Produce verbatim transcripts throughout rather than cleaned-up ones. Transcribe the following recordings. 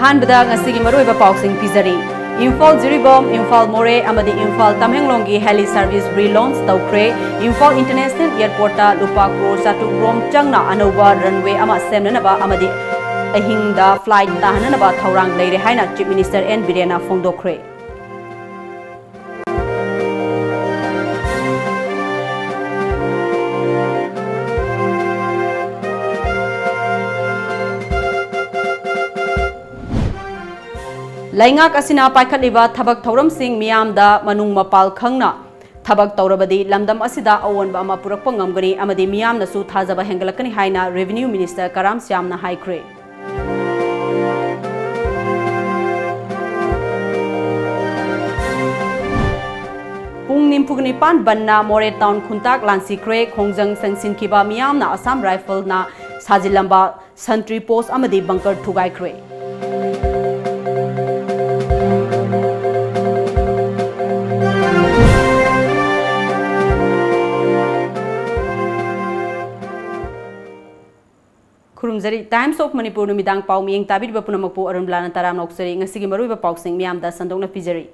ꯑꯍꯥꯟꯕꯗ ꯉꯁꯤꯒꯤ ꯃꯔꯨꯑꯣꯏꯕ ꯄꯥꯎꯁꯤꯡ ꯄꯤꯖꯔꯤ꯫ ꯏꯝꯐꯥꯜ ꯖꯤꯔꯤꯕꯥꯝ, ꯏꯝꯐꯥꯜ ꯃꯣꯔꯦ ꯑꯃꯗꯤ ꯏꯝꯐꯥꯜ ꯇꯃꯦꯡꯂꯣꯡꯒꯤ heli service relaunch ꯇꯧꯈ꯭ꯔꯦ꯫ ꯏꯝꯐꯥꯜ International Airport ꯇ ꯂꯨꯄꯥ ꯀ꯭ꯔꯣꯔ ꯆꯥꯇ꯭ꯔꯨꯛ ꯔꯣꯝ ꯆꯪꯅ ꯑꯅꯧꯕ runway ꯑꯃ ꯁꯦꯝꯅꯅꯕ ꯑꯃꯗꯤ ꯑꯍꯤꯡꯗ flight ꯇꯥꯍꯟꯅꯅꯕ ꯊꯧꯔꯥꯡ ꯂꯩꯔꯦ ꯍꯥꯏꯅ Chief Minister N ꯕꯤꯔꯦꯟꯅ ꯐꯣꯡꯗꯣꯛꯈ꯭ꯔꯦ꯫ ꯂꯩꯉꯥꯛ ꯑꯁꯤꯅ ꯄꯥꯏꯈꯠꯂꯤꯕ ꯊꯕꯛ ꯊꯧꯔꯝꯁꯤꯡ ꯃꯤꯌꯥꯝꯗ ꯃꯅꯨꯡ ꯃꯄꯥꯜ ꯈꯪꯅ ꯊꯕꯛ ꯇꯧꯔꯕꯗꯤ ꯂꯝꯗꯝ ꯑꯁꯤꯗ ꯑꯑꯣꯟꯕ ꯑꯃ ꯄꯨꯔꯛꯄ ꯉꯝꯒꯅꯤ ꯑꯃꯗꯤ ꯃꯤꯌꯥꯝꯅꯁꯨ ꯊꯥꯖꯕ ꯍꯦꯟꯒꯠꯂꯛꯀꯅꯤ ꯍꯥꯏꯅ Revenue Minister ꯀꯔꯥꯝ ꯁ꯭ꯌꯥꯝꯅ ꯍꯥꯏꯈ꯭ꯔꯦ꯫ ꯄꯨꯡ ꯅꯤꯐꯨ ꯅꯤꯄꯥꯟ ꯕꯟꯅ ꯃꯣꯔꯦ ꯇꯥꯎꯟ ꯈꯨꯟꯇꯥꯛ ꯂꯥꯟꯁꯤꯈ꯭ꯔꯦ꯫ ꯈꯣꯡꯖꯪ ꯆꯪꯁꯤꯟꯈꯤꯕ ꯃꯤꯌꯥꯝꯅ ꯑꯁꯥꯝ ꯔꯥꯏꯐꯜꯅ ꯁꯥꯖꯤꯜꯂꯝꯕ ꯁꯟꯇ꯭ꯔꯤ ꯄꯣꯁ ꯑꯃꯗꯤ ꯕꯪꯀꯔ ꯊꯨꯒꯥꯏꯈ꯭ꯔꯦ꯫ ꯈꯨꯔꯨꯝꯖꯔꯤ꯫ Times of Manipur ꯅꯨꯃꯤꯗꯥꯡ ꯄꯥꯎ ꯃꯤꯠꯌꯦꯡ ꯇꯥꯕꯤꯔꯤꯕ ꯄꯨꯝꯅꯃꯛꯄꯨ ꯑꯔꯨꯟꯕꯂꯥꯅ ꯇꯔꯥꯝꯅ ꯑꯣꯛꯆꯔꯤ꯫ ꯉꯁꯤꯒꯤ ꯃꯔꯨꯑꯣꯏꯕ ꯄꯥꯎꯁꯤꯡ ꯃꯤꯌꯥꯝꯗ ꯁꯟꯗꯣꯛꯅ ꯄꯤꯖꯔꯤ꯫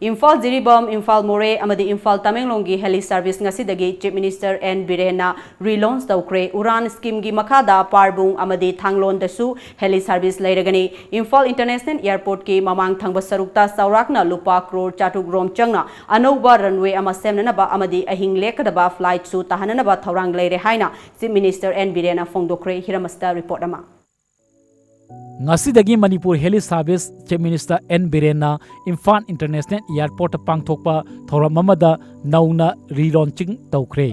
ꯏꯝꯐꯥꯜ ꯖꯤꯔꯤꯕꯥꯝ, ꯏꯝꯐꯥꯜ ꯃꯣꯔꯦ ꯑꯃꯗꯤ ꯏꯝꯐꯥꯜ ꯇꯃꯦꯡꯂꯣꯡꯒꯤ heli service ꯉꯁꯤꯗꯒꯤ Chief Minister N ꯕꯤꯔꯦꯟꯅ relaunch ꯇꯧꯈ꯭ꯔꯦ꯫ ꯎꯔꯥꯟ scheme ꯒꯤ ꯃꯈꯥꯗ ꯄꯥꯔꯕꯨꯡ ꯑꯃꯗꯤ ꯊꯥꯡꯂꯣꯟꯗꯁꯨ heli service ꯂꯩꯔꯒꯅꯤ꯫ ꯏꯝꯐꯥꯜ International Airport ꯀꯤ ꯃꯃꯥꯡ ꯊꯪꯕ ꯁꯔꯨꯛꯇ ꯆꯥꯎꯔꯥꯛꯅ ꯂꯨꯄꯥ ꯀ꯭ꯔꯣꯔ ꯆꯥꯇ꯭ꯔꯨꯛ ꯔꯣꯝ ꯆꯪꯅ ꯑꯅꯧꯕ runway ꯑꯃ ꯁꯦꯝꯅꯅꯕ ꯑꯃꯗꯤ ꯑꯍꯤꯡ ꯂꯦꯛꯀꯗꯕ flight ꯁꯨ ꯇꯥꯍꯟꯅꯅꯕ ꯊꯧꯔꯥꯡ ꯂꯩꯔꯦ ꯍꯥꯏꯅ Chief Minister N ꯕꯤꯔꯦꯟꯅ ꯐꯣꯡꯗꯣꯛꯈ꯭ꯔꯦ꯫ ꯍꯤꯔꯝ ꯑꯁꯤꯗ report ꯑꯃ꯫ ꯉꯁꯤꯗꯒꯤ Manipur heli service Chief Minister N ꯕꯤꯔꯦꯟꯅ Imphal International Airport ꯇ ꯄꯥꯡꯊꯣꯛꯄ ꯊꯧꯔꯝ ꯑꯃꯗ ꯅꯧꯅ relaunching ꯇꯧꯈ꯭ꯔꯦ꯫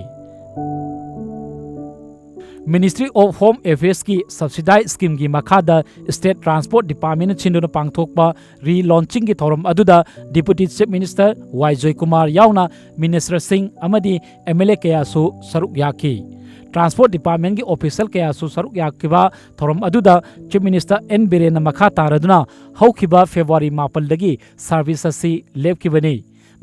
Ministry of Home Affairs ꯀꯤ subsidy scheme ꯒꯤ ꯃꯈꯥꯗ State Transport Department ꯅ ꯁꯤꯟꯗꯨꯅ ꯄꯥꯡꯊꯣꯛꯄ relaunching ꯒꯤ ꯊꯧꯔꯝ ꯑꯗꯨꯗ Deputy Chief Minister ꯋꯥꯏ ꯖꯣꯏꯀꯨꯃꯥꯔ ꯌꯥꯎꯅ minister ꯁꯤꯡ ꯑꯃꯗꯤ M L A ꯀꯌꯥꯁꯨ ꯁꯔꯨꯛ ꯌꯥꯈꯤ꯫ Transport Department ꯀꯤ official ꯀꯌꯥꯁꯨ ꯁꯔꯨꯛ ꯌꯥꯈꯤꯕ ꯊꯧꯔꯝ ꯑꯗꯨꯗ Chief Minister N ꯕꯤꯔꯦꯟꯅ ꯃꯈꯥ ꯇꯥꯔꯗꯨꯅ ꯍꯧꯈꯤꯕ February ꯃꯥꯄꯜꯗꯒꯤ service ꯑꯁꯤ ꯂꯦꯞꯈꯤꯕꯅꯤ꯫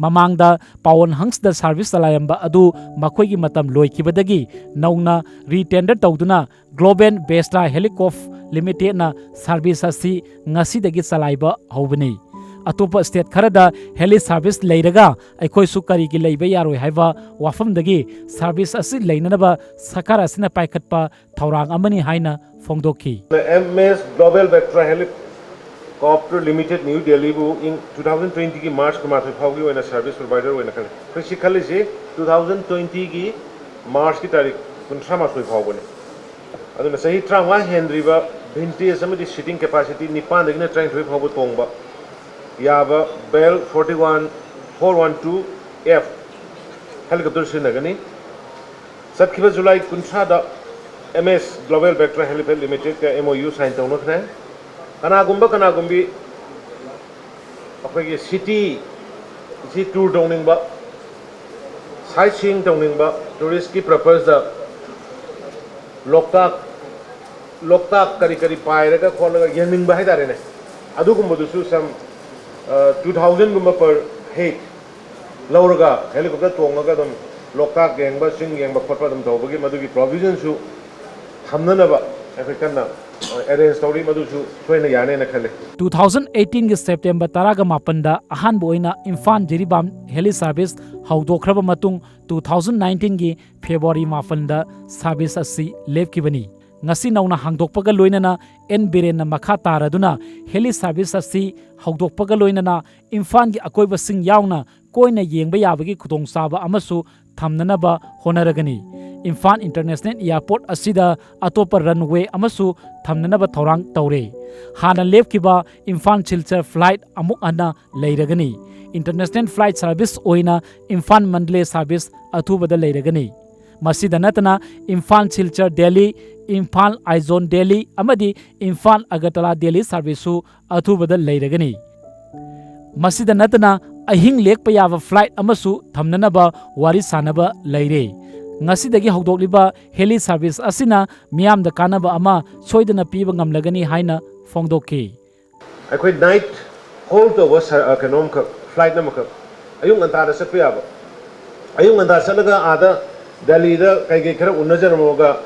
ꯃꯃꯥꯡꯗ ꯄꯥꯋꯟ ꯍꯪꯁꯇ ꯁꯥꯔꯚꯤꯁ ꯆꯂꯥꯏꯔꯝꯕ ꯑꯗꯨ ꯃꯈꯣꯏꯒꯤ ꯃꯇꯝ ꯂꯣꯏꯈꯤꯕꯗꯒꯤ ꯅꯧꯅ ꯔꯤꯇꯦꯟꯗꯔ ꯇꯧꯗꯨꯅ ꯒ꯭ꯂꯣꯕꯦꯜ ꯕꯦꯁꯇ꯭ꯔꯥ ꯍꯦꯂꯤꯀꯣꯞ ꯂꯤꯃꯤꯇꯦꯗꯅ ꯁꯥꯔꯚꯤꯁ ꯑꯁꯤ ꯉꯁꯤꯗꯒꯤ ꯆꯂꯥꯏꯕ ꯍꯧꯕꯅꯤ꯫ ꯑꯇꯣꯞꯄ ꯁ꯭ꯇꯦꯠ ꯈꯔꯗ ꯍꯦꯂꯤ ꯁꯥꯔꯚꯤꯁ ꯂꯩꯔꯒ ꯑꯩꯈꯣꯏꯁꯨ ꯀꯔꯤꯒꯤ ꯂꯩꯕ ꯌꯥꯔꯣꯏ ꯍꯥꯏꯕ ꯋꯥꯐꯝꯗꯒꯤ ꯁꯥꯔꯚꯤꯁ ꯑꯁꯤ ꯂꯩꯅꯅꯕ ꯁꯔꯀꯥꯔ ꯑꯁꯤꯅ ꯄꯥꯏꯈꯠꯄ ꯊꯧꯔꯥꯡ ꯑꯃꯅꯤ ꯍꯥꯏꯅ ꯐꯣꯡꯗꯣꯛꯈꯤ꯫ M S global ꯕꯦꯛꯇ꯭ꯔꯥ helicopter limited new ꯗꯦꯜꯂꯤꯕꯨ ꯏꯪ ꯇꯨ ꯊꯥꯎꯖꯟ ꯇ꯭ꯋꯦꯟꯇꯤꯒꯤ ꯃꯥꯔꯆ ꯀꯨꯟꯃꯥꯊꯣꯏ ꯐꯥꯎꯒꯤ ꯑꯣꯏꯅ ꯁꯥꯔꯚꯤꯁ ꯄ꯭ꯔꯣꯚꯥꯏꯗꯔ ꯑꯣꯏꯅ ꯈꯜꯂꯤ꯫ ꯑꯩꯈꯣꯏ ꯁꯤ ꯈꯜꯂꯤꯁꯤ ꯇꯨ ꯊꯥꯎꯖꯟ ꯇ꯭ꯋꯦꯟꯇꯤꯒꯤ ꯃꯥꯔꯆꯀꯤ ꯇꯥꯔꯤꯛ ꯀꯨꯟꯊ꯭ꯔꯥ ꯃꯥꯊꯣꯏ ꯐꯥꯎꯕꯅꯤ꯫ ꯑꯗꯨꯅ ꯆꯍꯤ ꯇꯔꯥꯃꯉꯥ ꯍꯦꯟꯗ꯭ꯔꯤꯕ ꯚꯤꯟꯇꯦꯖ ꯑꯃꯗꯤ ꯁꯤꯇꯤꯡ ꯀꯦꯄꯥꯁꯤꯇꯤ ꯅꯤꯄꯥꯟꯗꯒꯤꯅ ꯇꯔꯥꯅꯤꯊꯣꯏ ꯐꯥꯎꯕ ꯇꯣꯡꯕ ꯌꯥꯕ Bell forty one four one two F helicopter ꯁꯤꯖꯤꯟꯅꯒꯅꯤ꯫ ꯆꯠꯈꯤꯕ ꯖꯨꯂꯥꯏ ꯀꯨꯟꯊ꯭ꯔꯥꯗ ꯑꯦꯝ ꯑꯦꯁ ꯒ꯭ꯂꯣꯕꯦꯜ ꯕꯦꯛꯇ꯭ꯔꯥ ꯍꯦꯂꯤꯄꯦꯗ ꯂꯤꯃꯤꯇꯦꯗꯀ ꯑꯦꯝ ꯑꯣ ꯌꯨ ꯁꯥꯏꯟ ꯇꯧꯅꯈ꯭ꯔꯦ꯫ ꯀꯅꯥꯒꯨꯝꯕ ꯀꯅꯥꯒꯨꯝꯕꯤ ꯑꯩꯈꯣꯏꯒꯤ ꯁꯤꯇꯤ ꯁꯤ ꯇꯨꯔ ꯇꯧꯅꯤꯡꯕ, ꯁꯥꯏꯠ ꯁꯤꯌꯤꯡ ꯇꯧꯅꯤꯡꯕ, ꯇꯨꯔꯤꯁꯀꯤ ꯄꯔꯄꯁꯇ ꯂꯣꯛꯇꯥꯛ, ꯂꯣꯛꯇꯥꯛ ꯀꯔꯤ ꯀꯔꯤ ꯄꯥꯏꯔꯒ ꯈꯣꯠꯂꯒ ꯌꯦꯡꯅꯤꯡꯕ ꯍꯥꯏꯇꯥꯔꯦꯅꯦ, ꯑꯗꯨꯒꯨꯝꯕꯗꯨꯁꯨ ꯁꯝ ꯇꯨ ꯊꯥꯎꯖꯟꯒꯨꯝꯕ ꯄꯔ ꯍꯦꯗ ꯂꯧꯔꯒ ꯍꯦꯂꯤꯀꯣꯞꯇꯔ ꯇꯣꯡꯉꯒ ꯑꯗꯨꯝ ꯂꯣꯛꯇꯥꯛ ꯌꯦꯡꯕ, ꯆꯤꯡ ꯌꯦꯡꯕ ꯈꯣꯠꯄ ꯑꯗꯨꯝ ꯇꯧꯕꯒꯤ ꯃꯗꯨꯒꯤ ꯄ꯭ꯔꯣꯚꯤꯖꯟꯁꯨ ꯊꯝꯅꯅꯕ ꯑꯩꯈꯣꯏ ꯀꯟꯅ ꯑꯦꯔꯦꯟꯖ ꯇꯧꯔꯤ꯫ ꯃꯗꯨꯁꯨ ꯁꯣꯏꯅ ꯌꯥꯅꯦꯅ ꯈꯜꯂꯤ꯫ ꯇꯨ ꯊꯥꯎꯖꯟ ꯑꯩꯠꯇꯤꯟꯒꯤ ꯁꯦꯞꯇꯦꯝꯕꯔ ꯇꯔꯥꯒ ꯃꯥꯄꯟꯗ ꯑꯍꯥꯟꯕ ꯑꯣꯏꯅ ꯏꯝꯐꯥꯜ ꯖꯤꯔꯤꯕꯥꯝ ꯍꯦꯂꯤ ꯁꯥꯔꯚꯤꯁ ꯍꯧꯗꯣꯛꯈ꯭ꯔꯕ ꯃꯇꯨꯡ, ꯇꯨ ꯊꯥꯎꯖꯟ ꯅꯥꯏꯟꯇꯤꯟꯒꯤ ꯐꯦꯕ꯭ꯔꯨꯋꯥꯔꯤ ꯃꯥꯄꯟꯗ ꯁꯥꯔꯚꯤꯁ ꯑꯁꯤ ꯂꯦꯞꯈꯤꯕꯅꯤ꯫ ꯉꯁꯤ ꯅꯧꯅ ꯍꯥꯡꯗꯣꯛꯄꯒ ꯂꯣꯏꯅꯅ ꯑꯦꯟ ꯕꯤꯔꯦꯟꯅ ꯃꯈꯥ ꯇꯥꯔꯗꯨꯅ ꯍꯦꯂꯤ ꯁꯥꯔꯚꯤꯁ ꯑꯁꯤ ꯍꯧꯗꯣꯛꯄꯒ ꯂꯣꯏꯅꯅ ꯏꯝꯐꯥꯜꯒꯤ ꯑꯀꯣꯏꯕꯁꯤꯡ ꯌꯥꯎꯅ ꯀꯣꯏꯅ ꯌꯦꯡꯕ ꯌꯥꯕꯒꯤ ꯈꯨꯗꯣꯡꯆꯥꯕ ꯑꯃꯁꯨ ꯊꯝꯅꯅꯕ ꯍꯣꯠꯅꯔꯒꯅꯤ꯫ ꯏꯝꯐꯥꯜ ꯏꯟꯇꯔꯅꯦꯁꯅꯦꯜ ꯑꯦꯌꯥꯔꯄꯣꯔꯠ ꯑꯁꯤꯗ ꯑꯇꯣꯞꯄ ꯔꯟꯋꯦ ꯑꯃꯁꯨ ꯊꯝꯅꯅꯕ ꯊꯧꯔꯥꯡ ꯇꯧꯔꯦ꯫ ꯍꯥꯟꯅ ꯂꯦꯞꯈꯤꯕ ꯏꯝꯐꯥꯜ ꯁꯤꯜꯆꯔ ꯐ꯭ꯂꯥꯏꯠ ꯑꯃꯨꯛ ꯍꯟꯅ ꯂꯩꯔꯒꯅꯤ꯫ ꯏꯟꯇꯔꯅꯦꯁꯅꯦꯜ ꯐ꯭ꯂꯥꯏꯠ ꯁꯥꯔꯚꯤꯁ ꯑꯣꯏꯅ ꯏꯝꯐꯥꯜ ꯃꯟꯗꯂꯦ ꯁꯥꯔꯚꯤꯁ ꯑꯊꯨꯕꯗ ꯂꯩꯔꯒꯅꯤ꯫ ꯃꯁꯤꯗ ꯅꯠꯇꯅ ꯏꯝꯐꯥꯜ ꯁꯤꯜꯆꯔ ꯗꯦꯜꯂꯤ, ꯏꯝꯐꯥꯜ ꯑꯥꯏꯖꯣꯜ ꯗꯦꯜꯂꯤ ꯑꯃꯗꯤ ꯏꯝꯐꯥꯜ ꯑꯒꯔꯇꯂꯥ ꯗꯦꯜꯂꯤ ꯁꯥꯔꯚꯤꯁꯁꯨ ꯑꯊꯨꯕꯗ ꯂꯩꯔꯒꯅꯤ꯫ ꯃꯁꯤꯗ ꯅꯠꯇꯅ ꯑꯍꯤꯡ ꯂꯦꯛꯄ ꯌꯥꯕ ꯐ꯭ꯂꯥꯏꯠ ꯑꯃꯁꯨ ꯊꯝꯅꯅꯕ ꯋꯥꯔꯤ ꯁꯥꯅꯕ ꯂꯩꯔꯦ꯫ ꯉꯁꯤꯗꯒꯤ ꯍꯧꯗꯣꯛꯂꯤꯕ ꯍꯦꯂꯤ ꯁꯥꯔꯚꯤꯁ ꯑꯁꯤꯅ ꯃꯤꯌꯥꯝꯗ ꯀꯥꯟꯅꯕ ꯑꯃ ꯁꯣꯏꯗꯅ ꯄꯤꯕ ꯉꯝꯂꯒꯅꯤ ꯍꯥꯏꯅ ꯐꯣꯡꯗꯣꯛꯈꯤ꯫ ꯑꯩꯈꯣꯏ ꯅꯥꯏꯠ ꯍꯣꯜ ꯇꯧꯕ ꯁ-, ꯑ, ꯀꯩꯅꯣꯝꯈꯛ, ꯐ꯭ꯂꯥꯏꯠ ꯑꯃꯈꯛ ꯑꯌꯨꯛ ꯉꯟꯇꯥꯗ ꯆꯠꯄ ꯌꯥꯕ, ꯑꯌꯨꯛ ꯉꯟꯇꯥ ꯆꯠꯂꯒ ꯑꯥꯗ ꯗꯦꯜꯂꯤꯗ ꯀꯩꯀꯩ ꯈꯔ ꯎꯅꯖꯔꯝꯃꯒ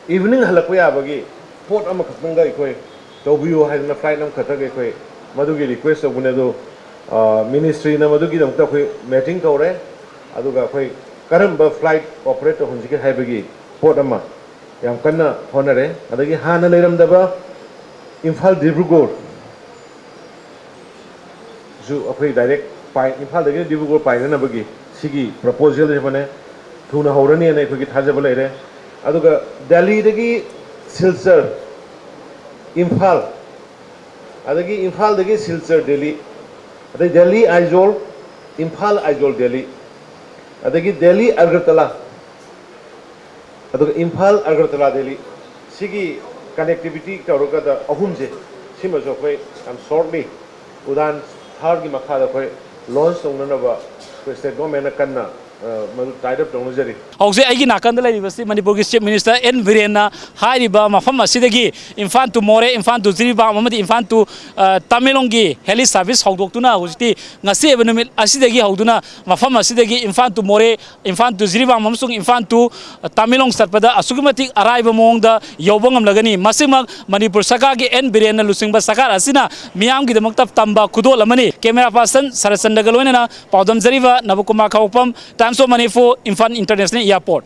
ꯏꯚꯤꯅꯤꯡ ꯍꯜꯂꯛꯄ ꯌꯥꯕꯒꯤ ꯄꯣꯠ ꯑꯃꯈꯛꯇꯪꯒ ꯑꯩꯈꯣꯏ ꯇꯧꯕꯤꯌꯨ ꯍꯥꯏꯗꯅ ꯐ꯭ꯂꯥꯏꯠ ꯑꯃꯈꯛꯇꯒ ꯑꯩꯈꯣꯏ ꯃꯗꯨꯒꯤ ꯔꯤꯀ꯭ꯋꯦꯁ ꯇꯧꯕꯅꯦ꯫ ꯑꯗꯣ ꯃꯤꯅꯤꯁꯇ꯭ꯔꯤꯅ ꯃꯗꯨꯒꯤꯗꯃꯛꯇ ꯑꯩꯈꯣꯏ ꯃꯦꯇꯤꯡ ꯀꯧꯔꯦ꯫ ꯑꯗꯨꯒ ꯑꯩꯈꯣꯏ ꯀꯔꯝꯕ ꯐ꯭ꯂꯥꯏꯠ ꯑꯣꯄꯔꯦꯠ ꯇꯧꯍꯟꯁꯤꯒꯦ ꯍꯥꯏꯕꯒꯤ ꯄꯣꯠ ꯑꯃ ꯌꯥꯝ ꯀꯟꯅ ꯍꯣꯠꯅꯔꯦ꯫ ꯑꯗꯒꯤ ꯍꯥꯟꯅ ꯂꯩꯔꯝꯗꯕ ꯏꯝꯐꯥꯜ ꯗꯤꯕ꯭ꯔꯨꯒꯔ ꯁꯨ ꯑꯩꯈꯣꯏ ꯗꯥꯏꯔꯦꯛ ꯄꯥꯏ, ꯏꯝꯐꯥꯜꯗꯒꯤꯅ ꯗꯤꯕ꯭ꯔꯨꯒꯔ ꯄꯥꯏꯅꯅꯕꯒꯤ ꯁꯤꯒꯤ ꯄ꯭ꯔꯄꯣꯖꯦꯜ ꯑꯃꯅꯦ꯫ ꯊꯨꯅ ꯍꯧꯔꯅꯤꯅ ꯑꯩꯈꯣꯏꯒꯤ ꯊꯥꯖꯕ ꯂꯩꯔꯦ꯫ ꯑꯗꯨꯒ ꯗꯦꯜꯂꯤꯗꯒꯤ ꯁꯤꯜꯆꯔ, ꯏꯝꯐꯥꯜ, ꯑꯗꯒꯤ ꯏꯝꯐꯥꯜꯗꯒꯤ ꯁꯤꯜꯆꯔ ꯗꯦꯜꯂꯤ, ꯑꯗꯩ ꯗꯦꯜꯂꯤ ꯑꯥꯏꯖꯣꯜ, ꯏꯝꯐꯥꯜ ꯑꯥꯏꯖꯣꯜ ꯗꯦꯜꯂꯤ, ꯑꯗꯒꯤ ꯗꯦꯜꯂꯤ ꯑꯒꯔꯇꯂꯥ, ꯑꯗꯨꯒ ꯏꯝꯐꯥꯜ ꯑꯒꯔꯇꯂꯥ ꯗꯦꯜꯂꯤ, ꯁꯤꯒꯤ ꯀꯅꯦꯛꯇꯤꯚꯤꯇꯤ ꯇꯧꯔꯒꯗ ꯑꯍꯨꯝꯁꯦ, ꯁꯤꯃꯁꯨ ꯑꯩꯈꯣꯏ ꯌꯥꯝ ꯁꯣꯔꯠꯂꯤ ꯎꯗꯥꯟ ꯊꯥꯔꯒꯤ ꯃꯈꯥꯗ ꯑꯩꯈꯣꯏ ꯂꯣꯟꯆ ꯇꯧꯅꯅꯕ ꯑꯩꯈꯣꯏ ꯁ꯭ꯇꯦꯠ ꯒꯣꯔꯃꯦꯟꯅ ꯀꯟꯅ, ꯑ, ꯃꯗꯨ ꯇꯥꯏꯠ ꯑꯞ ꯇꯧꯅꯖꯔꯤ꯫ ꯍꯧꯖꯤꯛ ꯑꯩꯒꯤ ꯅꯥꯀꯟꯗ ꯂꯩꯔꯤꯕꯁꯤ ꯃꯅꯤꯄꯨꯔꯒꯤ ꯆꯤꯐ ꯃꯤꯅꯤꯁꯇꯔ ꯑꯦꯟ ꯕꯤꯔꯦꯟꯅ ꯍꯥꯏꯔꯤꯕ ꯃꯐꯝ ꯑꯁꯤꯗꯒꯤ ꯏꯝꯐꯥꯜ ꯇꯨ ꯃꯣꯔꯦ, ꯏꯝꯐꯥꯜ ꯇꯨ ꯖꯤꯔꯤꯕꯥꯝ ꯑꯃꯗꯤ ꯏꯝꯐꯥꯜ ꯇꯨ, ꯑ, ꯇꯃꯦꯡꯂꯣꯡꯒꯤ ꯍꯦꯂꯤ ꯁꯥꯔꯚꯤꯁ ꯍꯧꯗꯣꯛꯇꯨꯅ ꯍꯧꯖꯤꯛꯇꯤ ꯉꯁꯤ ꯑꯣꯏꯕ ꯅꯨꯃꯤꯠ ꯑꯁꯤꯗꯒꯤ ꯍꯧꯗꯨꯅ ꯃꯐꯝ ꯑꯁꯤꯗꯒꯤ ꯏꯝꯐꯥꯜ ꯇꯨ ꯃꯣꯔꯦ, ꯏꯝꯐꯥꯜ ꯇꯨ ꯖꯤꯔꯤꯕꯥꯝ ꯑꯃꯁꯨꯡ ꯏꯝꯐꯥꯜ ꯇꯨ ꯇꯃꯦꯡꯂꯣꯡ ꯆꯠꯄꯗ ꯑꯁꯨꯛꯀꯤ ꯃꯇꯤꯛ ꯑꯔꯥꯏꯕ ꯃꯑꯣꯡꯗ ꯌꯧꯕ ꯉꯝꯂꯒꯅꯤ꯫ ꯃꯁꯤꯃꯛ ꯃꯅꯤꯄꯨꯔ ꯁꯔꯀꯥꯔꯒꯤ ꯑꯦꯟ ꯕꯤꯔꯦꯟꯅ ꯂꯨꯆꯤꯡꯕ ꯁꯔꯀꯥꯔ ꯑꯁꯤꯅ ꯃꯤꯌꯥꯝꯒꯤꯗꯃꯛꯇ ꯇꯝꯕ ꯈꯨꯗꯣꯜ ꯑꯃꯅꯤ꯫ ꯀꯦꯃꯦꯔꯥ ꯄꯥꯔꯁꯟ ꯁꯔꯠꯆꯟꯗ꯭ꯔꯒ ꯂꯣꯏꯅꯅ ꯄꯥꯎꯗꯝꯖꯔꯤꯕ ꯅꯕꯀꯨꯃꯥꯔ ꯈꯥꯉꯣꯛꯄꯝ, Times of Manipur, Imphal International Airport꯫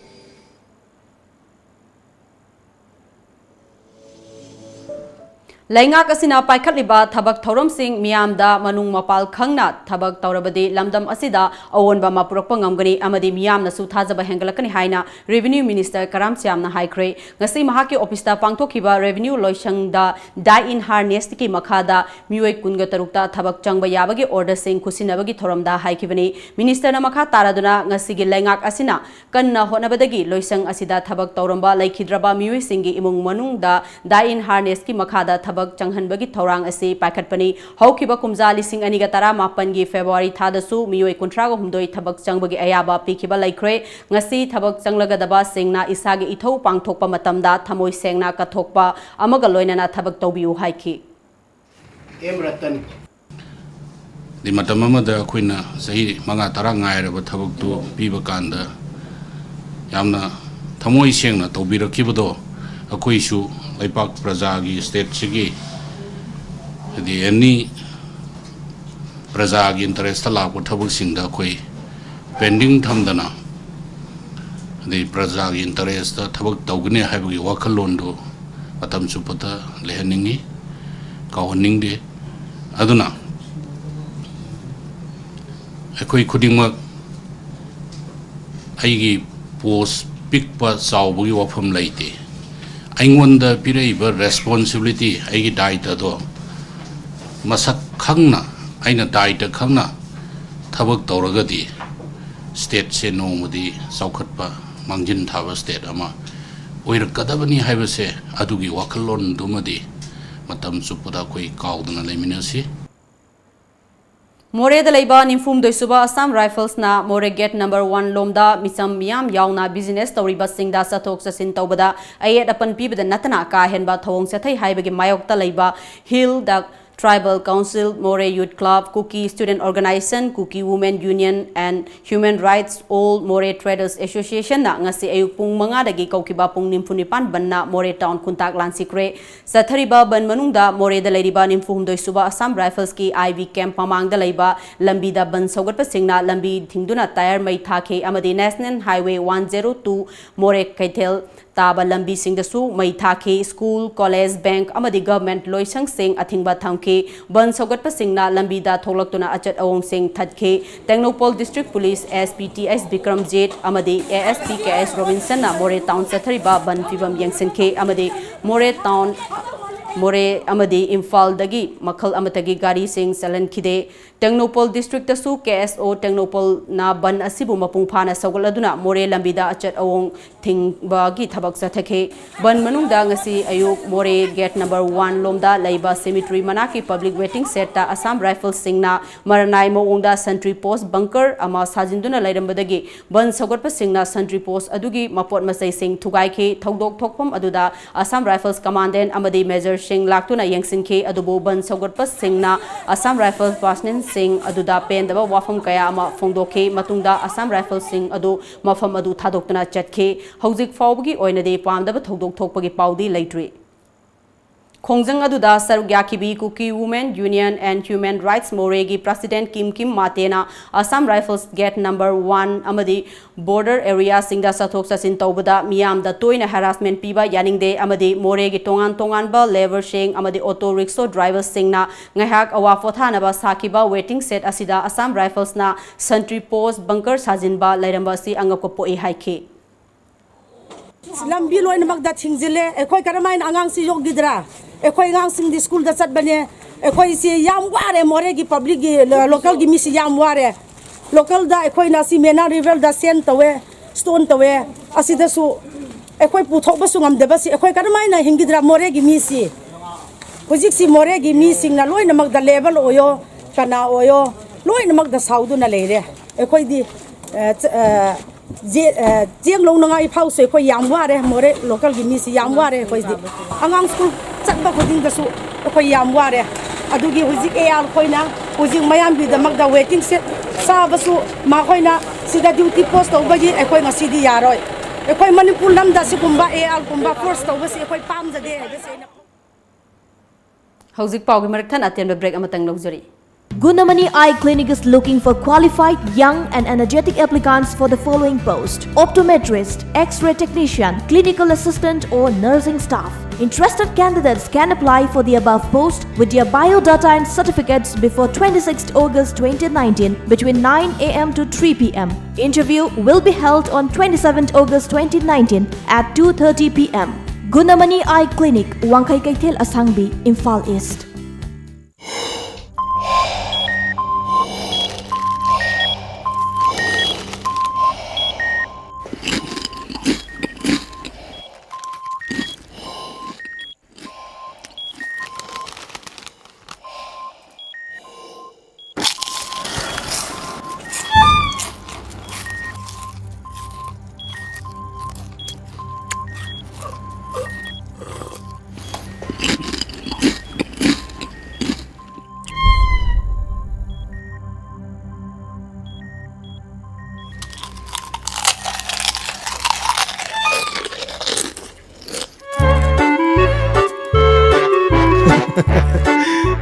ꯂꯩꯉꯥꯛ ꯑꯁꯤꯅ ꯄꯥꯏꯈꯠꯂꯤꯕ ꯊꯕꯛ ꯊꯧꯔꯝꯁꯤꯡ ꯃꯤꯌꯥꯝꯗ ꯃꯅꯨꯡ ꯃꯄꯥꯜ ꯈꯪꯅ ꯊꯕꯛ ꯇꯧꯔꯕꯗꯤ ꯂꯝꯗꯝ ꯑꯁꯤꯗ ꯑꯑꯣꯟꯕ ꯑꯃ ꯄꯨꯔꯛꯄ ꯉꯝꯒꯅꯤ ꯑꯃꯗꯤ ꯃꯤꯌꯥꯝꯅꯁꯨ ꯊꯥꯖꯕ ꯍꯦꯟꯒꯠꯂꯛꯀꯅꯤ ꯍꯥꯏꯅ ꯔꯦꯚꯤꯅ꯭ꯌꯨ ꯃꯤꯅꯤꯁꯇꯔ ꯀꯔꯥꯝ ꯁ꯭ꯌꯥꯝꯅ ꯍꯥꯏꯈ꯭ꯔꯦ꯫ ꯉꯁꯤ ꯃꯍꯥꯛꯀꯤ ꯑꯣꯐꯤꯁꯇ ꯄꯥꯡꯊꯣꯛꯈꯤꯕ ꯔꯦꯚꯤꯅ꯭ꯌꯨ ꯂꯣꯏꯁꯪꯗ ꯗꯥꯏ ꯏꯟ ꯍꯥꯔꯅꯦꯁꯀꯤ ꯃꯈꯥꯗ ꯃꯤꯑꯣꯏ ꯀꯨꯟꯒ ꯇꯔꯨꯛꯇ ꯊꯕꯛ ꯆꯪꯕ ꯌꯥꯕꯒꯤ ꯑꯣꯔꯗꯔꯁꯤꯡ ꯈꯨꯠꯁꯤꯟꯅꯕꯒꯤ ꯊꯧꯔꯝꯗ ꯍꯥꯏꯈꯤꯕꯅꯤ꯫ ꯃꯤꯅꯤꯁꯇꯔꯅ ꯃꯈꯥ ꯇꯥꯔꯗꯨꯅ ꯉꯁꯤꯒꯤ ꯂꯩꯉꯥꯛ ꯑꯁꯤꯅ ꯀꯟꯅ ꯍꯣꯠꯅꯕꯗꯒꯤ ꯂꯣꯏꯁꯪ ꯑꯁꯤꯗ ꯊꯕꯛ ꯇꯧꯔꯝꯕ ꯂꯩꯈꯤꯗ꯭ꯔꯕ ꯃꯤꯑꯣꯏꯁꯤꯡꯒꯤ ꯏꯃꯨꯡ ꯃꯅꯨꯡꯗ ꯗꯥꯏ ꯏꯟ ꯍꯥꯔꯅꯦꯁꯀꯤ ꯃꯈꯥꯗ ꯊꯕꯛ ꯆꯪꯍꯟꯕꯒꯤ ꯊꯧꯔꯥꯡ ꯑꯁꯤ ꯄꯥꯏꯈꯠꯄꯅꯤ꯫ ꯍꯧꯈꯤꯕ ꯀꯨꯝꯖꯥ ꯂꯤꯁꯤꯡ ꯑꯅꯤꯒ ꯇꯔꯥꯃꯥꯄꯟꯒꯤ ꯐꯦꯕ꯭ꯔꯨꯋꯥꯔꯤ ꯊꯥꯗꯁꯨ ꯃꯤꯑꯣꯏ ꯀꯨꯟꯊ꯭ꯔꯥꯒ ꯍꯨꯝꯗꯣꯏ ꯊꯕꯛ ꯆꯪꯕꯒꯤ ꯑꯌꯥꯕ ꯄꯤꯈꯤꯕ ꯂꯩꯈ꯭ꯔꯦ꯫ ꯉꯁꯤ ꯊꯕꯛ ꯆꯪꯂꯒꯗꯕꯁꯤꯡꯅ ꯏꯁꯥꯒꯤ ꯏꯊꯧ ꯄꯥꯡꯊꯣꯛꯄ ꯃꯇꯝꯗ ꯊꯃꯣꯏ ꯁꯦꯡꯅ ꯀꯠꯊꯣꯛꯄ ꯑꯃꯒ ꯂꯣꯏꯅꯅ ꯊꯕꯛ ꯇꯧꯕꯤꯌꯨ ꯍꯥꯏꯈꯤ꯫ ꯑꯦꯝ ꯔꯇꯟ꯫ ꯑꯗꯩ ꯃꯇꯝ ꯑꯃꯗ ꯑꯩꯈꯣꯏꯅ ꯆꯍꯤ ꯃꯉꯥ ꯇꯔꯥ ꯉꯥꯏꯔꯕ ꯊꯕꯛꯇꯨ ꯄꯤꯕ ꯀꯥꯟꯗ ꯌꯥꯝꯅ ꯊꯃꯣꯏ ꯁꯦꯡꯅ ꯇꯧꯕꯤꯔꯛꯈꯤꯕꯗꯣ, ꯑꯩꯈꯣꯏꯁꯨ ꯂꯩꯄꯥꯛ ꯄ꯭ꯔꯖꯥꯒꯤ, ꯁ꯭ꯇꯦꯠꯁꯤꯒꯤ, ꯍꯥꯏꯗꯤ ꯑꯦꯅꯤ ꯄ꯭ꯔꯖꯥꯒꯤ ꯏꯟꯇꯔꯦꯁꯇ ꯂꯥꯛꯄ ꯊꯕꯛꯁꯤꯡꯗ ꯑꯩꯈꯣꯏ ꯄꯦꯟꯗꯤꯡ ꯊꯝꯗꯅ, ꯑꯗꯩ ꯄ꯭ꯔꯖꯥꯒꯤ ꯏꯟꯇꯔꯦꯁꯇ ꯊꯕꯛ ꯇꯧꯒꯅꯤ ꯍꯥꯏꯕꯒꯤ ꯋꯥꯈꯜꯂꯣꯟꯗꯨ ꯃꯇꯝ ꯆꯨꯞꯄꯗ ꯂꯩꯍꯟꯅꯤꯡꯉꯤ, ꯀꯥꯎꯍꯟꯅꯤꯡꯗꯦ꯫ ꯑꯗꯨꯅ ꯑꯩꯈꯣꯏ ꯈꯨꯗꯤꯡꯃꯛ ꯑꯩꯒꯤ ꯄꯣꯁ ꯄꯤꯛꯄ ꯆꯥꯎꯕꯒꯤ ꯋꯥꯐꯝ ꯂꯩꯇꯦ꯫ ꯑꯩꯉꯣꯟꯗ ꯄꯤꯔꯛꯏꯕ ꯔꯦꯁꯄꯣꯟꯁꯤꯕꯤꯂꯤꯇꯤ, ꯑꯩꯒꯤ ꯗꯥꯏꯇꯗꯣ ꯃꯁꯛ ꯈꯪꯅ, ꯑꯩꯅ ꯗꯥꯏꯇ ꯈꯪꯅ ꯊꯕꯛ ꯇꯧꯔꯒꯗꯤ ꯁ꯭ꯇꯦꯠꯁꯦ ꯅꯣꯡꯃꯗꯤ ꯆꯥꯎꯈꯠꯄ, ꯃꯥꯡꯖꯤꯟ ꯊꯥꯕ ꯁ꯭ꯇꯦꯠ ꯑꯃ ꯑꯣꯏꯔꯛꯀꯗꯕꯅꯤ ꯍꯥꯏꯕꯁꯦ, ꯑꯗꯨꯒꯤ ꯋꯥꯈꯜꯂꯣꯟꯗꯨꯃꯗꯤ ꯃꯇꯝ ꯆꯨꯞꯄꯗ ꯑꯩꯈꯣꯏ ꯀꯥꯎꯗꯅ ꯂꯩꯃꯤꯟꯅꯁꯤ꯫ ꯃꯣꯔꯦꯗ ꯂꯩꯕ ꯅꯤꯐꯨꯍꯨꯝꯗꯣꯏ ꯁꯨꯕ ꯑꯁꯥꯝ ꯔꯥꯏꯐꯜꯁꯅ ꯃꯣꯔꯦ ꯒꯦꯠ ꯅꯝꯕꯔ ꯋꯥꯟ ꯂꯣꯝꯗ ꯃꯤꯆꯝ ꯃꯤꯌꯥꯝ ꯌꯥꯎꯅ ꯕꯤꯖꯤꯅꯦꯁ ꯇꯧꯔꯤꯕꯁꯤꯡꯗ ꯆꯠꯊꯣꯛ ꯆꯠꯁꯤꯟ ꯇꯧꯕꯗ ꯑꯌꯦꯠ ꯑꯄꯟ ꯄꯤꯕꯗ ꯅꯠꯇꯅ ꯀꯥ ꯍꯦꯟꯕ ꯊꯧꯑꯣꯡ ꯆꯠꯊꯩ ꯍꯥꯏꯕꯒꯤ ꯃꯥꯌꯣꯛꯇ ꯂꯩꯕ hill the Tribal Council, More Youth Club, Kuki Student Organization, Kuki Women Union and Human Rights, All More Traders Associationꯅ ꯉꯁꯤ ꯑꯌꯨꯛ ꯄꯨꯡ ꯃꯉꯥꯗꯒꯤ ꯀꯧꯈꯤꯕ ꯄꯨꯡ ꯅꯤꯐꯨ ꯅꯤꯄꯥꯟ ꯕꯟꯅ ꯃꯣꯔꯦ ꯇꯥꯎꯟ ꯈꯨꯟꯇꯥꯛ ꯂꯥꯟꯁꯤꯈ꯭ꯔꯦ꯫ ꯆꯠꯊꯔꯤꯕ ꯕꯟ ꯃꯅꯨꯡꯗ ꯃꯣꯔꯦꯗ ꯂꯩꯔꯤꯕ ꯅꯤꯐꯨꯍꯨꯝꯗꯣꯏ ꯁꯨꯕ ꯑꯁꯥꯝ ꯔꯥꯏꯐꯜꯁꯀꯤ ꯑꯥꯏ ꯕꯤ ꯀꯦꯝꯞ ꯃꯃꯥꯡꯗ ꯂꯩꯕ ꯂꯝꯕꯤꯗ ꯕꯟ ꯁꯧꯒꯠꯄꯁꯤꯡꯅ ꯂꯝꯕꯤ ꯊꯤꯡꯗꯨꯅ ꯇꯥꯌꯔ ꯃꯩ ꯊꯥꯈꯤ ꯑꯃꯗꯤ National Highway one zero two ꯃꯣꯔꯦ ꯀꯩꯊꯦꯜ ꯇꯥꯕ ꯂꯝꯕꯤꯁꯤꯡꯗꯁꯨ ꯃꯩ ꯊꯥꯈꯤ꯫ ꯁ꯭ꯀꯨꯜ, ꯀꯣꯂꯦꯖ, ꯕꯦꯡꯛ ꯑꯃꯗꯤ ꯒꯚꯔꯟꯃꯦꯟꯠ ꯂꯣꯏꯁꯪꯁꯤꯡ ꯑꯊꯤꯡꯕ ꯊꯝꯈꯤ꯫ ꯕꯟ ꯁꯧꯒꯠꯄꯁꯤꯡꯅ ꯂꯝꯕꯤꯗ ꯊꯣꯛꯂꯛꯇꯨꯅ ꯑꯆꯠ ꯑꯋꯣꯡꯁꯤꯡ ꯊꯠꯈꯤ꯫ Tengnoupal district police S P T S Bikramjit ꯑꯃꯗꯤ ꯑꯦ ꯑꯦꯁ ꯄꯤ ꯀꯦ ꯑꯦꯁ ꯔꯣꯕꯤꯟꯁꯟꯅ ꯃꯣꯔꯦ ꯇꯥꯎꯟ ꯆꯠꯊꯔꯤꯕ ꯕꯟ ꯐꯤꯕꯝ ꯌꯦꯡꯁꯤꯟꯈꯤ ꯑꯃꯗꯤ ꯃꯣꯔꯦ ꯇꯥꯎꯟ, ꯃꯣꯔꯦ ꯑꯃꯗꯤ ꯏꯝꯐꯥꯜꯗꯒꯤ ꯃꯈꯜ ꯑꯃꯠꯇꯒꯤ ꯒꯥꯔꯤꯁꯤꯡ ꯆꯠꯍꯟꯈꯤꯗꯦ꯫ ꯇꯦꯡꯅꯧꯄꯜ ꯗꯤꯁꯇ꯭ꯔꯤꯛꯇꯁꯨ ꯀꯦ ꯑꯦꯁ ꯑꯣ ꯇꯦꯡꯅꯧꯄꯜꯅ ꯕꯟ ꯑꯁꯤꯕꯨ ꯃꯄꯨꯡ ꯐꯥꯅ ꯁꯧꯒꯠꯂꯗꯨꯅ ꯃꯣꯔꯦ ꯂꯝꯕꯤꯗ ꯑꯆꯠ ꯑꯋꯣꯡ ꯊꯤꯡꯕꯒꯤ ꯊꯕꯛ ꯆꯠꯊꯈꯤ꯫ ꯕꯟ ꯃꯅꯨꯡꯗ ꯉꯁꯤ ꯑꯌꯨꯛ ꯃꯣꯔꯦ ꯒꯦꯠ ꯅꯝꯕꯔ ꯋꯥꯟ ꯂꯣꯝꯗ ꯂꯩꯕ ꯁꯦꯃꯤꯇ꯭ꯔꯤ ꯃꯅꯥꯛꯀꯤ ꯄꯕ꯭ꯂꯤꯛ ꯋꯦꯇꯤꯡ ꯁꯦꯗꯇ ꯑꯁꯥꯝ ꯔꯥꯏꯐꯜꯁꯤꯡꯅ ꯃꯔꯅꯥꯏ ꯃꯑꯣꯡꯗ ꯁꯟꯇ꯭ꯔꯤ ꯄꯣꯁ ꯕꯪꯀꯔ ꯑꯃ ꯁꯥꯖꯤꯟꯗꯨꯅ ꯂꯩꯔꯝꯕꯗꯒꯤ ꯕꯟ ꯁꯧꯒꯠꯄꯁꯤꯡꯅ ꯁꯟꯇ꯭ꯔꯤ ꯄꯣꯁ ꯑꯗꯨꯒꯤ ꯃꯄꯣꯠ ꯃꯆꯩꯁꯤꯡ ꯊꯨꯒꯥꯏꯈꯤ꯫ ꯊꯧꯗꯣꯛ ꯊꯣꯛꯐꯝ ꯑꯗꯨꯗ ꯑꯁꯥꯝ ꯔꯥꯏꯐꯜꯁ ꯀꯃꯥꯟꯗꯦꯟꯠ ꯑꯃꯗꯤ ꯃꯦꯖꯔ ꯁꯤꯡ ꯂꯥꯛꯇꯨꯅ ꯌꯦꯡꯁꯤꯟꯈꯤ꯫ ꯑꯗꯨꯕꯨ ꯕꯟ ꯁꯧꯒꯠꯄꯁꯤꯡꯅ Assam Rifles personnel ꯁꯤꯡ ꯑꯗꯨꯗ ꯄꯦꯟꯗꯕ ꯋꯥꯐꯝ ꯀꯌꯥ ꯑꯃ ꯐꯣꯡꯗꯣꯛꯈꯤ꯫ ꯃꯇꯨꯡꯗ Assam Rifles ꯁꯤꯡ ꯑꯗꯨ ꯃꯐꯝ ꯑꯗꯨ ꯊꯥꯗꯣꯛꯇꯨꯅ ꯆꯠꯈꯤ꯫ ꯍꯧꯖꯤꯛ ꯐꯥꯎꯕꯒꯤ ꯑꯣꯏꯅꯗꯤ ꯄꯥꯝꯗꯕ ꯊꯧꯗꯣꯛ ꯊꯣꯛꯄꯒꯤ ꯄꯥꯎꯗꯤ ꯂꯩꯇ꯭ꯔꯤ꯫ ꯈꯣꯡꯖꯪ ꯑꯗꯨꯗ ꯁꯔꯨꯛ ꯌꯥꯈꯤꯕꯤ Kuki Women Union and Human Rights Moreh ꯒꯤ President Kimkim Mate ꯅ Assam Rifles gate number one ꯑꯃꯗꯤ border area ꯁꯤꯡꯗ ꯆꯠꯊꯣꯛ ꯆꯠꯁꯤꯟ ꯇꯧꯕꯗ ꯃꯤꯌꯥꯝꯗ ꯇꯣꯏꯅ harassment ꯄꯤꯕ ꯌꯥꯅꯤꯡꯗꯦ ꯑꯃꯗꯤ ꯃꯣꯔꯦꯒꯤ ꯇꯣꯉꯥꯟ ꯇꯣꯉꯥꯟꯕ labour ꯁꯤꯡ ꯑꯃꯗꯤ auto rickshaw driver ꯁꯤꯡꯅ ꯉꯥꯏꯍꯥꯛ ꯑꯋꯥ ꯄꯣꯊꯥꯅꯕ ꯁꯥꯈꯤꯕ waiting shed ꯑꯁꯤꯗ Assam Rifles ꯅ sentry post bunker ꯁꯥꯖꯤꯟꯕ ꯂꯩꯔꯝꯕ ꯑꯁꯤ ꯑꯉꯛꯄ ꯄꯣꯛꯏ ꯍꯥꯏꯈꯤ꯫ ꯂꯝꯕꯤ ꯂꯣꯏꯅꯃꯛꯇ ꯊꯤꯡꯖꯤꯜꯂꯦ꯫ ꯑꯩꯈꯣꯏ ꯀꯔꯝꯍꯥꯏꯅ ꯑꯉꯥꯡꯁꯤ ꯌꯣꯛꯈꯤꯗ꯭ꯔꯥ? ꯑꯩꯈꯣꯏ ꯑꯉꯥꯡꯁꯤꯡꯗꯤ ꯁ꯭ꯀꯨꯜꯗ ꯆꯠꯄꯅꯦ꯫ ꯑꯩꯈꯣꯏꯁꯤ ꯌꯥꯝ ꯋꯥꯔꯦ, ꯃꯣꯔꯦꯒꯤ ꯄꯕ꯭ꯂꯤꯛꯀꯤ, ꯂꯣꯀꯦꯜꯒꯤ ꯃꯤꯁꯤ ꯌꯥꯝ ꯋꯥꯔꯦ꯫ ꯂꯣꯀꯦꯜꯗ ꯑꯩꯈꯣꯏꯅ ꯁꯤ ꯃꯦꯅꯥ ꯔꯤꯚꯔꯗ ꯁꯦꯟ ꯇꯧꯋꯦ, ꯁ꯭ꯇꯣꯟ ꯇꯧꯋꯦ꯫ ꯑꯁꯤꯗꯁꯨ ꯑꯩꯈꯣꯏ ꯄꯨꯊꯣꯛꯄꯁꯨ ꯉꯝꯗꯕꯁꯤ ꯑꯩꯈꯣꯏ ꯀꯔꯝꯍꯥꯏꯅ ꯍꯤꯡꯈꯤꯗ꯭ꯔꯥ? ꯃꯣꯔꯦꯒꯤ ꯃꯤꯁꯤ ꯍꯧꯖꯤꯛꯁꯤ ꯃꯣꯔꯦꯒꯤ ꯃꯤꯁꯤꯡꯅ ꯂꯣꯏꯅꯃꯛꯇ ꯂꯦꯕꯔ ꯑꯣꯏꯌꯣ, ꯀꯅꯥ ꯑꯣꯏꯌꯣ, ꯂꯣꯏꯅꯃꯛꯇ ꯁꯥꯎꯗꯨꯅ ꯂꯩꯔꯦ꯫ ꯑꯩꯈꯣꯏꯗꯤ, ꯑ, ꯆ-, ꯑ, ꯖꯦ-, ꯑ, ꯆꯦꯡ ꯂꯧꯅꯉꯥꯏ ꯐꯥꯎꯁꯨ ꯑꯩꯈꯣꯏ ꯌꯥꯝ ꯋꯥꯔꯦ, ꯃꯣꯔꯦ ꯂꯣꯀꯦꯜꯒꯤ ꯃꯤꯁꯤ ꯌꯥꯝ ꯋꯥꯔꯦ ꯑꯩꯈꯣꯏꯗꯤ꯫ ꯑꯉꯥꯡ ꯁ꯭ꯀꯨꯜ ꯆꯠꯄ ꯈꯨꯗꯤꯡꯗꯁꯨ ꯑꯩꯈꯣꯏ ꯌꯥꯝ ꯋꯥꯔꯦ꯫ ꯑꯗꯨꯒꯤ ꯍꯧꯖꯤꯛ ꯑꯦ ꯑꯥꯔ ꯈꯣꯏꯅ ꯍꯧꯖꯤꯛ ꯃꯌꯥꯝꯒꯤꯗꯃꯛꯇ waiting shed ꯁꯥꯕꯁꯨ ꯃꯈꯣꯏꯅ ꯁꯤꯗ duty post ꯇꯧꯕꯒꯤ ꯑꯩꯈꯣꯏ ꯉꯁꯤꯗꯤ ꯌꯥꯔꯣꯏ꯫ ꯑꯩꯈꯣꯏ ꯃꯅꯤꯄꯨꯔ ꯂꯝꯗ ꯁꯤꯒꯨꯝꯕ ꯑꯦ ꯑꯥꯔꯒꯨꯝꯕ force ꯇꯧꯕꯁꯤ ꯑꯩꯈꯣꯏ ꯄꯥꯝꯖꯗꯦ ꯍꯥꯏꯕꯁꯤ ꯑꯩꯅ ꯍꯧꯖꯤꯛ ꯄꯥꯎꯒꯤ ꯃꯔꯛ ꯊꯠꯅ ꯑꯇꯦꯟꯕ break ꯑꯃꯇꯪ ꯂꯧꯖꯔꯤ꯫ Gunamani Eye Clinic is looking for qualified, young and energetic applicants for the following post: optometrist, X-ray technician, clinical assistant or nursing staff. Interested candidates can apply for the above post with their biodata and certificates before twenty-sixth August twenty nineteen between nine a m to three p m. Interview will be held on twenty-seventh August twenty nineteen at two thirty p m. Gunamani Eye Clinic, Wangkhai Keithel Asangbi, Imphal East.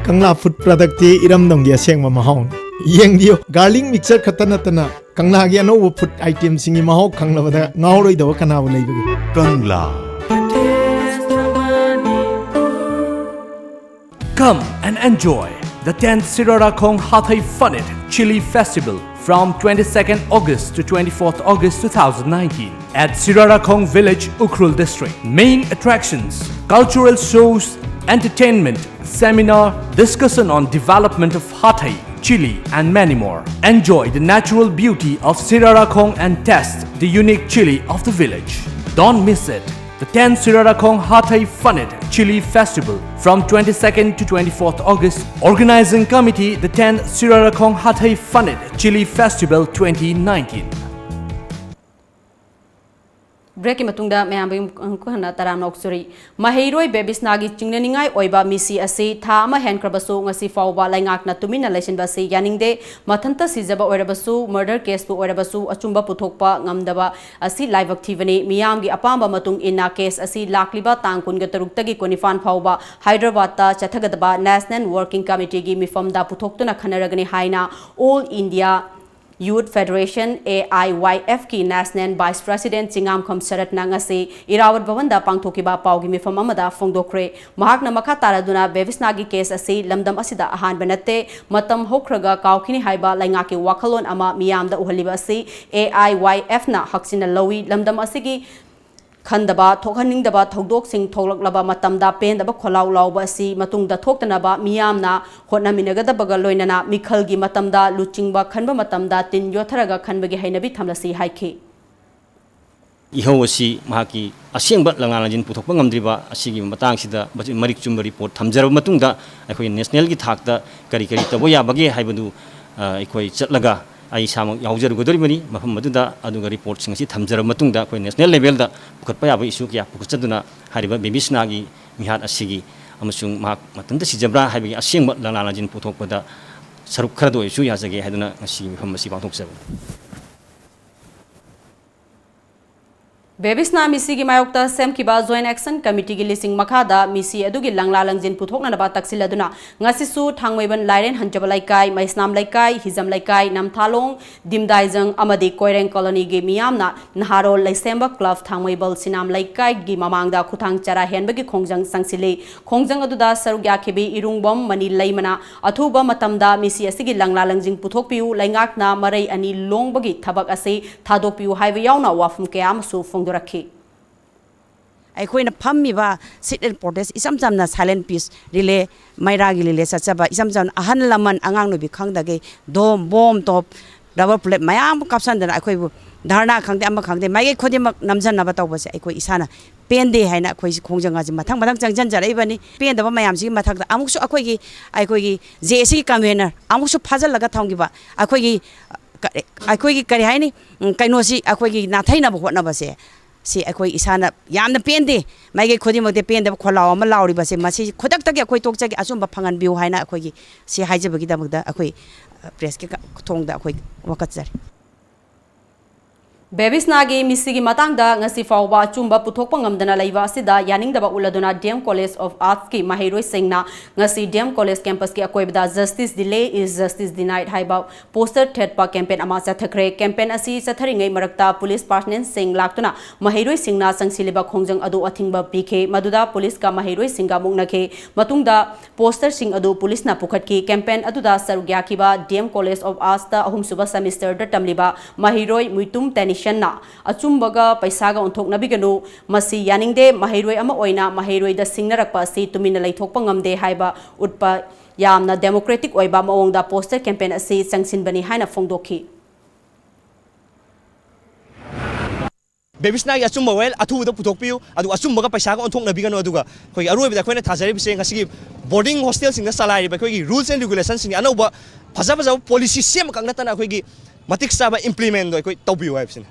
Kangla food ꯄ꯭ꯔꯗꯛꯇꯤ ꯏꯔꯝꯗꯝꯒꯤ ꯑꯁꯦꯡꯕ ꯃꯍꯥꯎꯅꯤ꯫ ꯌꯦꯡꯕꯤꯌꯨ, garlic mixer ꯈꯛꯇ ꯅꯠꯇꯅ ꯀꯪꯂꯥꯒꯤ ꯑꯅꯧꯕ food ꯑꯥꯏꯇꯦꯝꯁꯤꯡꯒꯤ ꯃꯍꯥꯎ ꯈꯪꯂꯕꯗ ꯉꯥꯎꯔꯣꯏꯗꯕ ꯀꯅꯥꯕꯨ ꯂꯩꯕꯒꯦ? Kangla. Come and enjoy the tenth Sirarakhong Hathei Funit Chili Festival from twenty-second August to twenty-fourth August two thousand nineteen at Sirarakhong Village, Ukhrul District. Main attractions, cultural shows, entertainment, seminar, discussion on development of Hathei, chili, and many more. Enjoy the natural beauty of Sirarakhong and test the unique chili of the village. Don't miss it. The tenth Sirarakhong Hathei Funit Chili Festival from twenty-second to twenty-fourth August. Organizing Committee, the tenth Sirarakhong Hathei Funit Chili Festival twenty nineteen. ꯕ꯭ꯔꯦꯛꯀꯤ ꯃꯇꯨꯡꯗ ꯃꯌꯥꯝꯕꯨ ꯑꯃꯨꯛ ꯍꯟꯅ ꯇꯔꯥꯝꯅ ꯑꯣꯛꯆꯔꯤ꯫ ꯃꯍꯩꯔꯣꯏ ꯕꯦꯕꯤꯁꯅꯥꯒꯤ ꯆꯤꯡꯅꯅꯤꯡꯉꯥꯏ ꯑꯣꯏꯕ ꯃꯤꯁꯤ ꯑꯁꯤ ꯊꯥ ꯑꯃ ꯍꯦꯟꯈ꯭ꯔꯕꯁꯨ ꯉꯁꯤ ꯐꯥꯎꯕ ꯂꯩꯉꯥꯛꯅ ꯇꯨꯃꯤꯟꯅ ꯂꯩꯁꯤꯟꯕ ꯑꯁꯤ ꯌꯥꯅꯤꯡꯗꯦ꯫ ꯃꯊꯟꯇ ꯁꯤꯖꯕ ꯑꯣꯏꯔꯕꯁꯨ, ꯃꯔꯗꯔ ꯀꯦꯁꯄꯨ ꯑꯣꯏꯔꯕꯁꯨ ꯑꯆꯨꯝꯕ ꯄꯨꯊꯣꯛꯄ ꯉꯝꯗꯕ ꯑꯁꯤ ꯂꯥꯏꯕꯛ ꯊꯤꯕꯅꯤ꯫ ꯃꯤꯌꯥꯝꯒꯤ ꯑꯄꯥꯝꯕ ꯃꯇꯨꯡ ꯏꯟꯅ ꯀꯦꯁ ꯑꯁꯤ ꯂꯥꯛꯂꯤꯕ ꯇꯥꯡ ꯀꯨꯟꯒ ꯇꯔꯨꯛꯇꯒꯤ ꯀꯨꯟꯅꯤꯄꯥꯟ ꯐꯥꯎꯕ ꯍꯥꯏꯗ꯭ꯔꯕꯥꯗꯇ ꯆꯠꯊꯒꯗꯕ ꯅꯦꯁꯅꯦꯜ ꯋꯥꯔꯀꯤꯡ ꯀꯃꯤꯇꯤꯒꯤ ꯃꯤꯐꯝꯗ ꯄꯨꯊꯣꯛꯇꯨꯅ ꯈꯟꯅꯔꯒꯅꯤ ꯍꯥꯏꯅ all India youth federation, A I Y ꯑꯦꯐꯀꯤ ꯅꯦꯁꯅꯦꯜ ꯚꯥꯏꯁ ꯄ꯭ꯔꯦꯁꯤꯗꯦꯟꯠ ꯆꯤꯡꯉꯥꯝꯈꯝ ꯁꯔꯠꯅ ꯉꯁꯤ ꯏꯔꯥꯋꯠ ꯚꯕꯟꯗ ꯄꯥꯡꯊꯣꯛꯈꯤꯕ ꯄꯥꯎꯒꯤ ꯃꯤꯐꯝ ꯑꯃꯗ ꯐꯣꯡꯗꯣꯛꯈ꯭ꯔꯦ꯫ ꯃꯍꯥꯛꯅ ꯃꯈꯥ ꯇꯥꯔꯗꯨꯅ ꯕꯦꯕꯤꯁꯅꯥꯒꯤ ꯀꯦꯁ ꯑꯁꯤ ꯂꯝꯗꯝ ꯑꯁꯤꯗ ꯑꯍꯥꯟꯕ ꯅꯠꯇꯦ, ꯃꯇꯝ ꯍꯧꯈ꯭ꯔꯒ ꯀꯥꯎꯈꯤꯅꯤ ꯍꯥꯏꯕ ꯂꯩꯉꯥꯛꯀꯤ ꯋꯥꯈꯜꯂꯣꯟ ꯑꯃ ꯃꯤꯌꯥꯝꯗ ꯎꯍꯜꯂꯤꯕ ꯑꯁꯤ ꯑꯦ ꯑꯥꯏ ꯋꯥꯏ ꯑꯦꯐꯅ ꯍꯛꯆꯤꯟꯅ ꯂꯧꯏ꯫ ꯂꯝꯗꯝ ꯑꯁꯤꯒꯤ ꯈꯟꯗꯕ, ꯊꯣꯛꯍꯟꯅꯤꯡꯗꯕ ꯊꯧꯗꯣꯛꯁꯤꯡ ꯊꯣꯛꯂꯛꯂꯕ ꯃꯇꯝꯗ ꯄꯦꯟꯗꯕ ꯈꯣꯜꯂꯥꯎ ꯂꯥꯎꯕ ꯑꯁꯤ ꯃꯇꯨꯡꯗ ꯊꯣꯛꯇꯅꯕ ꯃꯤꯌꯥꯝꯅ ꯍꯣꯠꯅꯃꯤꯟꯅꯒꯗꯕꯒ ꯂꯣꯏꯅꯅ ꯃꯤꯈꯜꯒꯤ ꯃꯇꯝꯗ ꯂꯨꯆꯤꯡꯕ ꯈꯟꯕ ꯃꯇꯝꯗ ꯇꯤꯟ ꯌꯣꯠꯊꯔꯒ ꯈꯟꯕꯒꯤ ꯍꯩꯅꯕꯤ ꯊꯝꯂꯁꯤ ꯍꯥꯏꯈꯤ꯫ ꯏꯍꯧ ꯑꯁꯤ ꯃꯍꯥꯛꯀꯤ ꯑꯁꯦꯡꯕ ꯂꯪꯂꯥ ꯂꯪꯖꯤꯟ ꯄꯨꯊꯣꯛꯄ ꯉꯝꯗ꯭ꯔꯤꯕ ꯑꯁꯤꯒꯤ ꯃꯇꯥꯡꯁꯤꯗ ꯃꯔꯤꯛ ꯆꯨꯝꯕ ꯔꯤꯄꯣꯔꯠ ꯊꯝꯖꯔꯕ ꯃꯇꯨꯡꯗ ꯑꯩꯈꯣꯏ ꯅꯦꯁꯅꯦꯜꯒꯤ ꯊꯥꯛꯇ ꯀꯔꯤ ꯀꯔꯤ ꯇꯧꯕ ꯌꯥꯕꯒꯦ ꯍꯥꯏꯕꯗꯨ ꯑ, ꯑꯩꯈꯣꯏ ꯆꯠꯂꯒ ꯑꯩ ꯏꯁꯥꯃꯛ ꯌꯥꯎꯖꯔꯨꯒꯗꯧꯔꯤꯕꯅꯤ ꯃꯐꯝ ꯑꯗꯨꯗ꯫ ꯑꯗꯨꯒ ꯔꯤꯄꯣꯔꯠꯁꯤꯡ ꯑꯁꯤ ꯊꯝꯖꯔꯕ ꯃꯇꯨꯡꯗ ꯑꯩꯈꯣꯏ ꯅꯦꯁꯅꯦꯜ ꯂꯦꯚꯦꯜꯗ ꯄꯨꯈꯠꯄ ꯌꯥꯕ ꯏꯁꯨ ꯀꯌꯥ ꯄꯨꯈꯠꯆꯗꯨꯅ ꯍꯥꯏꯔꯤꯕ ꯕꯦꯕꯤꯁꯅꯥꯒꯤ ꯃꯤꯍꯥꯠ ꯑꯁꯤꯒꯤ ꯑꯃꯁꯨꯡ ꯃꯍꯥꯛ ꯃꯊꯟꯇ ꯁꯤꯖꯕ꯭ꯔꯥ ꯍꯥꯏꯕꯒꯤ ꯑꯁꯦꯡꯕ ꯂꯪꯂꯥ ꯂꯪꯖꯤꯟ ꯄꯨꯊꯣꯛꯄꯗ ꯁꯔꯨꯛ ꯈꯔꯗ ꯑꯣꯏꯔꯁꯨ ꯌꯥꯖꯒꯦ ꯍꯥꯏꯗꯨꯅ ꯉꯁꯤꯒꯤ ꯃꯤꯐꯝ ꯑꯁꯤ ꯄꯥꯡꯊꯣꯛꯆꯕꯅꯤ꯫ ꯕꯦꯕꯤꯁꯅꯥ ꯃꯤꯁꯤꯒꯤ ꯃꯥꯌꯣꯛꯇ ꯁꯦꯝꯈꯤꯕ Joint Action Committeeꯒꯤ ꯂꯤꯁꯤꯡ ꯃꯈꯥꯗ ꯃꯤꯁꯤ ꯑꯗꯨꯒꯤ ꯂꯪꯂꯥ ꯂꯪꯖꯤꯟ ꯄꯨꯊꯣꯛꯅꯅꯕ ꯇꯛꯁꯤꯜꯂꯗꯨꯅ ꯉꯁꯤꯁꯨ ꯊꯥꯡꯃꯩꯕꯟ ꯂꯥꯏꯔꯦꯟ ꯍꯟꯖꯕ ꯂꯩꯀꯥꯏ, ꯃꯩꯁꯅꯥꯝ ꯂꯩꯀꯥꯏ, ꯍꯤꯖꯝ ꯂꯩꯀꯥꯏ, ꯅꯝꯊꯥꯂꯣꯡ, ꯗꯤꯝꯗꯥꯏꯖꯪ ꯑꯃꯗꯤ ꯀꯣꯏꯔꯦꯡ ꯀꯣꯂꯣꯅꯤꯒꯤ ꯃꯤꯌꯥꯝꯅ ꯅꯍꯥꯔꯣꯜ ꯂꯩꯁꯦꯝꯕ ꯀ꯭ꯂꯕ ꯊꯥꯡꯃꯩꯕꯜ ꯁꯤꯅꯥꯝ ꯂꯩꯀꯥꯏꯒꯤ ꯃꯃꯥꯡꯗ ꯈꯨꯊꯥꯡ ꯆꯔꯥ ꯍꯦꯟꯕꯒꯤ ꯈꯣꯡꯖꯪ ꯆꯪꯁꯤꯜꯂꯤ꯫ ꯈꯣꯡꯖꯪ ꯑꯗꯨꯗ ꯁꯔꯨꯛ ꯌꯥꯈꯤꯕꯤ ꯏꯔꯨꯡꯕꯝ ꯃꯅꯤ ꯂꯩꯃꯅ ꯑꯊꯨꯕ ꯃꯇꯝꯗ ꯃꯤꯁꯤ ꯑꯁꯤꯒꯤ ꯂꯪꯂꯥ ꯂꯪꯖꯤꯡ ꯄꯨꯊꯣꯛꯄꯤꯌꯨ, ꯂꯩꯉꯥꯛꯅ ꯃꯔꯩ ꯑꯅꯤ ꯂꯣꯡꯕꯒꯤ ꯊꯕꯛ ꯑꯁꯤ ꯊꯥꯗꯣꯛꯄꯤꯌꯨ ꯍꯥꯏꯕ ꯌꯥꯎꯅ ꯋꯥꯐꯝ ꯀꯌꯥ ꯑꯃꯁꯨ ꯐꯣꯡꯗꯣꯔꯛꯈꯤ꯫ ꯑꯩꯈꯣꯏꯅ ꯐꯝꯃꯤꯕ sit-in protest ꯏꯆꯝ ꯆꯝꯅ silent peace relay, ꯃꯩꯔꯥꯒꯤ relay ꯆꯠꯆꯕ ꯏꯆꯝ ꯆꯝꯅ ꯑꯍꯜ ꯂꯃꯟ ꯑꯉꯥꯡ ꯅꯨꯕꯤ ꯈꯪꯗꯒꯩ ꯗꯣꯝ, ꯕꯣꯝ, ꯇꯣꯞ, rubber bullet ꯃꯌꯥꯝ ꯑꯃ ꯀꯥꯞꯁꯟꯗꯅ ꯑꯩꯈꯣꯏꯕꯨ ꯙꯔꯅꯥ ꯈꯪꯗꯦ ꯑꯃ ꯈꯪꯗꯦ ꯃꯥꯏꯀꯩ ꯈꯨꯗꯤꯡꯃꯛ ꯅꯝꯖꯟꯅꯕ ꯇꯧꯕꯁꯦ ꯑꯩꯈꯣꯏ ꯏꯁꯥꯅ ꯄꯦꯟꯗꯦ ꯍꯥꯏꯅ ꯑꯩꯈꯣꯏꯁꯤ ꯈꯣꯡꯖꯪ ꯑꯁꯤ ꯃꯊꯪ ꯃꯊꯪ ꯆꯪꯁꯤꯟꯖꯔꯛꯏꯕꯅꯤ꯫ ꯄꯦꯟꯗꯕ ꯃꯌꯥꯝꯁꯤꯒꯤ ꯃꯊꯛꯇ ꯑꯃꯨꯛꯁꯨ ꯑꯩꯈꯣꯏꯒꯤ, ꯑꯩꯈꯣꯏꯒꯤ JACꯒꯤ convener ꯑꯃꯨꯛꯁꯨ ꯐꯥꯖꯤꯜꯂꯒ ꯊꯝꯈꯤꯕ ꯑꯩꯈꯣꯏꯒꯤ, ꯀ-, ꯑꯩꯈꯣꯏꯒꯤ ꯀꯔꯤ ꯍꯥꯏꯅꯤ, ꯎꯝ, ꯀꯩꯅꯣꯁꯤ ꯑꯩꯈꯣꯏꯒꯤ ꯅꯥꯊꯩꯅꯕ ꯍꯣꯠꯅꯕꯁꯦ ꯁꯤ ꯑꯩꯈꯣꯏ ꯏꯁꯥꯅ ꯌꯥꯝꯅ ꯄꯦꯟꯗꯦ꯫ ꯃꯥꯏꯀꯩ ꯈꯨꯗꯤꯡꯃꯛꯇ ꯄꯦꯟꯗꯕ ꯈꯣꯜꯂꯥꯎ ꯑꯃ ꯂꯥꯎꯔꯤꯕꯁꯦ ꯃꯁꯤ ꯈꯨꯗꯛꯇꯒꯤ ꯑꯩꯈꯣꯏ ꯇꯣꯛꯆꯒꯦ, ꯑꯆꯨꯝꯕ ꯐꯪꯍꯟꯕꯤꯌꯨ ꯍꯥꯏꯅ ꯑꯩꯈꯣꯏꯒꯤ ꯁꯤ ꯍꯥꯏꯖꯕꯒꯤꯗꯃꯛꯇ ꯑꯩꯈꯣꯏ, ꯑ, pressꯀꯤ ꯀ-, ꯊꯣꯡꯗ ꯑꯩꯈꯣꯏ ꯋꯥꯀꯠꯆꯔꯤ꯫ ꯕꯦꯕꯤꯁꯅꯥꯒꯤ ꯃꯤꯁꯤꯒꯤ ꯃꯇꯥꯡꯗ ꯉꯁꯤ ꯐꯥꯎꯕ ꯑꯆꯨꯝꯕ ꯄꯨꯊꯣꯛꯄ ꯉꯝꯗꯅ ꯂꯩꯕ ꯑꯁꯤꯗ ꯌꯥꯅꯤꯡꯗꯕ ꯎꯠꯂꯗꯨꯅ DM College of Artsꯀꯤ ꯃꯍꯩꯔꯣꯏꯁꯤꯡꯅ ꯉꯁꯤ DM College campusꯀꯤ ꯑꯀꯣꯏꯕꯗ "Justice delay is justice denied" ꯍꯥꯏꯕ poster ꯊꯦꯠꯄ campaign ꯑꯃ ꯆꯠꯊꯈ꯭ꯔꯦ꯫ Campaign ꯑꯁꯤ ꯆꯠꯊꯔꯤꯉꯩ ꯃꯔꯛꯇ police personnelꯁꯤꯡ ꯂꯥꯛꯇꯨꯅ ꯃꯍꯩꯔꯣꯏꯁꯤꯡꯅ ꯆꯪꯁꯤꯜꯂꯤꯕ ꯈꯣꯡꯖꯪ ꯑꯗꯨ ꯑꯊꯤꯡꯕ ꯄꯤꯈꯤ꯫ ꯃꯗꯨꯗ policeꯀ ꯃꯍꯩꯔꯣꯏꯁꯤꯡꯒ ꯃꯨꯛꯅꯈꯤ꯫ ꯃꯇꯨꯡꯗ posterꯁꯤꯡ ꯑꯗꯨ policeꯅ ꯄꯨꯈꯠꯈꯤ꯫ Campaign ꯑꯗꯨꯗ ꯁꯔꯨꯛ ꯌꯥꯈꯤꯕ DM College of Artsꯇ ꯑꯍꯨꯝꯁꯨꯕ semesterꯗ ꯇꯝꯂꯤꯕ ꯃꯍꯩꯔꯣꯏ ꯃꯨꯏꯇꯨꯝ ꯇꯦꯅꯤꯁꯟꯅ "ꯑꯆꯨꯝꯕꯒ ꯄꯩꯁꯥꯒ ꯑꯣꯟꯊꯣꯛꯅꯕꯤꯒꯅꯨ꯫ ꯃꯁꯤ ꯌꯥꯅꯤꯡꯗꯦ꯫ ꯃꯍꯩꯔꯣꯏ ꯑꯃ ꯑꯣꯏꯅ ꯃꯍꯩꯔꯣꯏꯗ ꯁꯤꯡꯅꯔꯛꯄ ꯑꯁꯤ ꯇꯨꯃꯤꯟꯅ ꯂꯩꯊꯣꯛꯄ ꯉꯝꯗꯦ" ꯍꯥꯏꯕ ꯎꯠꯄ ꯌꯥꯝꯅ democratic ꯑꯣꯏꯕ ꯃꯑꯣꯡꯗ poster campaign ꯑꯁꯤ ꯆꯪꯁꯤꯟꯕꯅꯤ ꯍꯥꯏꯅ ꯐꯣꯡꯗꯣꯛꯈꯤ꯫ ꯕꯦꯕꯤꯁꯅꯥꯒꯤ ꯑꯆꯨꯝꯕ ꯋꯥꯌꯦꯜ ꯑꯊꯨꯕꯗ ꯄꯨꯊꯣꯛꯄꯤꯌꯨ, ꯑꯗꯨꯒ ꯑꯆꯨꯝꯕꯒ ꯄꯩꯁꯥꯒ ꯑꯣꯟꯊꯣꯛꯅꯕꯤꯒꯅꯨ꯫ ꯑꯗꯨꯒ ꯑꯩꯈꯣꯏꯒꯤ ꯑꯔꯣꯏꯕꯗ ꯑꯩꯈꯣꯏꯅ ꯊꯥꯖꯔꯤꯕꯁꯦ ꯉꯁꯤꯒꯤ boarding hostelꯁꯤꯡꯗ ꯆꯂꯥꯏꯔꯤꯕ ꯑꯩꯈꯣꯏꯒꯤ rules and regulationꯁꯤꯡꯒꯤ ꯑꯅꯧꯕ ꯐꯖ ꯐꯖꯕ policy ꯁꯦꯝꯕꯈꯛ ꯅꯠꯇꯅ ꯑꯩꯈꯣꯏꯒꯤ ꯃꯇꯤꯛ ꯆꯥꯕ implementꯗꯣ ꯑꯩꯈꯣꯏ ꯇꯧꯕꯤꯌꯨ ꯍꯥꯏꯕꯁꯤꯅꯤ꯫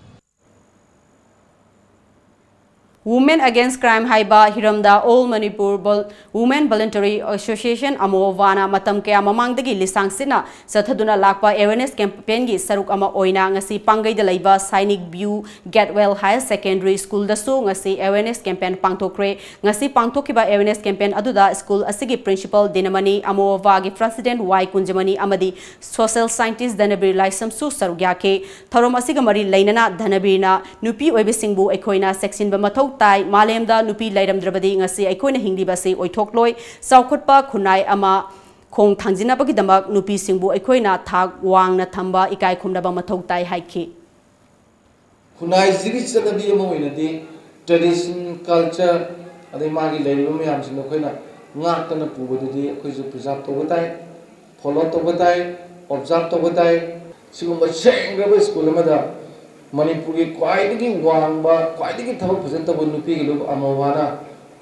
Women Against Crime ꯍꯥꯏꯕ ꯍꯤꯔꯝꯗ All Manipur Vol-, Women Voluntary Association, ꯑꯃꯣ ꯚꯥꯅ ꯃꯇꯝ ꯀꯌꯥ ꯃꯃꯥꯡꯗꯒꯤ ꯂꯤꯁꯥꯡ ꯁꯤꯠꯅ ꯆꯠꯊꯗꯨꯅ ꯂꯥꯛꯄ awareness campaign ꯒꯤ ꯁꯔꯨꯛ ꯑꯃ ꯑꯣꯏꯅ ꯉꯁꯤ ꯄꯥꯡꯒꯩꯗ ꯂꯩꯕ Sainik View Gatewell Higher Secondary School ꯗꯁꯨ ꯉꯁꯤ awareness campaign ꯄꯥꯡꯊꯣꯛꯈ꯭ꯔꯦ꯫ ꯉꯁꯤ ꯄꯥꯡꯊꯣꯛꯈꯤꯕ awareness campaign ꯑꯗꯨꯗ school ꯑꯁꯤꯒꯤ principal ꯗꯤꯅꯃꯅꯤ, ꯑꯃꯣ ꯚꯥꯒꯤ president ꯋꯥꯏ ꯀꯨꯟꯖꯃꯅꯤ ꯑꯃꯗꯤ social scientist ꯙꯅꯕꯤꯔ ꯂꯥꯏꯁ꯭ꯔꯝꯁꯨ ꯁꯔꯨꯛ ꯌꯥꯈꯤ꯫ ꯊꯧꯔꯝ ꯑꯁꯤꯒ ꯃꯔꯤ ꯂꯩꯅꯅ ꯙꯅꯕꯤꯔꯅ ꯅꯨꯄꯤ ꯑꯣꯏꯕꯁꯤꯡꯕꯨ ꯑꯩꯈꯣꯏꯅ ꯆꯦꯛꯁꯤꯟꯕ ꯃꯊꯧ ꯇꯥꯏ꯫ ꯃꯥꯂꯦꯝꯗ ꯅꯨꯄꯤ ꯂꯩꯔꯝꯗ꯭ꯔꯕꯗꯤ ꯉꯁꯤ ꯑꯩꯈꯣꯏꯅ ꯍꯤꯡꯂꯤꯕ ꯑꯁꯤ ꯑꯣꯏꯊꯣꯛꯂꯣꯏ꯫ ꯆꯥꯎꯈꯠꯄ ꯈꯨꯟꯅꯥꯏ ꯑꯃ ꯈꯣꯡ ꯊꯥꯡꯖꯤꯟꯅꯕꯒꯤꯗꯃꯛ ꯅꯨꯄꯤꯁꯤꯡꯕꯨ ꯑꯩꯈꯣꯏꯅ ꯊꯥꯛ ꯋꯥꯡꯅ ꯊꯝꯕ, ꯏꯀꯥꯏ ꯈꯨꯝꯅꯕ ꯃꯊꯧ ꯇꯥꯏ ꯍꯥꯏꯈꯤ꯫ ꯈꯨꯟꯅꯥꯏꯁꯤꯒꯤ ꯆꯠꯅꯕꯤ ꯑꯃ ꯑꯣꯏꯅꯗꯤ tradition, culture, ꯑꯗꯩ ꯃꯥꯒꯤ ꯂꯩꯔꯤꯕ ꯃꯌꯥꯝꯁꯤꯡꯗꯣ ꯑꯩꯈꯣꯏꯅ ꯉꯥꯛꯇꯅ ꯄꯨꯕꯗꯨꯗꯤ ꯑꯩꯈꯣꯏꯁꯨ preserve ꯇꯧꯕ ꯇꯥꯏ, follow ꯇꯧꯕ ꯇꯥꯏ, observe ꯇꯧꯕ ꯇꯥꯏ꯫ ꯁꯤꯒꯨꯝꯕ ꯁꯦꯡꯈ꯭ꯔꯕ school ꯑꯃꯗ ꯃꯅꯤꯄꯨꯔꯒꯤ ꯈ꯭ꯋꯥꯏꯗꯒꯤ ꯋꯥꯡꯕ, ꯈ꯭ꯋꯥꯏꯗꯒꯤ ꯊꯕꯛ ꯐꯖꯅ ꯇꯧꯕ ꯅꯨꯄꯤꯒꯤ ꯂꯨꯞ ꯑꯃ ꯋꯥꯅ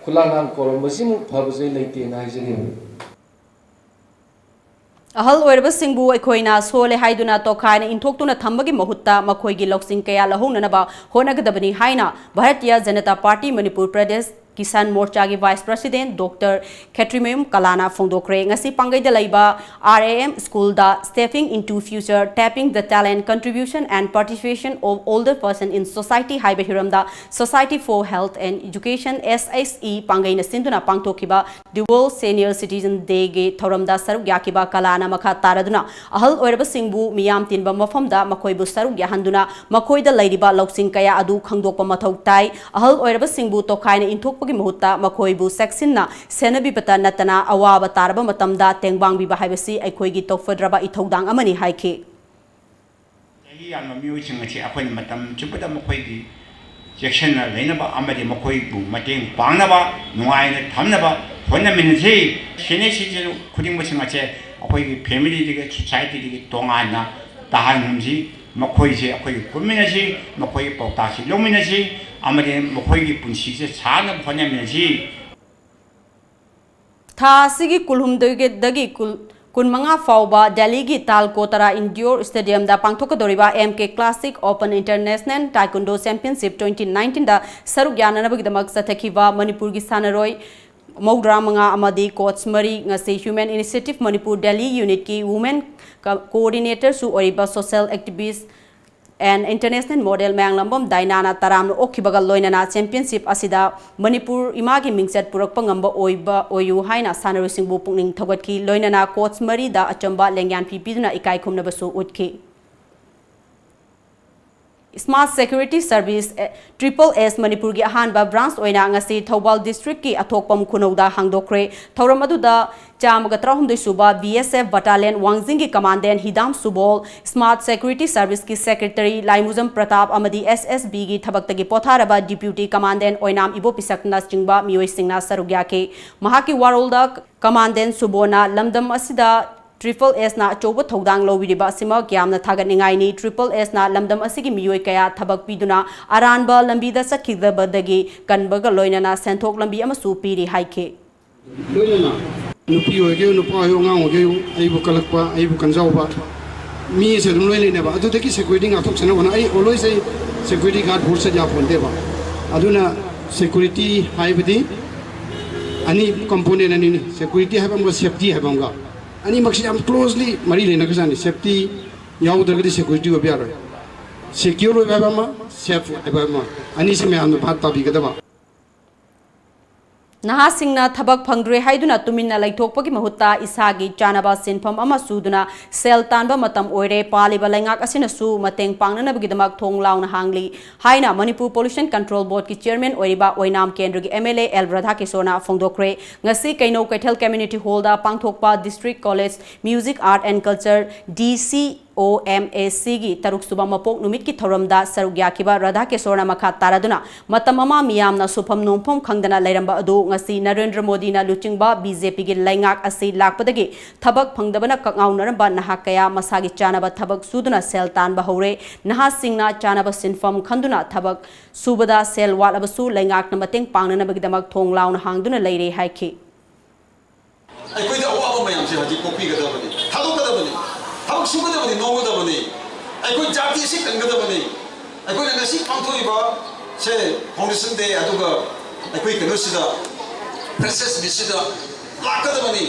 ꯈꯨꯂꯥꯡ ꯂꯥꯡ ꯀꯧꯔꯝꯕꯁꯤꯃꯨꯛ ꯐꯕꯁꯦ ꯂꯩꯇꯦꯅ ꯍꯥꯏꯖꯅꯤꯡꯏ꯫ ꯑꯍꯜ ꯑꯣꯏꯔꯕꯁꯤꯡꯕꯨ ꯑꯩꯈꯣꯏꯅ ꯁꯣꯜꯂꯦ ꯍꯥꯏꯗꯨꯅ ꯇꯣꯈꯥꯏꯅ ꯏꯟꯊꯣꯛꯇꯨꯅ ꯊꯝꯕꯒꯤ ꯃꯍꯨꯠꯇ ꯃꯈꯣꯏꯒꯤ ꯂꯧꯁꯤꯡ ꯀꯌꯥ ꯂꯧꯍꯧꯅꯅꯕ ꯍꯣꯠꯅꯒꯗꯕꯅꯤ ꯍꯥꯏꯅ ꯚꯥꯔꯇꯤꯌ ꯖꯅꯇꯥ ꯄꯥꯔꯇꯤ ꯃꯅꯤꯄꯨꯔ ꯄ꯭ꯔꯗꯦꯁ ꯀꯤꯁꯥꯟ ꯃꯣꯔꯆꯥꯒꯤ vice president ꯗꯣꯛꯇꯔ ꯈꯦꯇ꯭ꯔꯤꯃꯌꯨꯝ ꯀꯂꯥꯅ ꯐꯣꯡꯗꯣꯛꯈ꯭ꯔꯦ꯫ ꯉꯁꯤ ꯄꯥꯡꯒꯩꯗ ꯂꯩꯕ R A M school the Stepping into Future, Tapping the Talent, Contribution and Participation of Older Person in Society ꯍꯥꯏꯕ ꯍꯤꯔꯝꯗ Society for Health and Education, S H E, ꯄꯥꯡꯒꯩꯅ ꯁꯤꯟꯗꯨꯅ ꯄꯥꯡꯊꯣꯛꯈꯤꯕ The World Senior Citizen Day ꯒꯤ ꯊꯧꯔꯝꯗ ꯁꯔꯨꯛ ꯌꯥꯈꯤꯕ ꯀꯂꯥꯅ ꯃꯈꯥ ꯇꯥꯔꯗꯨꯅ ꯑꯍꯜ ꯑꯣꯏꯔꯕꯁꯤꯡꯕꯨ ꯃꯤꯌꯥꯝ ꯇꯤꯟꯕ ꯃꯐꯝꯗ ꯃꯈꯣꯏꯕꯨ ꯁꯔꯨꯛ ꯌꯥꯍꯟꯗꯨꯅ ꯃꯈꯣꯏꯗ ꯂꯩꯔꯤꯕ ꯂꯧꯁꯤꯡ ꯀꯌꯥ ꯑꯗꯨ ꯈꯪꯗꯣꯛꯄ ꯃꯊꯧ ꯇꯥꯏ꯫ ꯑꯍꯜ ꯑꯣꯏꯔꯕꯁꯤꯡꯕꯨ ꯇꯣꯈꯥꯏꯅ ꯏꯟꯊꯣꯛꯄꯒꯤ ꯃꯍꯨꯠꯇ ꯃꯈꯣꯏꯕꯨ ꯆꯦꯛꯁꯤꯟꯅ ꯁꯦꯟꯅꯕꯤꯕꯇ ꯅꯠꯇꯅ ꯑꯋꯥꯕ ꯇꯥꯔꯕ ꯃꯇꯝꯗ ꯇꯦꯡꯕꯥꯡꯕꯤꯕ ꯍꯥꯏꯕꯁꯤ ꯑꯩꯈꯣꯏꯒꯤ ꯇꯧꯐꯗ꯭ꯔꯕ ꯏꯊꯧꯗꯥꯡ ꯑꯃꯅꯤ ꯍꯥꯏꯈꯤ꯫ ꯆꯍꯤ ꯌꯥꯝꯕ ꯃꯤꯑꯣꯏꯁꯤꯡ ꯑꯁꯤ ꯑꯩꯈꯣꯏꯅ ꯃꯇꯝ ꯆꯨꯞꯄꯗ ꯃꯈꯣꯏꯒꯤ ꯆꯦꯛꯁꯤꯟꯅ ꯂꯩꯅꯕ ꯑꯃꯗꯤ ꯃꯈꯣꯏꯕꯨ ꯃꯇꯦꯡ ꯄꯥꯡꯅꯕ, ꯅꯨꯡꯉꯥꯏꯅ ꯊꯝꯅꯕ ꯍꯣꯠꯅꯃꯤꯟꯅꯁꯤ꯫ Senior citizen ꯈꯨꯗꯤꯡꯃꯛꯁꯤꯡ ꯑꯁꯦ ꯑꯩꯈꯣꯏꯒꯤ family ꯗꯒꯤ, society ꯗꯒꯤ ꯇꯣꯉꯥꯟꯅ ꯇꯥꯍꯟꯒꯨꯝꯁꯤ꯫ ꯃꯈꯣꯏꯁꯦ ꯑꯩꯈꯣꯏꯒꯤ ꯄꯨꯟꯃꯤꯟꯅꯁꯤ, ꯃꯈꯣꯏꯒꯤ ꯄꯥꯎꯇꯥꯛꯁꯤ ꯂꯧꯃꯤꯟꯅꯁꯤ ꯑꯃꯗꯤ ꯃꯈꯣꯏꯒꯤ ꯄꯨꯟꯁꯤꯁꯦ ꯁꯥꯡꯅꯕ ꯍꯣꯠꯅꯃꯤꯟꯅꯁꯤ꯫ ꯊꯥ ꯑꯁꯤꯒꯤ ꯀꯨꯜꯍꯨꯝꯗꯣꯏꯗꯒꯤ ꯀꯨꯜ-, ꯀꯨꯟꯃꯉꯥ ꯐꯥꯎꯕ ꯗꯦꯜꯂꯤꯒꯤ ꯇꯥꯜꯀꯣꯇꯔꯥ Indore ꯁ꯭ꯇꯦꯗꯤꯌꯝꯗ ꯄꯥꯡꯊꯣꯛꯀꯗꯧꯔꯤꯕ M K Classic Open International Taekwondo Championship twenty nineteen ꯗ ꯁꯔꯨꯛ ꯌꯥꯅꯅꯕꯒꯤꯗꯃꯛ ꯆꯠꯊꯈꯤꯕ ꯃꯅꯤꯄꯨꯔꯒꯤ ꯁꯥꯟꯅꯔꯣꯏ ꯃꯧꯗ꯭ꯔꯥ ꯃꯉꯥ ꯑꯃꯗꯤ ꯀꯣꯆ ꯃꯔꯤ ꯉꯁꯤ Human Initiative Manipur Delhi Unit ꯀꯤ Women ꯀ-, Coordinator ꯁꯨ ꯑꯣꯏꯔꯤꯕ social activist and international model ꯃꯌꯥꯡꯂꯝꯕꯝ ꯗꯥꯏꯅꯥꯅ ꯇꯔꯥꯝꯅ ꯑꯣꯛꯈꯤꯕꯒ ꯂꯣꯏꯅꯅ championship ꯑꯁꯤꯗ ꯃꯅꯤꯄꯨꯔ ꯏꯃꯥꯒꯤ ꯃꯤꯡꯆꯠ ꯄꯨꯔꯛꯄ ꯉꯝꯕ ꯑꯣꯏꯕ ꯑꯣꯏꯌꯨ ꯍꯥꯏꯅ ꯁꯥꯟꯅꯔꯣꯏꯁꯤꯡꯕꯨ ꯄꯨꯛꯅꯤꯡ ꯊꯧꯒꯠꯈꯤ꯫ ꯂꯣꯏꯅꯅ ꯀꯣꯆ ꯃꯔꯤꯗ ꯑꯆꯝꯕ ꯂꯦꯡꯌꯥꯟ ꯄꯤꯕꯤꯗꯨꯅ ꯏꯀꯥꯏ ꯈꯨꯝꯅꯕꯁꯨ ꯎꯠꯈꯤ꯫ Smart Security Service, ꯑꯦ, Triple S ꯃꯅꯤꯄꯨꯔꯒꯤ ꯑꯍꯥꯟꯕ branch ꯑꯣꯏꯅ ꯉꯁꯤ ꯊꯧꯕꯥꯜ district ꯀꯤ ꯑꯊꯣꯛꯄꯝ ꯈꯨꯅꯧꯗ ꯍꯥꯡꯗꯣꯛꯈ꯭ꯔꯦ꯫ ꯊꯧꯔꯝ ꯑꯗꯨꯗ ꯆꯥꯝꯃꯒ ꯇꯔꯥꯍꯨꯝꯗꯣꯏ ꯁꯨꯕ B S F Battalion ꯋꯥꯡꯖꯤꯡꯒꯤ Commandant ꯍꯤꯗꯥꯝ ꯁꯨꯕꯣꯜ, Smart Security Service ꯀꯤ Secretary ꯂꯥꯏꯃꯨꯖꯝ ꯄ꯭ꯔꯇꯥꯞ ꯑꯃꯗꯤ S S B ꯒꯤ ꯊꯕꯛꯇꯒꯤ ꯄꯣꯊꯥꯔꯕ Deputy Commandant ꯑꯣꯏꯅꯥꯝ ꯏꯕꯣꯄꯤꯁꯛꯅꯆꯤꯡꯕ ꯃꯤꯑꯣꯏꯁꯤꯡꯅ ꯁꯔꯨꯛ ꯌꯥꯈꯤ꯫ ꯃꯍꯥꯛꯀꯤ ꯋꯥꯔꯣꯜꯗ Commandant ꯁꯨꯕꯣꯜꯅ ꯂꯝꯗꯝ ꯑꯁꯤꯗ Triple S ꯅ ꯑꯆꯧꯕ ꯊꯧꯗꯥꯡ ꯂꯧꯕꯤꯔꯤꯕ ꯑꯁꯤꯃꯛ ꯌꯥꯝꯅ ꯊꯥꯒꯠꯅꯤꯡꯉꯥꯏꯅꯤ꯫ Triple S ꯅ ꯂꯝꯗꯝ ꯑꯁꯤꯒꯤ ꯃꯤꯑꯣꯏ ꯀꯌꯥ ꯊꯕꯛ ꯄꯤꯗꯨꯅ ꯑꯔꯥꯟꯕ ꯂꯝꯕꯤꯗ ꯆꯠꯈꯤꯗꯕꯗꯒꯤ ꯀꯟꯕꯒ ꯂꯣꯏꯅꯅ ꯁꯦꯟꯊꯣꯛ ꯂꯝꯕꯤ ꯑꯃꯁꯨ ꯄꯤꯔꯤ ꯍꯥꯏꯈꯤ꯫ ꯂꯣꯏꯅꯅ ꯅꯨꯄꯤ ꯑꯣꯏꯒꯦ, ꯅꯨꯄꯥ ꯑꯣꯏꯒꯦ, ꯑꯉꯥꯡ ꯑꯣꯏꯒꯦ, ꯑꯩꯕꯨ ꯀꯜꯂꯛꯄ, ꯑꯩꯕꯨ ꯀꯟꯖꯥꯎꯕ ꯃꯤꯁꯦ ꯑꯗꯨꯝ ꯂꯣꯏ ꯂꯩꯅꯦꯕ꯫ ꯑꯗꯨꯗꯒꯤ security ꯉꯥꯛꯊꯣꯛꯆꯅꯕ ꯍꯣꯠꯅ-, ꯑꯩ always ꯑꯩ security guard force ꯁꯦ ꯌꯥꯄꯣꯟꯇꯦꯕ꯫ ꯑꯗꯨꯅ security ꯍꯥꯏꯕꯗꯤ ꯑꯅꯤ, component ꯑꯅꯤꯅꯤ, security ꯍꯥꯏꯕ ꯑꯃꯒ safety ꯍꯥꯏꯕ ꯑꯃꯒ꯫ ꯑꯅꯤꯃꯛꯁꯤ ꯌꯥꯝ closely ꯃꯔꯤ ꯂꯩꯅꯈ꯭ꯔꯖꯥꯠꯅꯤ꯫ Safety ꯌꯥꯎꯗ꯭ꯔꯒꯗꯤ security ꯑꯣꯏꯕ ꯌꯥꯔꯣꯏ꯫ Secure ꯑꯣꯏꯕ ꯍꯥꯏꯕ ꯑꯃ, safe ꯑꯣꯏꯕ ꯍꯥꯏꯕ ꯑꯃ, ꯑꯅꯤꯁꯤ ꯃꯌꯥꯝꯅ ꯚꯥꯞ ꯇꯥꯕꯤꯒꯗꯕ꯫ ꯅꯍꯥꯁꯤꯡꯅ ꯊꯕꯛ ꯐꯪꯗ꯭ꯔꯦ ꯍꯥꯏꯗꯨꯅ ꯇꯨꯃꯤꯟꯅ ꯂꯩꯊꯣꯛꯄꯒꯤ ꯃꯍꯨꯠꯇ ꯏꯁꯥꯒꯤ ꯆꯥꯅꯕ ꯁꯤꯟꯐꯝ ꯑꯃ ꯁꯨꯗꯨꯅ ꯁꯦꯜ ꯇꯥꯟꯕ ꯃꯇꯝ ꯑꯣꯏꯔꯦ꯫ ꯄꯥꯜꯂꯤꯕ ꯂꯩꯉꯥꯛ ꯑꯁꯤꯅꯁꯨ ꯃꯇꯦꯡ ꯄꯥꯡꯅꯅꯕꯒꯤꯗꯃꯛ ꯊꯣꯡ ꯂꯥꯎꯅ ꯍꯥꯡꯂꯤ ꯍꯥꯏꯅ ꯃꯅꯤꯄꯨꯔ Pollution Control Board ꯀꯤ chairman ꯑꯣꯏꯔꯤꯕ ꯑꯣꯏꯅꯥꯝ ꯀꯦꯟꯗ꯭ꯔꯒꯤ M L A L ꯔꯥꯙꯥꯀꯤꯁꯣꯔꯅ ꯐꯣꯡꯗꯣꯛꯈ꯭ꯔꯦ꯫ ꯉꯁꯤ ꯀꯩꯅꯧ ꯀꯩꯊꯦꯜ community hall ꯗ ꯄꯥꯡꯊꯣꯛꯄ District College Music, Art and Culture, D C O M A C ꯒꯤ ꯇꯔꯨꯛ ꯁꯨꯕ ꯃꯄꯣꯛ ꯅꯨꯃꯤꯠꯀꯤ ꯊꯧꯔꯝꯗ ꯁꯔꯨꯛ ꯌꯥꯈꯤꯕ ꯔꯥꯙꯥꯀꯤꯁꯣꯔꯅ ꯃꯈꯥ ꯇꯥꯔꯗꯨꯅ, ꯃꯇꯝ ꯑꯃ ꯃꯤꯌꯥꯝꯅ ꯁꯨꯐꯝ ꯅꯣꯝꯐꯝ ꯈꯪꯗꯅ ꯂꯩꯔꯝꯕ ꯑꯗꯨ ꯉꯁꯤ ꯅꯔꯦꯟꯗ꯭ꯔ ꯃꯣꯗꯤꯅ ꯂꯨꯆꯤꯡꯕ B J P ꯒꯤ ꯂꯩꯉꯥꯛ ꯑꯁꯤ ꯂꯥꯛꯄꯗꯒꯤ ꯊꯕꯛ ꯐꯪꯗꯕꯅ ꯀꯛꯉꯥꯎꯅꯔꯝꯕ ꯅꯍꯥ ꯀꯌꯥ ꯃꯁꯥꯒꯤ ꯆꯥꯅꯕ ꯊꯕꯛ ꯁꯨꯗꯨꯅ ꯁꯦꯜ ꯇꯥꯟꯕ ꯍꯧꯔꯦ꯫ ꯅꯍꯥꯁꯤꯡꯅ ꯆꯥꯅꯕ ꯁꯤꯟꯐꯝ ꯈꯟꯗꯨꯅ ꯊꯕꯛ ꯁꯨꯕꯗ ꯁꯦꯜ ꯋꯥꯠꯂꯕꯁꯨ ꯂꯩꯉꯥꯛꯅ ꯃꯇꯦꯡ ꯄꯥꯡꯅꯅꯕꯒꯤꯗꯃꯛ ꯊꯣꯡ ꯂꯥꯎꯅ ꯍꯥꯡꯗꯨꯅ ꯂꯩꯔꯦ ꯍꯥꯏꯈꯤ꯫ ꯑꯩꯈꯣꯏꯗ ꯑꯋꯥꯕ ꯃꯌꯥꯝꯁꯦ ꯍꯧꯖꯤꯛ ꯀꯣꯛꯄꯤꯒꯗꯕꯅꯤ, ꯊꯥꯗꯣꯛꯀꯗꯕꯅꯤ, ꯊꯕꯛ ꯁꯨꯒꯗꯕꯅꯤ, ꯅꯣꯝꯒꯗꯕꯅꯤ꯫ ꯑꯩꯈꯣꯏ ꯖꯥꯇꯤ ꯑꯁꯤ ꯀꯟꯒꯗꯕꯅꯤ꯫ ꯑꯩꯈꯣꯏꯅ ꯉꯁꯤ ꯄꯥꯡꯊꯣꯛꯏꯕ ꯁꯦ Foundation Day, ꯑꯗꯨꯒ ꯑꯩꯈꯣꯏ ꯀꯩꯅꯣꯁꯤꯗ, Freshers' Meet ꯁꯤꯗ ꯂꯥꯛꯀꯗꯕꯅꯤ꯫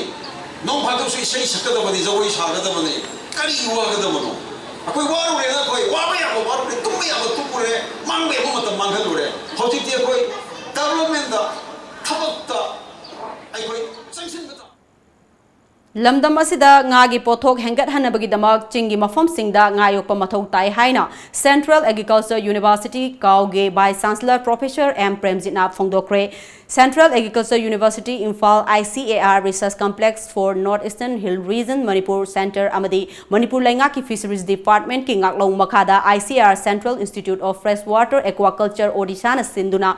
ꯅꯣꯡ ꯐꯥꯗꯣꯛꯁꯨ ꯏꯁꯩ ꯁꯛꯀꯗꯕꯅꯤ, ꯖꯒꯣꯏ ꯁꯥꯒꯗꯕꯅꯤ꯫ ꯀꯔꯤ ꯋꯥꯒꯗꯕꯅꯣ? ꯑꯩꯈꯣꯏ ꯋꯥꯔꯨꯔꯦꯅ ꯑꯩꯈꯣꯏ ꯋꯥꯕ ꯌꯥꯕ ꯋꯥꯔꯨꯔꯦ, ꯇꯨꯝꯕ ꯌꯥꯕ ꯇꯨꯝꯃꯨꯔꯦ, ꯃꯥꯡꯕ ꯌꯥꯕ ꯃꯇꯝ ꯃꯥꯡꯍꯜꯂꯨꯔꯦ꯫ ꯍꯧꯖꯤꯛꯇꯤ ꯑꯩꯈꯣꯏ development ꯇ, ꯊꯕꯛꯇ ꯑꯩꯈꯣꯏ ꯆꯪꯁꯤꯟꯕ ꯇꯥ-, ꯂꯝꯗꯝ ꯑꯁꯤꯗ ꯉꯥꯒꯤ ꯄꯣꯠꯊꯣꯛ ꯍꯦꯟꯒꯠꯍꯟꯅꯕꯒꯤꯗꯃꯛ ꯆꯤꯡꯒꯤ ꯃꯐꯝꯁꯤꯡꯗ ꯉꯥ ꯌꯣꯛꯄ ꯃꯊꯧ ꯇꯥꯏ ꯍꯥꯏꯅ Central Agriculture University, ꯀꯥꯎꯒꯤ Vice Chancellor Professor ꯑꯦꯝ ꯄ꯭ꯔꯦꯝꯖꯤꯠꯅ ꯐꯣꯡꯗꯣꯛꯈ꯭ꯔꯦ꯫ Central Agriculture University, Imphal, I C A R Research Complex for North Eastern Hill Region, Manipur Center ꯑꯃꯗꯤ ꯃꯅꯤꯄꯨꯔ ꯂꯩꯉꯥꯛꯀꯤ Fisheries Department ꯀꯤ ꯉꯥꯛꯂꯧ ꯃꯈꯥꯗ I C A R Central Institute of Freshwater Aquaculture, ꯑꯣꯗꯤꯁꯥꯅ ꯁꯤꯟꯗꯨꯅ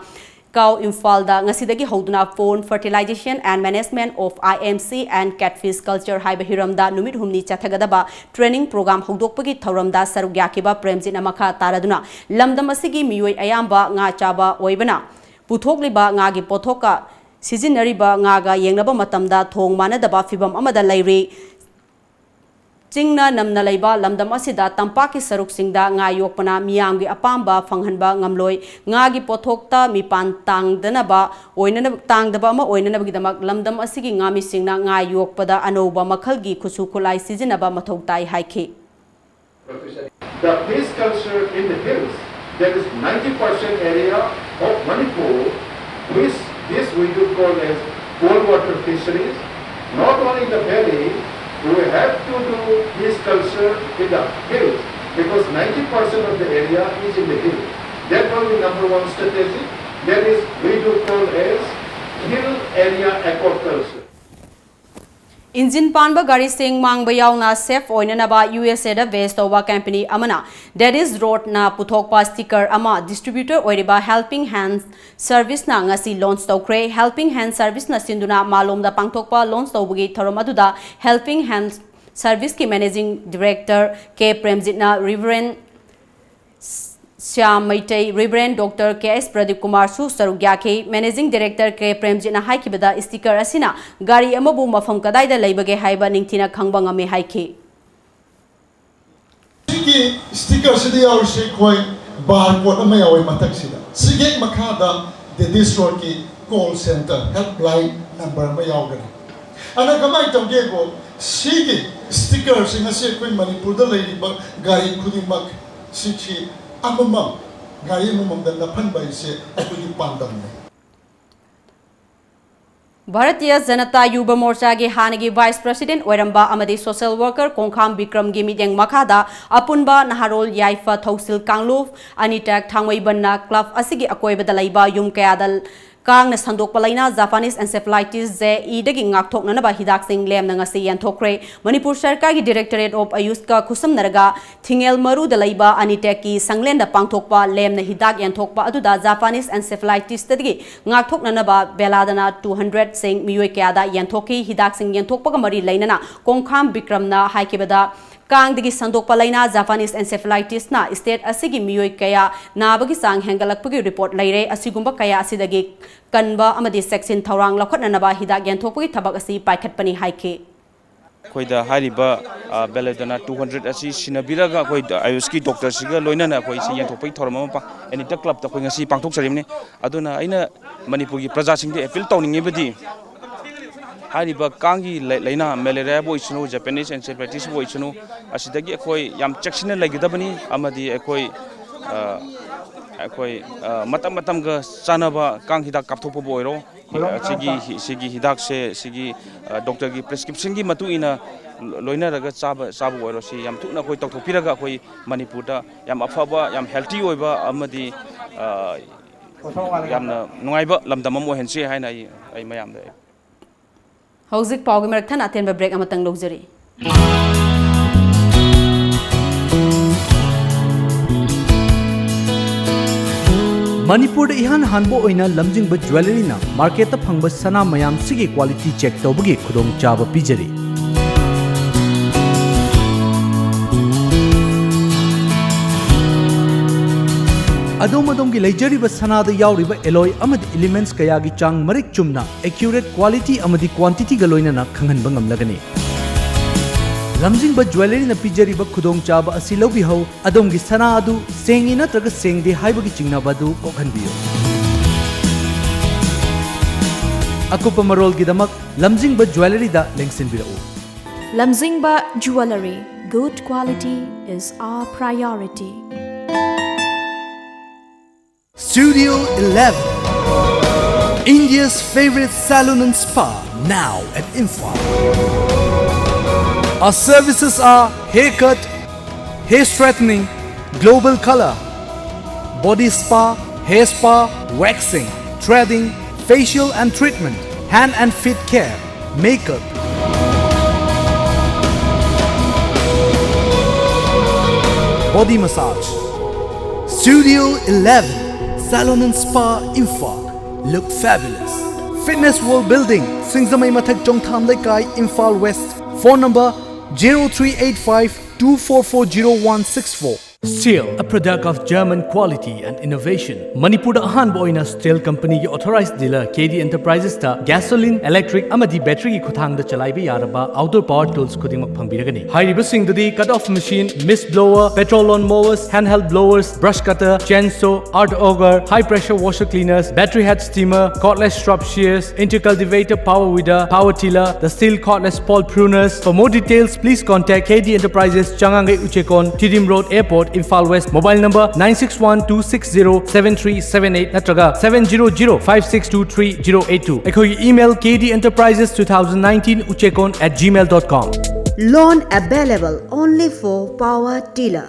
ꯀꯥꯎ ꯏꯝꯐꯥꯜꯗ ꯉꯁꯤꯗꯒꯤ ꯍꯧꯗꯨꯅ Pond Fertilization and Management of I M C and Catfish Culture ꯍꯥꯏꯕ ꯍꯤꯔꯝꯗ ꯅꯨꯃꯤꯠ ꯍꯨꯝꯅꯤ ꯆꯠꯊꯒꯗꯕ training program ꯍꯧꯗꯣꯛꯄꯒꯤ ꯊꯧꯔꯝꯗ ꯁꯔꯨꯛ ꯌꯥꯈꯤꯕ ꯄ꯭ꯔꯦꯝꯖꯤꯠꯅ ꯃꯈꯥ ꯇꯥꯔꯗꯨꯅ, ꯂꯝꯗꯝ ꯑꯁꯤꯒꯤ ꯃꯤꯑꯣꯏ ꯑꯌꯥꯝꯕ ꯉꯥ ꯆꯥꯕ ꯑꯣꯏꯕꯅ, ꯄꯨꯊꯣꯛꯂꯤꯕ ꯉꯥꯒꯤ ꯄꯣꯠꯊꯣꯛꯀ ꯁꯤꯖꯤꯟꯅꯔꯤꯕ ꯉꯥꯒ ꯌꯦꯡꯅꯕ ꯃꯇꯝꯗ ꯊꯣꯡ ꯃꯥꯟꯅꯗꯕ ꯐꯤꯚꯝ ꯑꯃꯗ ꯂꯩꯔꯤ꯫ ꯆꯤꯡꯅ ꯅꯝꯅ ꯂꯩꯕ ꯂꯝꯗꯝ ꯑꯁꯤꯗ ꯇꯝꯄꯥꯛꯀꯤ ꯁꯔꯨꯛꯁꯤꯡꯗ ꯉꯥ ꯌꯣꯛꯄꯅ ꯃꯤꯌꯥꯝꯒꯤ ꯑꯄꯥꯝꯕ ꯐꯪꯍꯟꯕ ꯉꯝꯂꯣꯏ꯫ ꯉꯥꯒꯤ ꯄꯣꯠꯊꯣꯛꯇ ꯃꯤꯄꯥꯟ ꯇꯥꯡꯗꯅꯕ ꯑꯣꯏꯅꯅꯕ, ꯇꯥꯡꯗꯕ ꯑꯃ ꯑꯣꯏꯅꯅꯕꯒꯤꯗꯃꯛ ꯂꯝꯗꯝ ꯑꯁꯤꯒꯤ ꯉꯥꯃꯤꯁꯤꯡꯅ ꯉꯥ ꯌꯣꯛꯄꯗ ꯑꯅꯧꯕ ꯃꯈꯜꯒꯤ ꯈꯨꯠꯁꯨ ꯈꯨꯠꯂꯥꯏ ꯁꯤꯖꯤꯟꯅꯕ ꯃꯊꯧ ꯇꯥꯏ ꯍꯥꯏꯈꯤ꯫ The fish culture in the hills, that is ninety percent area of Manipur, which this we do call as cold water fisheries. Not only in the valley, we have to do fish culture in the hills because ninety percent of the area is in the hill. That will be number one strategy. That is we do call as hill area aquaculture. Engine ꯄꯥꯟꯕ ꯒꯥꯔꯤꯁꯤꯡ ꯃꯥꯡꯕ ꯌꯥꯎꯅ safe ꯑꯣꯏꯅꯅꯕ U S A the base ꯇꯧꯕ company ꯑꯃꯅ Daddy's Road ꯅ ꯄꯨꯊꯣꯛꯄ sticker ꯑꯃ distributor ꯑꯣꯏꯔꯤꯕ Helping Hands Service ꯅ ꯉꯁꯤ launch ꯇꯧꯈ꯭ꯔꯦ꯫ Helping Hands Service ꯅ ꯁꯤꯟꯗꯨꯅ ꯃꯥꯂꯣꯝꯗ ꯄꯥꯡꯊꯣꯛꯄ launch ꯇꯧꯕꯒꯤ ꯊꯧꯔꯝ ꯑꯗꯨꯗ Helping Hands Service ꯀꯤ Managing Director K ꯄ꯭ꯔꯦꯝꯖꯤꯠꯅ Reverend Shyam Meitei, reverend doctor K S Pradeep ꯀꯨꯃꯥꯔꯁꯨ ꯁꯔꯨꯛ ꯌꯥꯈꯤ꯫ ꯃꯦꯅꯦꯖꯤꯡ ꯗꯥꯏꯔꯦꯛꯇꯔ ꯀꯦ ꯄ꯭ꯔꯦꯝꯖꯤꯠꯅ ꯍꯥꯏꯈꯤꯕꯗ, ꯁ꯭ꯇꯤꯀꯔ ꯑꯁꯤꯅ ꯒꯥꯔꯤ ꯑꯃꯕꯨ ꯃꯐꯝ ꯀꯗꯥꯏꯗ ꯂꯩꯕꯒꯦ ꯍꯥꯏꯕ ꯅꯤꯡꯊꯤꯅ ꯈꯪꯕ ꯉꯝꯃꯤ ꯍꯥꯏꯈꯤ꯫ ꯁꯤꯒꯤ ꯁ꯭ꯇꯤꯀꯔꯁꯤꯗ ꯌꯥꯎꯔꯤꯁꯦ ꯑꯩꯈꯣꯏ ꯕꯥꯔ ꯀꯣꯗ ꯑꯃ ꯌꯥꯎꯋꯦ ꯃꯊꯛꯁꯤꯗ꯫ ꯁꯤꯒꯤ ꯍꯦꯛ ꯃꯈꯥꯗ ꯗꯦꯗꯤꯁ ꯔꯣꯗꯀꯤ ꯀꯣꯜ ꯁꯦꯟꯇꯔ ꯍꯦꯜꯞꯂꯥꯏꯟ ꯅꯝꯕꯔ ꯑꯃ ꯌꯥꯎꯒꯅꯤ꯫ ꯑꯗ ꯀꯃꯥꯏꯅ ꯇꯧꯒꯦꯕꯨ, ꯁꯤꯒꯤ ꯁ꯭ꯇꯤꯀꯔꯁꯤꯡ ꯑꯁꯤ ꯑꯩꯈꯣꯏ ꯃꯅꯤꯄꯨꯔꯗ ꯂꯩꯔꯤꯕ ꯒꯥꯔꯤ ꯈꯨꯗꯤꯡꯃꯛ ꯁꯤꯁꯤ ꯑꯃꯃꯝ, ꯒꯥꯔꯤ ꯑꯃꯃꯝꯗ ꯅꯞꯍꯟꯕ ꯍꯥꯏꯁꯦ ꯑꯩꯈꯣꯏꯒꯤ ꯄꯥꯟꯗꯝꯅꯤ꯫ ꯚꯥꯔꯇꯤꯌ ꯖꯅꯇꯥ ꯌꯨꯕ ꯃꯣꯔꯆꯥꯒꯤ ꯍꯥꯟꯅꯒꯤ ꯚꯥꯏꯁ ꯄ꯭ꯔꯁꯤꯗꯦꯟꯠ ꯑꯣꯏꯔꯝꯕ ꯑꯃꯗꯤ ꯁꯣꯁꯦꯜ ꯋꯥꯔꯀꯔ ꯀꯣꯡꯈꯥꯝ ꯕꯤꯀ꯭ꯔꯝꯒꯤ ꯃꯤꯠꯌꯦꯡ ꯃꯈꯥꯗ ꯑꯄꯨꯟꯕ ꯅꯍꯥꯔꯣꯜ ꯌꯥꯏꯐ ꯊꯧꯁꯤꯜ ꯀꯥꯡꯂꯨꯞ ꯑꯅꯤꯇꯦꯛ ꯊꯥꯡꯃꯩꯕꯟꯅ ꯀ꯭ꯂꯕ ꯑꯁꯤꯒꯤ ꯑꯀꯣꯏꯕꯗ ꯂꯩꯕ ꯌꯨꯝ ꯀꯌꯥꯗ ꯀꯥꯡꯅ ꯁꯟꯗꯣꯛꯄ ꯂꯥꯏꯅꯥ ꯖꯥꯄꯥꯅꯤꯁ ꯑꯦꯟꯁꯦꯐꯦꯂꯥꯏꯇꯤꯁ ꯖꯦ ꯏꯗꯒꯤ ꯉꯥꯛꯊꯣꯛꯅꯅꯕ ꯍꯤꯗꯥꯛꯁꯤꯡ ꯂꯦꯝꯅ ꯉꯁꯤ ꯌꯦꯟꯊꯣꯛꯈ꯭ꯔꯦ꯫ ꯃꯅꯤꯄꯨꯔ ꯁꯔꯀꯥꯔꯒꯤ ꯗꯤꯔꯦꯛꯇꯣꯔꯦꯠ ꯑꯣꯐ ꯑꯌꯨꯁꯀ ꯈꯨꯠꯁꯝꯅꯔꯒ ꯊꯤꯡꯉꯦꯜ ꯃꯔꯨꯗ ꯂꯩꯕ ꯑꯅꯤꯇꯦꯛꯀꯤ ꯁꯪꯂꯦꯟꯗ ꯄꯥꯡꯊꯣꯛꯄ ꯂꯦꯝꯅ ꯍꯤꯗꯥꯛ ꯌꯦꯟꯊꯣꯛꯄ ꯑꯗꯨꯗ ꯖꯥꯄꯥꯅꯤꯁ ꯑꯦꯟꯁꯦꯐꯦꯂꯥꯏꯇꯤꯁꯇꯒꯤ ꯉꯥꯛꯊꯣꯛꯅꯅꯕ ꯕꯦꯂꯥꯗꯅ ꯇꯨ ꯍꯟꯗ꯭ꯔꯦꯠꯁꯤꯡ ꯃꯤꯑꯣꯏ ꯀꯌꯥꯗ ꯌꯦꯟꯊꯣꯛꯈꯤ꯫ ꯍꯤꯗꯥꯛꯁꯤꯡ ꯌꯦꯟꯊꯣꯛꯄꯒ ꯃꯔꯤ ꯂꯩꯅꯅ ꯀꯣꯡꯈꯥꯝ ꯕꯤꯀ꯭ꯔꯝꯅ ꯍꯥꯏꯈꯤꯕꯗ, ꯀꯥꯡꯗꯒꯤ ꯁꯟꯗꯣꯛꯄ ꯂꯥꯏꯅꯥ ꯖꯥꯄꯥꯅꯤꯁ ꯑꯦꯟꯁꯦꯐꯦꯂꯥꯏꯇꯤꯁꯅ ꯁ꯭ꯇꯦꯠ ꯑꯁꯤꯒꯤ ꯃꯤꯑꯣꯏ ꯀꯌꯥ ꯅꯥꯕꯒꯤ ꯆꯥꯡ ꯍꯦꯟꯒꯠꯂꯛꯄꯒꯤ ꯔꯤꯄꯣꯔꯠ ꯂꯩꯔꯦ꯫ ꯑꯁꯤꯒꯨꯝꯕ ꯀꯌꯥ ꯑꯁꯤꯗꯒꯤ ꯀꯟꯕ ꯑꯃꯗꯤ ꯆꯦꯛꯁꯤꯟ ꯊꯧꯔꯥꯡ ꯂꯧꯈꯠꯅꯅꯕ ꯍꯤꯗꯥꯛ ꯌꯦꯟꯊꯣꯛꯄꯒꯤ ꯊꯕꯛ ꯑꯁꯤ ꯄꯥꯏꯈꯠꯄꯅꯤ ꯍꯥꯏꯈꯤ꯫ ꯑꯩꯈꯣꯏꯗ ꯍꯥꯏꯔꯤꯕ ꯕꯦꯂꯦꯗꯅꯥ ꯇꯨ ꯍꯟꯗ꯭ꯔꯦꯠ ꯑꯁꯤ ꯁꯤꯟꯅꯕꯤꯔꯒ ꯑꯩꯈꯣꯏ ꯑꯌꯨꯁꯀꯤ ꯗꯣꯛꯇꯔꯁꯤꯒ ꯂꯣꯏꯅꯅ ꯑꯩꯈꯣꯏ ꯁꯤ ꯌꯦꯟꯊꯣꯛꯄꯒꯤ ꯊꯧꯔꯝ ꯑꯃ ꯑꯦꯅꯤꯇꯦꯛ ꯀ꯭ꯂꯕꯇ ꯑꯩꯈꯣꯏ ꯉꯁꯤ ꯄꯥꯡꯊꯣꯛꯆꯔꯤꯕꯅꯤ꯫ ꯑꯗꯨꯅ ꯑꯩꯅ ꯃꯅꯤꯄꯨꯔꯒꯤ ꯄ꯭ꯔꯖꯥꯁꯤꯡꯗ ꯑꯦꯄꯤꯜ ꯇꯧꯅꯤꯡꯉꯤꯕꯗꯤ, ꯍꯥꯏꯔꯤꯕ ꯀꯥꯡꯒꯤ ꯂꯥꯏꯅꯥ ꯃꯦꯂꯦꯔꯤꯌꯥꯕꯨ ꯑꯣꯏꯁꯅꯨ, ꯖꯦꯄꯦꯅꯤꯁ ꯑꯦꯟꯁꯦꯐꯦꯂꯥꯏꯇꯤꯁꯄꯨ ꯑꯣꯏꯁꯅꯨ, ꯑꯁꯤꯗꯒꯤ ꯑꯩꯈꯣꯏ ꯌꯥꯝ ꯆꯦꯛꯁꯤꯟꯅ ꯂꯩꯒꯗꯕꯅꯤ꯫ ꯑꯃꯗꯤ ꯑꯩꯈꯣꯏ ꯑꯩꯈꯣꯏ ꯃꯇꯝ ꯃꯇꯝꯒ ꯆꯥꯟꯅꯕ ꯀꯥꯡ ꯍꯤꯗꯥꯛ ꯀꯥꯞꯊꯣꯛꯄꯕꯨ ꯑꯣꯏꯔꯣ, ꯁꯤꯒꯤ ꯁꯤꯒꯤ ꯍꯤꯗꯥꯛꯁꯦ ꯁꯤꯒꯤ ꯗꯣꯛꯇꯔꯒꯤ ꯄ꯭ꯔꯦꯁꯀ꯭ꯔꯤꯞꯁꯟꯒꯤ ꯃꯇꯨꯡ ꯏꯟꯅ ꯂꯣꯏꯅꯔꯒ ꯆꯥꯕ ꯆꯥꯕꯕꯨ ꯑꯣꯏꯔꯣ, ꯁꯤ ꯌꯥꯝ ꯊꯨꯅ ꯑꯩꯈꯣꯏ ꯇꯧꯊꯣꯛꯄꯤꯔꯒ ꯑꯩꯈꯣꯏ ꯃꯅꯤꯄꯨꯔꯗ ꯌꯥꯝ ꯑꯐꯕ, ꯌꯥꯝ ꯍꯦꯜꯇꯤ ꯑꯣꯏꯕ ꯑꯃꯗꯤ ꯌꯥꯝꯅ ꯅꯨꯡꯉꯥꯏꯕ ꯂꯝꯗꯝ ꯑꯃ ꯑꯣꯏꯍꯟꯁꯤ ꯍꯥꯏꯅ ꯑꯩ ꯑꯩ ꯃꯌꯥꯝꯗ ꯍꯧꯖꯤꯛ ꯄꯥꯎꯒꯤ ꯃꯔꯛ ꯊꯠꯅ ꯑꯇꯦꯟꯕ ꯕ꯭ꯔꯦꯛ ꯑꯃꯇꯪ ꯂꯧꯖꯔꯤ꯫ ꯃꯅꯤꯄꯨꯔꯗ ꯏꯍꯥꯟ ꯍꯥꯟꯕ ꯑꯣꯏꯅ ꯂꯝꯖꯤꯡꯕ ꯖ꯭ꯋꯦꯂꯔꯤꯅ ꯃꯥꯔꯀꯦꯠꯇ ꯐꯪꯕ ꯁꯅꯥ ꯃꯌꯥꯝꯁꯤꯒꯤ ꯀ꯭ꯋꯥꯂꯤꯇꯤ ꯆꯦꯛ ꯇꯧꯕꯒꯤ ꯈꯨꯗꯣꯡꯆꯥꯕ ꯄꯤꯖꯔꯤ꯫ ꯑꯗꯣꯝ ꯑꯗꯣꯝꯒꯤ ꯂꯩꯖꯔꯤꯕ ꯁꯅꯥꯗ ꯌꯥꯎꯔꯤꯕ alloy ꯑꯃꯗꯤ elements ꯀꯌꯥꯒꯤ ꯆꯥꯡ ꯃꯔꯤꯛ ꯆꯨꯝꯅ, accurate quality ꯑꯃꯗꯤ quantity ꯒ ꯂꯣꯏꯅꯅ ꯈꯪꯍꯟꯕ ꯉꯝꯂꯒꯅꯤ꯫ ꯂꯝꯖꯤꯡꯕ ꯖ꯭ꯋꯦꯂꯔꯤꯅ ꯄꯤꯖꯔꯤꯕ ꯈꯨꯗꯣꯡꯆꯥꯕ ꯑꯁꯤ ꯂꯧꯕꯤꯍꯧ, ꯑꯗꯣꯝꯒꯤ ꯁꯅꯥ ꯑꯗꯨ ꯁꯦꯡꯉꯤ ꯅꯠꯇ꯭ꯔꯒ ꯁꯦꯡꯗꯦ ꯍꯥꯏꯕꯒꯤ ꯆꯤꯡꯅꯕ ꯑꯗꯨ ꯀꯣꯛꯍꯟꯕꯤꯌꯨ꯫ ꯑꯀꯨꯞꯄ ꯃꯔꯣꯜꯒꯤꯗꯃꯛ ꯂꯝꯖꯤꯡꯕ ꯖ꯭ꯋꯦꯂꯔꯤꯗ ꯂꯦꯡꯁꯤꯟꯕꯤꯔꯛꯎ꯫ Lamjingba Jewellery, good quality is our priority. Studio eleven, India's favorite salon and spa, now at Imphal. Our services are haircut, hair straightening, global color, body spa, hair spa, waxing, threading, facial and treatment, hand and feet care, makeup, body massage. Studio eleven, Salon and Spa, Imphal. Look fabulous. Fitness World Building, Singzamei Mathak Chongtham Leikai, Imphal West. Phone number zero three eight five two four four zero one six four. Steel, a product of German quality and innovation. ꯃꯅꯤꯄꯨꯔꯗ ꯑꯍꯥꯟꯕ ꯑꯣꯏꯅ steel company ꯒꯤ authorized dealer K D Enterprises ꯇ gasoline, electric ꯑꯃꯗꯤ battery ꯒꯤ ꯈꯨꯠꯊꯥꯡꯗ ꯆꯂꯥꯏꯕ ꯌꯥꯔꯕ outdoor power tools ꯈꯨꯗꯤꯡꯃꯛ ꯐꯪꯕꯤꯔꯒꯅꯤ꯫ ꯍꯥꯏꯔꯤꯕꯁꯤꯡꯗꯨꯗꯤ cut off machine, mist blower, petrol lawn mowers, handheld blowers, brush cutter, chainsaw, earth auger, high pressure washer cleaners, battery head steamer, cordless shrub shears, intercultivator, power weeder, power tiller, the steel cordless pole pruners. For more details, please contact K D Enterprises, Changangei Uchekon, Tidim Road, Airport, Imphal West. Mobile number nine six one two six zero seven three seven eight ꯅꯠꯇ꯭ꯔꯒ seven zero zero five six two three zero eight two. ꯑꯩꯈꯣꯏꯒꯤ email K D Enterprises two thousand nineteen Uchekon at gmail dot com. Loan available only for power tiller.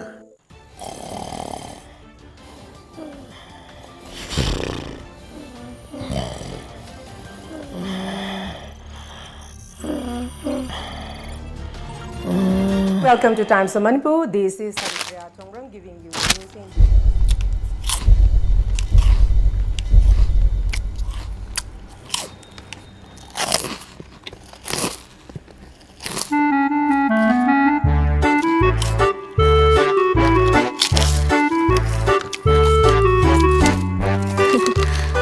Welcome to Times of Manipur. This is Haripriya Thongrang giving you news in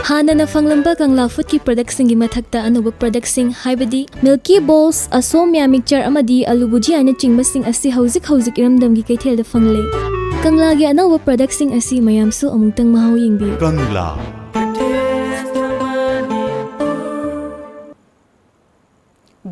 ꯍꯥꯟꯅꯅ ꯐꯪꯂꯝꯕ ꯀꯪꯂꯥ ꯐꯨꯗꯀꯤ ꯄ꯭ꯔꯗꯛꯁꯤꯡꯒꯤ ꯃꯊꯛꯇ ꯑꯅꯧꯕ ꯄ꯭ꯔꯗꯛꯁꯤꯡ, ꯍꯥꯏꯕꯗꯤ ꯃꯤꯜꯀꯤ ꯕꯣꯜꯁ, ꯑꯁꯣꯝꯌꯥ mixer ꯑꯃꯗꯤ ꯑꯂꯨ ꯚꯨꯖꯤꯌꯥꯅꯆꯤꯡꯕꯁꯤꯡ ꯑꯁꯤ ꯍꯧꯖꯤꯛ ꯍꯧꯖꯤꯛ ꯏꯔꯝꯗꯝꯒꯤ ꯀꯩꯊꯦꯜꯗ ꯐꯪꯂꯦ꯫ ꯀꯪꯂꯥꯒꯤ ꯑꯅꯧꯕ ꯄ꯭ꯔꯗꯛꯁꯤꯡ ꯑꯁꯤ ꯃꯌꯥꯝꯁꯨ ꯑꯃꯨꯛꯇꯪ ꯃꯍꯥꯎ ꯌꯦꯡꯕꯤꯌꯨ꯫ ꯀꯪꯂꯥ꯫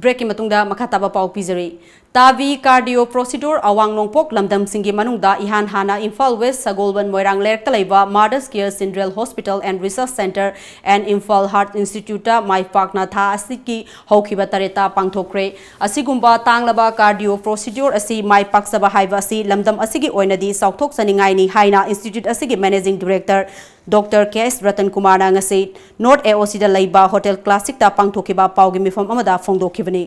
ꯕ꯭ꯔꯦꯛꯀꯤ ꯃꯇꯨꯡꯗ ꯃꯈꯥ ꯇꯥꯕ ꯄꯥꯎ ꯄꯤꯖꯔꯤ꯫ ꯇꯥꯕꯤ ꯀꯥꯔꯗꯤꯑꯣ ꯄ꯭ꯔꯣꯁꯤꯗ꯭ꯌꯨꯔ ꯑꯋꯥꯡ ꯅꯣꯡꯄꯣꯛ ꯂꯝꯗꯝꯁꯤꯡꯒꯤ ꯃꯅꯨꯡꯗ ꯏꯍꯥꯟ ꯍꯥꯟꯅ ꯏꯝꯐꯥꯜ ꯋꯦꯁ ꯁꯒꯣꯜꯕꯟ ꯃꯣꯏꯔꯥꯡ ꯂꯩꯔꯛꯇ ꯂꯩꯕ Mother's Care Central Hospital and Research Centre and Imphal Heart Instituteꯇ ꯃꯥꯏ ꯄꯥꯛꯅ ꯊꯥ ꯑꯁꯤꯒꯤ ꯍꯧꯈꯤꯕ ꯇꯔꯦꯠꯇ ꯄꯥꯡꯊꯣꯛꯈ꯭ꯔꯦ꯫ ꯑꯁꯤꯒꯨꯝꯕ ꯇꯥꯡꯂꯕ ꯀꯥꯔꯗꯤꯑꯣ ꯄ꯭ꯔꯣꯁꯤꯗ꯭ꯌꯨꯔ ꯑꯁꯤ ꯃꯥꯏ ꯄꯥꯛꯆꯕ ꯍꯥꯏꯕ ꯑꯁꯤ ꯂꯝꯗꯝ ꯑꯁꯤꯒꯤ ꯑꯣꯏꯅꯗꯤ ꯆꯥꯎꯊꯣꯛꯆꯅꯤꯡꯉꯥꯏꯅꯤ ꯍꯥꯏꯅ ꯏꯟꯁꯇꯤꯇ꯭ꯌꯨꯠ ꯑꯁꯤꯒꯤ ꯃꯦꯅꯦꯖꯤꯡ ꯗꯤꯔꯦꯛꯇꯔ ꯗꯣꯛꯇꯔ ꯀꯦ ꯑꯦꯁ ꯔꯇꯟ ꯀꯨꯃꯥꯔꯅ ꯉꯁꯤ ꯅꯣꯔꯠ ꯑꯦ ꯑꯣ ꯁꯤꯗ ꯂꯩꯕ ꯍꯣꯇꯦꯜ ꯀ꯭ꯂꯥꯁꯤꯛꯇ ꯄꯥꯡꯊꯣꯛꯈꯤꯕ ꯄꯥꯎꯒꯤ ꯃꯤꯐꯝ ꯑꯃꯗ ꯐꯣꯡꯗꯣꯛꯈꯤꯕꯅꯤ꯫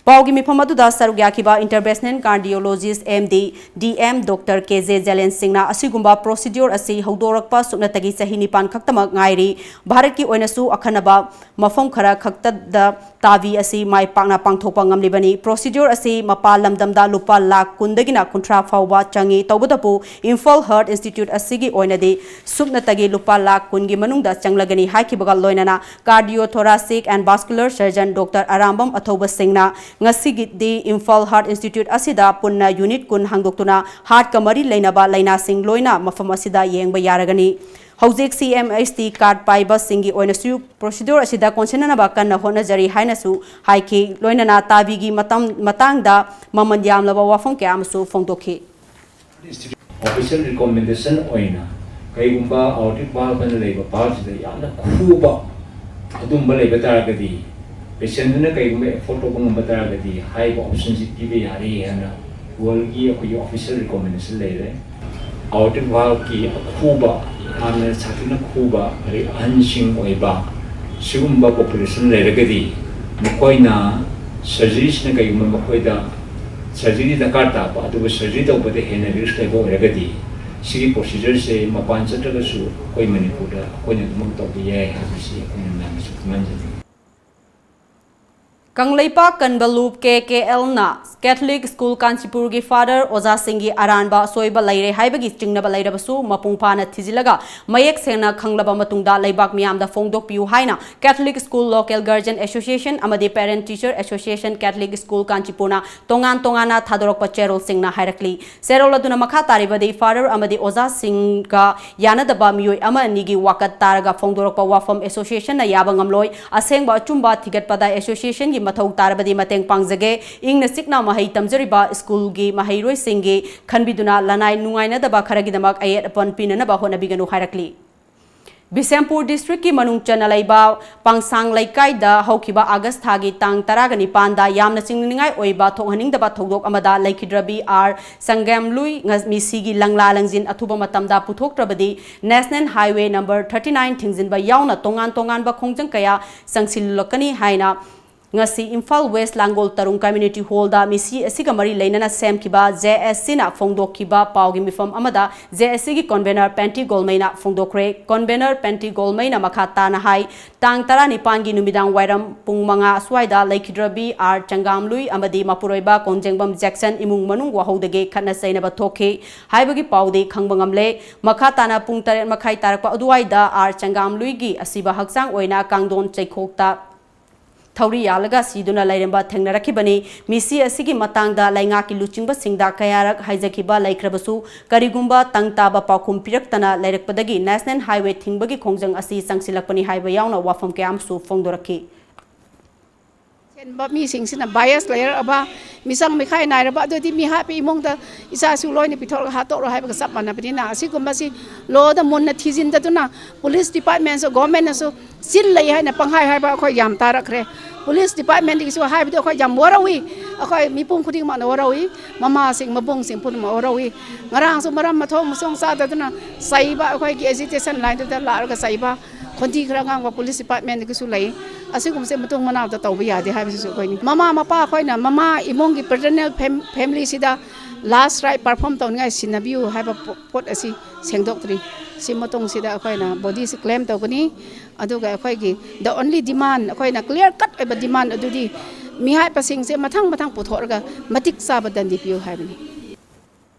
ꯄꯥꯎꯒꯤ ꯃꯤꯐꯝ ꯑꯗꯨꯗ ꯁꯔꯨꯛ ꯌꯥꯈꯤꯕ interventional cardiologist M D, D M doctor K J ꯖꯦꯂꯦꯟ ꯁꯤꯡꯅ ꯑꯁꯤꯒꯨꯝꯕ ꯄ꯭ꯔꯣꯁꯤꯗ꯭ꯌꯨꯔ ꯑꯁꯤ ꯍꯧꯗꯣꯔꯛꯄ ꯁꯨꯞꯅꯇꯒꯤ ꯆꯍꯤ ꯅꯤꯄꯥꯟ ꯈꯛꯇꯃꯛ ꯉꯥꯏꯔꯤ꯫ ꯚꯥꯔꯠꯀꯤ ꯑꯣꯏꯅꯁꯨ ꯑꯈꯟꯅꯕ ꯃꯐꯝ ꯈꯔ ꯈꯛꯇꯗ ꯇꯥꯕꯤ ꯑꯁꯤ ꯃꯥꯏ ꯄꯥꯛꯅ ꯄꯥꯡꯊꯣꯛꯄ ꯉꯝꯂꯤꯕꯅꯤ꯫ ꯄ꯭ꯔꯣꯁꯤꯗ꯭ꯌꯨꯔ ꯑꯁꯤ ꯃꯄꯥꯟ ꯂꯝꯗꯝꯗ ꯂꯨꯄꯥ ꯂꯥꯈ ꯀꯨꯟꯗꯒꯤꯅ ꯀꯨꯟꯊ꯭ꯔꯥ ꯐꯥꯎꯕ ꯆꯪꯏ꯫ ꯇꯧꯕꯇꯕꯨ ꯏꯝꯐꯥꯜ ꯍꯥꯔꯠ ꯏꯟꯁꯇꯤꯇ꯭ꯌꯨꯠ ꯑꯁꯤꯒꯤ ꯑꯣꯏꯅꯗꯤ ꯁꯨꯞꯅꯇꯒꯤ ꯂꯨꯄꯥ ꯂꯥꯈ ꯀꯨꯟꯒꯤ ꯃꯅꯨꯡꯗ ꯆꯪꯂꯒꯅꯤ ꯍꯥꯏꯈꯤꯕꯒ ꯂꯣꯏꯅꯅ cardiothoracic and vascular surgeon doctor Arambam Athouba ꯁꯤꯡꯅ ꯉꯁꯤꯒꯤꯗꯤ ꯏꯝꯐꯥꯜ ꯍꯥꯔꯠ ꯏꯟꯁꯇꯤꯇ꯭ꯌꯨꯠ ꯑꯁꯤꯗ ꯄꯨꯟꯅ ꯌꯨꯅꯤꯠ ꯀꯨꯟ ꯍꯥꯡꯗꯣꯛꯇꯨꯅ ꯍꯥꯔꯠꯀ ꯃꯔꯤ ꯂꯩꯅꯕ ꯂꯥꯏꯅꯥꯁꯤꯡ ꯂꯣꯏꯅ ꯃꯐꯝ ꯑꯁꯤꯗ ꯌꯦꯡꯕ ꯌꯥꯔꯒꯅꯤ꯫ ꯍꯧꯖꯤꯛ ꯁꯤ ꯑꯦꯝ ꯑꯩꯆ ꯇꯤ ꯀꯥꯔꯗ ꯄꯥꯏꯕꯁꯤꯡꯒꯤ ꯑꯣꯏꯅꯁꯨ ꯄ꯭ꯔꯣꯁꯤꯗ꯭ꯌꯨꯔ ꯑꯁꯤꯗ ꯀꯣꯟꯁꯤꯟꯅꯅꯕ ꯀꯟꯅ ꯍꯣꯠꯅꯖꯔꯤ ꯍꯥꯏꯅꯁꯨ ꯍꯥꯏꯈꯤ꯫ ꯂꯣꯏꯅꯅ ꯇꯥꯕꯤꯒꯤ ꯃꯇꯝ-, ꯃꯇꯥꯡꯗ ꯃꯃꯜ ꯌꯥꯝꯂꯕ ꯋꯥꯐꯝ ꯀꯌꯥ ꯑꯃꯁꯨ ꯐꯣꯡꯗꯣꯛꯈꯤ꯫ ꯑꯣꯐꯤꯁꯤꯌꯦꯜ ꯔꯤꯀꯣꯃꯦꯟꯗꯦꯁꯟ ꯑꯣꯏꯅ ꯀꯩꯒꯨꯝꯕ ꯑꯥꯎꯔꯇꯤꯛ ꯚꯥꯜꯚ ꯑꯅ ꯂꯩꯕ ꯚꯥꯜꯚꯁꯤꯗ ꯌꯥꯝꯅ ꯈꯨꯕ ꯑꯗꯨꯝꯕ ꯂꯩꯕ ꯇꯥꯔꯒꯗꯤ, ꯄꯦꯁꯦꯟꯗꯨꯅ ꯀꯩꯒꯨꯝꯕ ꯑꯦꯐꯣꯔꯗ ꯇꯧꯕ ꯉꯝꯕ ꯇꯥꯔꯒꯗꯤ ꯍꯥꯏꯔꯤꯕ ꯑꯣꯞꯁꯟꯁꯤ ꯄꯤꯕ ꯌꯥꯔꯦ ꯍꯥꯏꯅ ꯋꯥꯔꯜꯒꯤ ꯑꯩꯈꯣꯏꯒꯤ ꯑꯣꯐꯤꯁꯤꯌꯦꯜ ꯔꯤꯀꯣꯃꯦꯟꯗꯦꯁꯟ ꯂꯩꯔꯦ꯫ ꯑꯥꯎꯔꯇꯤꯛ ꯚꯥꯜꯚꯀꯤ ꯑꯈꯨꯕ, ꯌꯥꯝꯅ ꯁꯥꯊꯤꯅ ꯈꯨꯕ, ꯑꯗꯩ ꯑꯍꯟꯁꯤꯡ ꯑꯣꯏꯕ ꯁꯤꯒꯨꯝꯕ ꯄꯣꯄꯨꯂꯦꯁꯟ ꯂꯩꯔꯒꯗꯤ ꯃꯈꯣꯏꯅ ꯁꯔꯖꯔꯤꯁꯤꯅ ꯀꯩꯒꯨꯝꯕ ꯃꯈꯣꯏꯗ ꯁꯔꯖꯔꯤ ꯗꯔꯀꯥꯔ ꯇꯥꯕ, ꯑꯗꯨꯕꯨ ꯁꯔꯖꯔꯤ ꯇꯧꯕꯗ ꯍꯦꯟꯅ ꯔꯤꯁꯛ ꯂꯩꯕ ꯑꯣꯏꯔꯒꯗꯤ ꯁꯤꯒꯤ ꯄ꯭ꯔꯣꯁꯤꯖꯔꯁꯦ ꯃꯄꯥꯟ ꯆꯠꯇ꯭ꯔꯒꯁꯨ ꯑꯩꯈꯣꯏ ꯃꯅꯤꯄꯨꯔꯗ ꯑꯩꯈꯣꯏꯅ ꯑꯗꯨꯃꯛ ꯇꯧꯕ ꯌꯥꯏ ꯍꯥꯏꯕꯁꯤ ꯑꯩꯈꯣꯏꯅ ꯃꯌꯥꯝꯗꯁꯨ ꯈꯪꯍꯟꯖꯅꯤꯡꯏ꯫ ꯀꯪꯂꯩꯄꯥꯛ ꯀꯟꯕ ꯂꯨꯞ ꯀꯦ ꯀꯦ ꯑꯦꯜꯅ ꯀꯦꯊꯂꯤꯛ ꯁ꯭ꯀꯨꯜ ꯀꯥꯟꯆꯤꯄꯨꯔꯒꯤ ꯐꯥꯗꯔ ꯑꯣꯖꯥꯁꯤꯡꯒꯤ ꯑꯔꯥꯟꯕ ꯑꯁꯣꯏꯕ ꯂꯩꯔꯦ ꯍꯥꯏꯕꯒꯤ ꯆꯤꯡꯅꯕ ꯂꯩꯔꯕꯁꯨ, ꯃꯄꯨꯡ ꯐꯥꯅ ꯊꯤꯖꯤꯜꯂꯒ ꯃꯌꯦꯛ ꯁꯦꯡꯅ ꯈꯪꯂꯕ ꯃꯇꯨꯡꯗ ꯂꯩꯕꯥꯛ ꯃꯤꯌꯥꯝꯗ ꯐꯣꯡꯗꯣꯛꯄꯤꯌꯨ ꯍꯥꯏꯅ ꯀꯦꯊꯂꯤꯛ ꯁ꯭ꯀꯨꯜ ꯂꯣꯀꯦꯜ ꯒꯥꯔꯖꯤꯌꯟ ꯑꯦꯁꯣꯁꯤꯌꯦꯁꯟ ꯑꯃꯗꯤ ꯄꯦꯔꯦꯟꯠ ꯇꯤꯆꯔ ꯑꯦꯁꯣꯁꯤꯌꯦꯁꯟ ꯀꯦꯊꯂꯤꯛ ꯁ꯭ꯀꯨꯜ ꯀꯥꯟꯆꯤꯄꯨꯔꯅ ꯇꯣꯉꯥꯟ ꯇꯣꯉꯥꯟꯅ ꯊꯥꯗꯣꯔꯛꯄ ꯆꯦꯔꯣꯜꯁꯤꯡꯅ ꯍꯥꯏꯔꯛꯂꯤ꯫ ꯆꯦꯔꯣꯜ ꯑꯗꯨꯅ ꯃꯈꯥ ꯇꯥꯔꯤꯕꯗꯤ, ꯐꯥꯗꯔ ꯑꯃꯗꯤ ꯑꯣꯖꯥꯁꯤꯡꯒ ꯌꯥꯅꯗꯕ ꯃꯤꯑꯣꯏ ꯑꯃ ꯑꯅꯤꯒꯤ ꯋꯥꯀꯠ ꯇꯥꯔꯒ ꯐꯣꯡꯗꯣꯔꯛꯄ ꯋꯥꯐꯝ ꯑꯦꯁꯣꯁꯤꯌꯦꯁꯟꯅ ꯌꯥꯕ ꯉꯝꯂꯣꯏ꯫ ꯑꯁꯦꯡꯕ ꯑꯆꯨꯝꯕ ꯊꯤꯒꯠꯄꯗ ꯑꯦꯁꯣꯁꯤꯌꯦꯁꯟꯒꯤ ꯃꯊꯧ ꯇꯥꯔꯕꯗꯤ ꯃꯇꯦꯡ ꯄꯥꯡꯖꯒꯦ꯫ ꯏꯪꯅ ꯆꯤꯛꯅ ꯃꯍꯩ ꯇꯝꯖꯔꯤꯕ ꯁ꯭ꯀꯨꯜꯒꯤ ꯃꯍꯩꯔꯣꯏꯁꯤꯡꯒꯤ ꯈꯟꯕꯤꯗꯨꯅ ꯂꯅꯥꯏ ꯅꯨꯡꯉꯥꯏꯅꯗꯕ ꯈꯔꯒꯤꯗꯃꯛ ꯑꯌꯦꯠ ꯑꯄꯟ ꯄꯤꯅꯅꯕ ꯍꯣꯠꯅꯕꯤꯒꯅꯨ ꯍꯥꯏꯔꯛꯂꯤ꯫ ꯕꯤꯁꯦꯝꯄꯨꯔ ꯗꯤꯁꯇ꯭ꯔꯤꯛꯀꯤ ꯃꯅꯨꯡ ꯆꯟꯅ ꯂꯩꯕ ꯄꯥꯡꯁꯥꯡ ꯂꯩꯀꯥꯏꯗ ꯍꯧꯈꯤꯕ ꯑꯥꯒꯁ ꯊꯥꯒꯤ ꯇꯥꯡ ꯇꯔꯥꯒ ꯅꯤꯄꯥꯟꯗ ꯌꯥꯝꯅ ꯆꯤꯡꯅꯅꯤꯡꯉꯥꯏ ꯑꯣꯏꯕ ꯊꯣꯛꯍꯟꯅꯤꯡꯗꯕ ꯊꯧꯗꯣꯛ ꯑꯃꯗ ꯂꯩꯈꯤꯗ꯭ꯔꯕꯤ ꯑꯥꯔ ꯆꯪꯒꯦꯝꯂꯨꯏ ꯉ-, ꯃꯤꯁꯤꯒꯤ ꯂꯪꯂꯥ ꯂꯪꯖꯤꯟ ꯑꯊꯨꯕ ꯃꯇꯝꯗ ꯄꯨꯊꯣꯛꯇ꯭ꯔꯕꯗꯤ National Highway number thirty nine ꯊꯤꯡꯖꯤꯟꯕ ꯌꯥꯎꯅ ꯇꯣꯉꯥꯟ ꯇꯣꯉꯥꯟꯕ ꯈꯣꯡꯖꯪ ꯀꯌꯥ ꯆꯪꯁꯤꯜꯂꯛꯀꯅꯤ ꯍꯥꯏꯅ ꯉꯁꯤ ꯏꯝꯐꯥꯜ ꯋꯦꯁ ꯂꯥꯡꯒꯣꯜ ꯇꯔꯨꯡ ꯀꯝꯃ꯭ꯌꯨꯅꯤꯇꯤ ꯍꯣꯜꯗ ꯃꯤꯁꯤ ꯑꯁꯤꯒ ꯃꯔꯤ ꯂꯩꯅꯅ ꯁꯦꯝꯈꯤꯕ ꯖꯦ ꯑꯦꯁ ꯁꯤꯅ ꯐꯣꯡꯗꯣꯛꯈꯤꯕ ꯄꯥꯎꯒꯤ ꯃꯤꯐꯝ ꯑꯃꯗ ꯖꯦ ꯑꯦꯁ ꯁꯤꯒꯤ ꯀꯣꯟꯚꯦꯅꯔ ꯄꯦꯟꯇꯤ ꯒꯣꯜꯃꯩꯅ ꯐꯣꯡꯗꯣꯛꯈ꯭ꯔꯦ꯫ ꯀꯣꯟꯚꯦꯅꯔ ꯄꯦꯟꯇꯤ ꯒꯣꯜꯃꯩꯅ ꯃꯈꯥ ꯇꯥꯅ ꯍꯥꯏ, ꯇꯥꯡ ꯇꯔꯥꯅꯤꯄꯥꯟꯒꯤ ꯅꯨꯃꯤꯗꯥꯡ ꯋꯥꯏꯔꯝ ꯄꯨꯡ ꯃꯉꯥ ꯑꯁ꯭ꯋꯥꯏꯗ ꯂꯩꯈꯤꯗ꯭ꯔꯕꯤ ꯑꯥꯔ ꯆꯪꯒꯥꯝꯂꯨꯏ ꯑꯃꯗꯤ ꯃꯄꯨꯔꯣꯏꯕ ꯀꯣꯟꯖꯦꯡꯕꯝ ꯖꯦꯛꯁꯟ ꯏꯃꯨꯡ ꯃꯅꯨꯡ ꯋꯥꯍꯧꯗꯒꯤ ꯈꯠꯅ ꯆꯩꯅꯕ ꯊꯣꯛꯈꯤ ꯍꯥꯏꯕꯒꯤ ꯄꯥꯎꯗꯤ ꯈꯪꯕ ꯉꯝꯂꯦ꯫ ꯃꯈꯥ ꯇꯥꯅ ꯄꯨꯡ ꯇꯔꯦꯠ ꯃꯈꯥꯏ ꯇꯥꯔꯛꯄ ꯑꯗꯨꯋꯥꯏꯗ ꯑꯥꯔ ꯆꯪꯒꯥꯝꯂꯨꯏꯒꯤ ꯑꯁꯤꯕ ꯍꯛꯆꯥꯡ ꯑꯣꯏꯅ ꯀꯥꯡꯗꯣꯟ ꯆꯩꯈꯣꯛꯇ ꯊꯧꯔꯤ ꯌꯥꯜꯂꯒ ꯁꯤꯗꯨꯅ ꯂꯩꯔꯝꯕ ꯊꯦꯡꯅꯔꯛꯈꯤꯕꯅꯤ꯫ ꯃꯤꯁꯤ ꯑꯁꯤꯒꯤ ꯃꯇꯥꯡꯗ ꯂꯩꯉꯥꯛꯀꯤ ꯂꯨꯆꯤꯡꯕꯁꯤꯡꯗ ꯀꯌꯥꯔꯛ ꯍꯥꯏꯖꯈꯤꯕ ꯂꯩꯈ꯭ꯔꯕꯁꯨ, ꯀꯔꯤꯒꯨꯝꯕ ꯇꯪ ꯇꯥꯕ ꯄꯥꯎꯈꯨꯝ ꯄꯤꯔꯛꯇꯅ ꯂꯩꯔꯛꯄꯗꯒꯤ National Highway ꯊꯤꯡꯕꯒꯤ ꯈꯣꯡꯖꯪ ꯑꯁꯤ ꯆꯪꯁꯤꯜꯂꯛꯄꯅꯤ ꯍꯥꯏꯕ ꯌꯥꯎꯅ ꯋꯥꯐꯝ ꯀꯌꯥ ꯑꯃꯁꯨ ꯐꯣꯡꯗꯣꯔꯛꯈꯤ꯫ ꯁꯦꯟꯕ ꯃꯤꯁꯤꯡꯁꯤꯅ bias ꯂꯩꯔꯛꯑꯕ, ꯃꯤꯆꯪ ꯃꯤꯈꯥꯏ ꯅꯥꯏꯔꯕ, ꯑꯗꯨꯗꯤ ꯃꯤꯍꯥꯠꯄ ꯏꯃꯨꯡꯗ ꯏꯆꯥꯁꯨ ꯂꯣꯏꯅ ꯄꯤꯊꯣꯛꯂꯒ ꯍꯥꯠꯇꯣꯛꯂꯣ ꯍꯥꯏꯕꯒ ꯆꯞ ꯃꯥꯟꯅꯕꯅꯤꯅ, ꯑꯁꯤꯒꯨꯝꯕꯁꯤ ꯂꯣꯗ ꯃꯨꯟꯅ ꯊꯤꯖꯤꯟꯗꯗꯨꯅ ꯄꯨꯂꯤꯁ ꯗꯤꯄꯥꯔꯠꯃꯦꯟꯁꯨ, ꯒꯣꯔꯃꯦꯟꯅꯁꯨ ꯆꯤꯜ ꯂꯩ ꯍꯥꯏꯅ ꯄꯪꯍꯥꯏ ꯍꯥꯏꯕ ꯑꯩꯈꯣꯏ ꯌꯥꯝ ꯇꯥꯔꯛꯈ꯭ꯔꯦ꯫ ꯄꯨꯂꯤꯁ ꯗꯤꯄꯥꯔꯠꯃꯦꯟꯗꯒꯤꯁꯨ ꯍꯥꯏꯕꯗꯨ ꯑꯩꯈꯣꯏ ꯌꯥꯝ ꯋꯥꯔꯧꯏ꯫ ꯑꯩꯈꯣꯏ ꯃꯤꯄꯨꯝ ꯈꯨꯗꯤꯡꯃꯛꯅ ꯋꯥꯔꯧꯏ꯫ ꯃꯃꯥꯁꯤꯡ, ꯃꯕꯨꯡꯁꯤꯡ ꯄꯨꯝꯅꯃꯛ ꯋꯥꯔꯧꯏ꯫ ꯉꯔꯥꯡꯁꯨ ꯃꯔꯝ ꯃꯊꯣꯡ ꯃꯁꯣꯡ ꯆꯥꯗꯗꯨꯅ ꯆꯩꯕ, ꯑꯩꯈꯣꯏꯒꯤ agitation lineꯗꯨꯗ ꯂꯥꯛꯑꯒ ꯆꯩꯕ, ꯈꯣꯟꯊꯤ ꯈꯔ ꯉꯥꯡꯕ ꯄꯨꯂꯤꯁ ꯗꯤꯄꯥꯔꯠꯃꯦꯟꯗꯒꯤꯁꯨ ꯂꯩ꯫ ꯑꯁꯤꯒꯨꯝꯕꯁꯦ ꯃꯇꯨꯡ ꯃꯅꯥꯎꯗ ꯇꯧꯕ ꯌꯥꯗꯦ ꯍꯥꯏꯕꯁꯤꯁꯨ ꯑꯩꯈꯣꯏꯅꯤ꯫ ꯃꯃꯥ ꯃꯄꯥ ꯑꯩꯈꯣꯏꯅ ꯃꯃꯥ ꯏꯃꯨꯡꯒꯤ paternal ꯐꯦꯝ-, familyꯁꯤꯗ last rite perform ꯇꯧꯅꯤꯡꯉꯥꯏ ꯁꯤꯟꯅꯕꯤꯌꯨ ꯍꯥꯏꯕ ꯄꯣ-, ꯄꯣꯠ ꯑꯁꯤ ꯁꯦꯡꯗꯣꯛꯇ꯭ꯔꯤ꯫ ꯁꯤ ꯃꯇꯨꯡꯁꯤꯗ ꯑꯩꯈꯣꯏꯅ ꯕꯣꯗꯤꯁꯤ ꯀ꯭ꯂꯦꯝ ꯇꯧꯒꯅꯤ꯫ ꯑꯗꯨꯒ ꯑꯩꯈꯣꯏꯒꯤ the only demand, ꯑꯩꯈꯣꯏꯅ clear cut ꯑꯣꯏꯕ demand ꯑꯗꯨꯗꯤ ꯃꯤꯍꯥꯠꯄꯁꯤꯡꯁꯦ ꯃꯊꯪ ꯃꯊꯪ ꯄꯨꯊꯣꯛꯑꯒ ꯃꯇꯤꯛ ꯆꯥꯕ ꯗꯟꯗꯤ ꯄꯤꯌꯨ ꯍꯥꯏꯕꯅꯤ꯫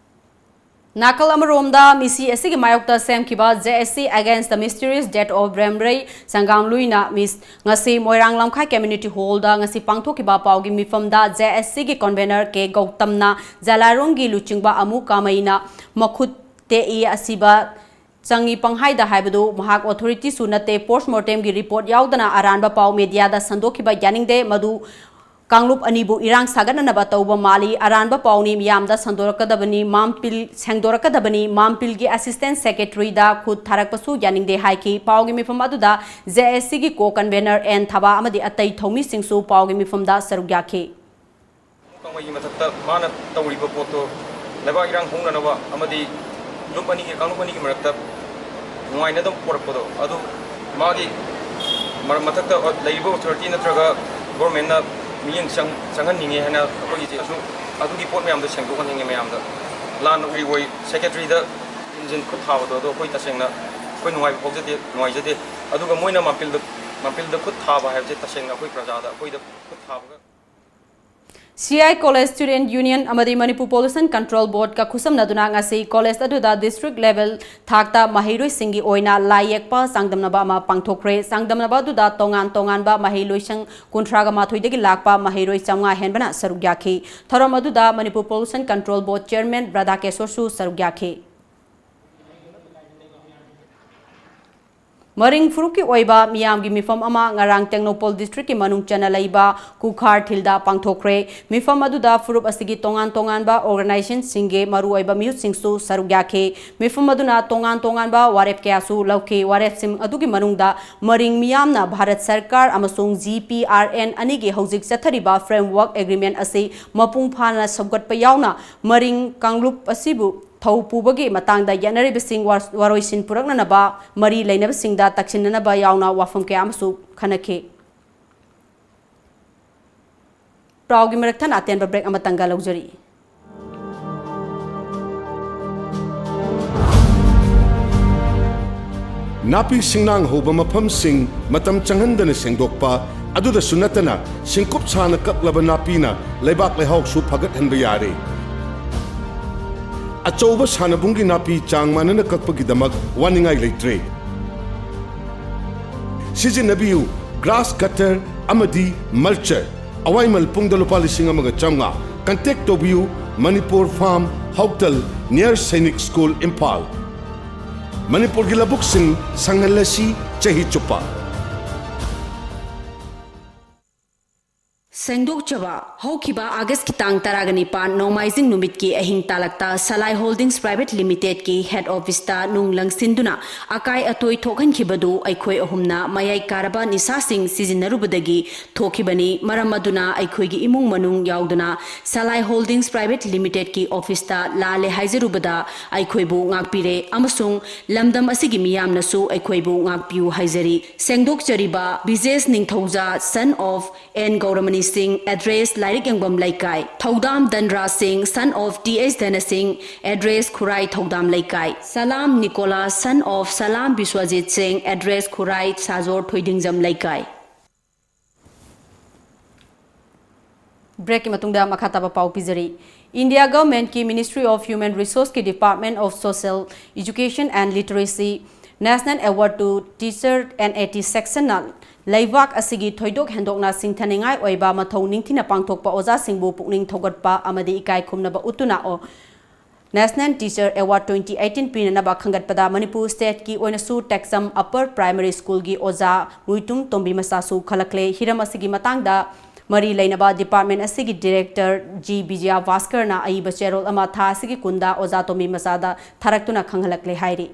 ꯅꯥꯀꯜ ꯑꯃꯔꯣꯝꯗ ꯃꯤꯁꯤ ꯑꯁꯤꯒꯤ ꯃꯥꯌꯣꯛꯇ ꯁꯦꯝꯈꯤꯕ J S C Against the Mysterious Death of Bremrei ꯁꯪꯒꯥꯝꯂꯨꯏꯅ ꯃꯤꯁ ꯉꯁꯤ ꯃꯣꯏꯔꯥꯡ ꯂꯝꯈꯥꯏ Community Hallꯗ ꯉꯁꯤ ꯄꯥꯡꯊꯣꯛꯈꯤꯕ ꯄꯥꯎꯒꯤ ꯃꯤꯐꯝꯗ J S Cꯒꯤ convener K ꯒꯧꯇꯝꯅ ꯖꯂꯥꯏꯔꯣꯡꯒꯤ ꯂꯨꯆꯤꯡꯕ ꯑꯃꯨ ꯀꯥꯃꯩꯅ ꯃꯈꯨꯠ ꯇꯦꯛꯏ, ꯑꯁꯤꯕ ꯆꯪꯉꯤ ꯄꯪꯍꯥꯏꯗ ꯍꯥꯏꯕꯗꯨ ꯃꯍꯥꯛ authorityꯁꯨ ꯅꯠꯇꯦ, post mortemꯒꯤ report ꯌꯥꯎꯗꯅ ꯑꯔꯥꯟꯕ ꯄꯥꯎ mediaꯗ ꯁꯟꯗꯣꯛꯈꯤꯕ ꯌꯥꯅꯤꯡꯗꯦ꯫ ꯃꯗꯨ ꯀꯥꯡꯂꯨꯞ ꯑꯅꯤꯕꯨ ꯏꯔꯥꯡ ꯁꯥꯒꯠꯅꯅꯕ ꯇꯧꯕ ꯃꯥꯜꯂꯤ꯫ ꯑꯔꯥꯟꯕ ꯄꯥꯎꯅꯤ, ꯃꯤꯌꯥꯝꯗ ꯁꯟꯗꯣꯔꯛꯀꯗꯕꯅꯤ, ꯃꯥꯝꯄꯤꯜ ꯁꯦꯡꯗꯣꯔꯛꯀꯗꯕꯅꯤ, ꯃꯥꯝꯄꯤꯜꯒꯤ assistant secretaryꯗ ꯈꯨꯠ ꯊꯥꯔꯛꯄꯁꯨ ꯌꯥꯅꯤꯡꯗꯦ ꯍꯥꯏꯈꯤ꯫ ꯄꯥꯎꯒꯤ ꯃꯤꯐꯝ ꯑꯗꯨꯗ J S Cꯒꯤ co-convener N Thaba ꯑꯃꯗꯤ ꯑꯇꯩ ꯊꯧꯃꯤꯁꯤꯡꯁꯨ ꯄꯥꯎꯒꯤ ꯃꯤꯐꯝꯗ ꯁꯔꯨꯛ ꯌꯥꯈꯤ꯫ ꯀꯥꯡꯃꯩꯒꯤ ꯃꯊꯛꯇ ꯃꯥꯅ ꯇꯧꯔꯤꯕ ꯄꯣꯠꯇꯣ ꯂꯩꯕꯥꯛ ꯏꯔꯥꯡ ꯍꯧꯅꯅꯕ ꯑꯃꯗꯤ ꯂꯨꯞ ꯑꯅꯤꯒꯤ, ꯀꯥꯡꯂꯨꯞ ꯑꯅꯤꯒꯤ ꯃꯔꯛꯇ ꯅꯨꯡꯉꯥꯏꯅꯗꯕ ꯄꯣꯔꯛꯄꯗꯣ, ꯑꯗꯨ ꯃꯥꯒꯤ ꯃꯔꯛ ꯃꯊꯛꯇ ꯂꯩꯔꯤꯕ authority ꯅꯠꯇ꯭ꯔꯒ governmentꯅ ꯃꯤꯠꯌꯦꯡ ꯆꯪ-, ꯆꯪꯍꯟꯅꯤꯡꯉꯦ ꯍꯥꯏꯅ ꯑꯩꯈꯣꯏꯒꯤꯁꯨ ꯑꯗꯨꯒꯤ ꯄꯣꯠ ꯃꯌꯥꯝꯗꯣ ꯁꯦꯡꯗꯣꯛꯍꯟꯅꯤꯡꯉꯦ ꯃꯌꯥꯝꯗ꯫ ꯂꯥꯟꯅ ꯎꯔꯤꯕꯣꯏ secretaryꯗ engine ꯈꯨꯠ ꯊꯥꯕꯗꯣ, ꯑꯗꯣ ꯑꯩꯈꯣꯏ ꯇꯁꯦꯡꯅ ꯑꯩꯈꯣꯏ ꯅꯨꯡꯉꯥꯏꯕ ꯐꯥꯎꯖꯗꯦ, ꯅꯨꯡꯉꯥꯏꯖꯗꯦ꯫ ꯑꯗꯨꯒ ꯃꯣꯏꯅ ꯃꯥꯝꯄꯤꯜꯗ, ꯃꯥꯝꯄꯤꯜꯗ ꯈꯨꯠ ꯊꯥꯕ ꯍꯥꯏꯕꯁꯦ ꯇꯁꯦꯡꯅ ꯑꯩꯈꯣꯏ ꯄ꯭ꯔꯖꯥꯗ ꯑꯩꯈꯣꯏꯗ ꯈꯨꯠ ꯊꯥꯕꯒ C I College Student Union ꯑꯃꯗꯤ Manipur Pollution Control Boardꯀ ꯈꯨꯠꯁꯝꯅꯗꯨꯅ ꯉꯁꯤ college ꯑꯗꯨꯗ district level ꯊꯥꯛꯇ ꯃꯍꯩꯔꯣꯏꯁꯤꯡꯒꯤ ꯑꯣꯏꯅ ꯂꯥꯏ ꯌꯦꯛꯄ ꯆꯥꯡꯗꯝꯅꯕ ꯑꯃ ꯄꯥꯡꯊꯣꯛꯈ꯭ꯔꯦ꯫ ꯆꯥꯡꯗꯝꯅꯕ ꯑꯗꯨꯗ ꯇꯣꯉꯥꯟ ꯇꯣꯉꯥꯟꯕ ꯃꯍꯩꯂꯣꯏꯁꯪ ꯀꯨꯟꯊ꯭ꯔꯥꯒ ꯃꯥꯊꯣꯏꯗꯒꯤ ꯂꯥꯛꯄ ꯃꯍꯩꯔꯣꯏ ꯆꯥꯝꯃꯉꯥ ꯍꯦꯟꯕꯅ ꯁꯔꯨꯛ ꯌꯥꯈꯤ꯫ ꯊꯧꯔꯝ ꯑꯗꯨꯗ Manipur Pollution Control Board Chairman ꯕ꯭ꯔꯗꯥꯀꯦꯁꯣꯔꯁꯨ ꯁꯔꯨꯛ ꯌꯥꯈꯤ꯫ ꯃꯔꯤꯡ ꯐꯨꯔꯨꯞꯀꯤ ꯑꯣꯏꯕ ꯃꯤꯌꯥꯝꯒꯤ ꯃꯤꯐꯝ ꯑꯃ ꯉꯔꯥꯡ ꯇꯦꯡꯅꯧꯄꯜ districtꯀꯤ ꯃꯅꯨꯡ ꯆꯟꯅ ꯂꯩꯕ ꯀꯨꯈꯥꯔ ꯊꯤꯜꯗ ꯄꯥꯡꯊꯣꯛꯈ꯭ꯔꯦ꯫ ꯃꯤꯐꯝ ꯑꯗꯨꯗ ꯐꯨꯔꯨꯞ ꯑꯁꯤꯒꯤ ꯇꯣꯉꯥꯟ ꯇꯣꯉꯥꯟꯕ organizationꯁꯤꯡꯒꯤ ꯃꯔꯨꯑꯣꯏꯕ ꯃꯤꯍꯨꯠꯁꯤꯡꯁꯨ ꯁꯔꯨꯛ ꯌꯥꯈꯤ꯫ ꯃꯤꯐꯝ ꯑꯗꯨꯅ ꯇꯣꯉꯥꯟ ꯇꯣꯉꯥꯟꯕ ꯋꯥꯔꯦꯞ ꯀꯌꯥꯁꯨ ꯂꯧꯈꯤ꯫ ꯋꯥꯔꯦꯞꯁꯤꯡ ꯑꯗꯨꯒꯤ ꯃꯅꯨꯡꯗ ꯃꯔꯤꯡ ꯃꯤꯌꯥꯝꯅ ꯚꯥꯔꯠ ꯁꯔꯀꯥꯔ ꯑꯃꯁꯨꯡ G P R N ꯑꯅꯤꯒꯤ ꯍꯧꯖꯤꯛ ꯆꯠꯊꯔꯤꯕ framework agreement ꯑꯁꯤ ꯃꯄꯨꯡ ꯐꯥꯅ ꯁꯧꯒꯠꯄ ꯌꯥꯎꯅ ꯃꯔꯤꯡ ꯀꯥꯡꯂꯨꯞ ꯑꯁꯤꯕꯨ ꯊꯧ ꯄꯨꯕꯒꯤ ꯃꯇꯥꯡꯗ ꯌꯦꯠꯅꯔꯤꯕꯁꯤꯡ ꯋꯥꯔꯣꯏꯁꯤꯟ ꯄꯨꯔꯛꯅꯅꯕ ꯃꯔꯤ ꯂꯩꯅꯕꯁꯤꯡꯗ ꯇꯛꯁꯤꯟꯅꯅꯕ ꯌꯥꯎꯅ ꯋꯥꯐꯝ ꯀꯌꯥ ꯑꯃꯁꯨ ꯈꯟꯅꯈꯤ꯫ ꯄꯥꯎꯒꯤ ꯃꯔꯛ ꯊꯠꯅ ꯑꯇꯦꯟꯕ break ꯑꯃꯇꯪꯒ ꯂꯧꯖꯔꯤ꯫ ꯅꯥꯄꯤ ꯁꯤꯡꯅꯥꯡ ꯍꯧꯕ ꯃꯐꯝꯁꯤꯡ ꯃꯇꯝ ꯆꯪꯍꯟꯗꯅ ꯁꯦꯡꯗꯣꯛꯄ, ꯑꯗꯨꯗꯁꯨ ꯅꯠꯇꯅ ꯁꯤꯡꯀꯨꯞ ꯁꯥꯅ ꯀꯛꯂꯕ ꯅꯥꯄꯤꯅ ꯂꯩꯕꯥꯛ ꯂꯩꯍꯥꯎꯁꯨ ꯐꯒꯠꯍꯟꯕ ꯌꯥꯔꯦ꯫ ꯑꯆꯧꯕ ꯁꯥꯟꯅꯕꯨꯡꯒꯤ ꯅꯥꯄꯤ ꯆꯥꯡ ꯃꯥꯟꯅꯅ ꯀꯛꯄꯒꯤꯗꯃꯛ ꯋꯥꯅꯤꯡꯉꯥꯏ ꯂꯩꯇ꯭ꯔꯦ꯫ ꯁꯤꯖꯤꯟꯅꯕꯤꯌꯨ grass cutter ꯑꯃꯗꯤ mulcher꯫ ꯑꯋꯥꯏꯃꯜ ꯄꯨꯡꯗ ꯂꯨꯄꯥ ꯂꯤꯁꯤꯡ ꯑꯃꯒ ꯆꯥꯝꯃꯉꯥ꯫ Contact ꯇꯧꯕꯤꯌꯨ, ꯃꯅꯤꯄꯨꯔ ꯐꯥꯔꯝ, ꯍꯧꯇꯜ, near ꯁꯩꯅꯤꯛ ꯁ꯭ꯀꯨꯜ, ꯏꯝꯐꯥꯜ꯫ ꯃꯅꯤꯄꯨꯔꯒꯤ ꯂꯧꯕꯨꯛꯁꯤꯡ ꯁꯪꯍꯜꯂꯁꯤ ꯆꯍꯤ ꯆꯨꯞꯄ꯫ ꯁꯦꯡꯗꯣꯛꯆꯕ꯫ ꯍꯧꯈꯤꯕ ꯑꯥꯒꯁꯀꯤ ꯇꯥꯡ ꯇꯔꯥꯒ ꯅꯤꯄꯥꯟ ꯅꯣꯡꯃꯥꯏꯖꯤꯡ ꯅꯨꯃꯤꯠꯀꯤ ꯑꯍꯤꯡ ꯇꯥꯂꯛꯇ ꯁꯂꯥꯏ ꯍꯣꯜꯗꯤꯡꯁ ꯄ꯭ꯔꯥꯏꯚꯦꯠ ꯂꯤꯃꯤꯇꯦꯗꯀꯤ ꯍꯦꯗ ꯑꯣꯐꯤꯁꯇ ꯅꯨꯡ ꯂꯪꯁꯤꯟꯗꯨꯅ ꯑꯀꯥꯏ ꯑꯇꯣꯏ ꯊꯣꯛꯍꯟꯈꯤꯕꯗꯨ ꯑꯩꯈꯣꯏ ꯑꯍꯨꯝꯅ ꯃꯌꯥꯏ ꯀꯥꯔꯕ ꯅꯤꯁꯥꯁꯤꯡ ꯁꯤꯖꯤꯟꯅꯔꯨꯕꯗꯒꯤ ꯊꯣꯛꯈꯤꯕꯅꯤ꯫ ꯃꯔꯝ ꯑꯗꯨꯅ ꯑꯩꯈꯣꯏꯒꯤ ꯏꯃꯨꯡ ꯃꯅꯨꯡ ꯌꯥꯎꯗꯨꯅ ꯁꯂꯥꯏ ꯍꯣꯜꯗꯤꯡꯁ ꯄ꯭ꯔꯥꯏꯚꯦꯠ ꯂꯤꯃꯤꯇꯦꯗꯀꯤ ꯑꯣꯐꯤꯁꯇ ꯂꯥꯜꯂꯦ ꯍꯥꯏꯖꯔꯨꯕꯗ ꯑꯩꯈꯣꯏꯕꯨ ꯉꯥꯛꯄꯤꯔꯦ ꯑꯃꯁꯨꯡ ꯂꯝꯗꯝ ꯑꯁꯤꯒꯤ ꯃꯤꯌꯥꯝꯅꯁꯨ ꯑꯩꯈꯣꯏꯕꯨ ꯉꯥꯛꯄꯤꯌꯨ ꯍꯥꯏꯖꯔꯤ꯫ ꯁꯦꯡꯗꯣꯛꯆꯔꯤꯕ ꯕꯤꯖꯦꯁ ꯅꯤꯡꯊꯧꯖꯥ, son of ꯑꯦꯟ ꯒꯧꯔꯃꯅꯤ ꯁꯤꯡ, address ꯂꯥꯏꯔꯤꯛ ꯌꯦꯡꯐꯝ ꯂꯩꯀꯥꯏ꯫ ꯊꯧꯗꯥꯝ ꯙꯟꯔꯥꯖ ꯁꯤꯡ, son of ꯇꯤ ꯑꯦꯁ ꯙꯅ ꯁꯤꯡ, address ꯈꯨꯔꯥꯏ ꯊꯧꯗꯥꯝ ꯂꯩꯀꯥꯏ꯫ ꯁꯂꯥꯝ ꯅꯤꯀꯣꯂꯥꯁ, son of ꯁꯂꯥꯝ ꯕꯤꯁ꯭ꯋꯖꯤꯠ ꯁꯤꯡ, address ꯈꯨꯔꯥꯏ ꯁꯥꯖꯣꯔ ꯊꯣꯏꯗꯤꯡꯖꯝ ꯂꯩꯀꯥꯏ꯫ ꯕ꯭ꯔꯦꯛꯀꯤ ꯃꯇꯨꯡꯗ ꯃꯈꯥ ꯇꯥꯕ ꯄꯥꯎ ꯄꯤꯖꯔꯤ꯫ ꯏꯟꯗꯤꯌꯥ ꯒꯚꯔꯟꯃꯦꯟꯠꯀꯤ Ministry of Human Resourcesꯀꯤ Department of Social Education and Literacy National Award to Teacher, NAT sectionꯅ ꯂꯩꯕꯥꯛ ꯑꯁꯤꯒꯤ ꯊꯣꯏꯗꯣꯛ ꯍꯦꯟꯗꯣꯛꯅ ꯁꯤꯡꯊꯅꯤꯡꯉꯥꯏ ꯑꯣꯏꯕ ꯃꯊꯧ ꯅꯤꯡꯊꯤꯅ ꯄꯥꯡꯊꯣꯛꯄ ꯑꯣꯖꯥꯁꯤꯡꯕꯨ ꯄꯨꯛꯅꯤꯡ ꯊꯧꯒꯠꯄ ꯑꯃꯗꯤ ꯏꯀꯥꯏ ꯈꯨꯝꯅꯕ ꯎꯠꯇꯨꯅ National Teacher Award twenty eighteen ꯄꯤꯅꯅꯕ ꯈꯟꯒꯠꯄꯗ Manipur stateꯀꯤ ꯑꯣꯏꯅꯁꯨ ꯇꯦꯛꯆꯝ Upper Primary Schoolꯒꯤ ꯑꯣꯖꯥ ꯃꯨꯏꯇꯨꯝ ꯇꯣꯝꯕꯤ ꯃꯆꯥꯁꯨ ꯈꯜꯂꯛꯂꯦ꯫ ꯍꯤꯔꯝ ꯑꯁꯤꯒꯤ ꯃꯇꯥꯡꯗ ꯃꯔꯤ ꯂꯩꯅꯕ department ꯑꯁꯤꯒꯤ director ꯖꯤ ꯕꯤꯖꯌ ꯚꯥꯁꯀꯔꯅ ꯑꯏꯕ ꯆꯦꯔꯣꯜ ꯑꯃ ꯊꯥ ꯑꯁꯤꯒꯤ ꯀꯨꯟꯗ ꯑꯣꯖꯥ ꯇꯣꯝꯕꯤ ꯃꯆꯥꯗ ꯊꯥꯔꯛꯇꯨꯅ ꯈꯪꯍꯜꯂꯛꯂꯦ ꯍꯥꯏꯔꯤ꯫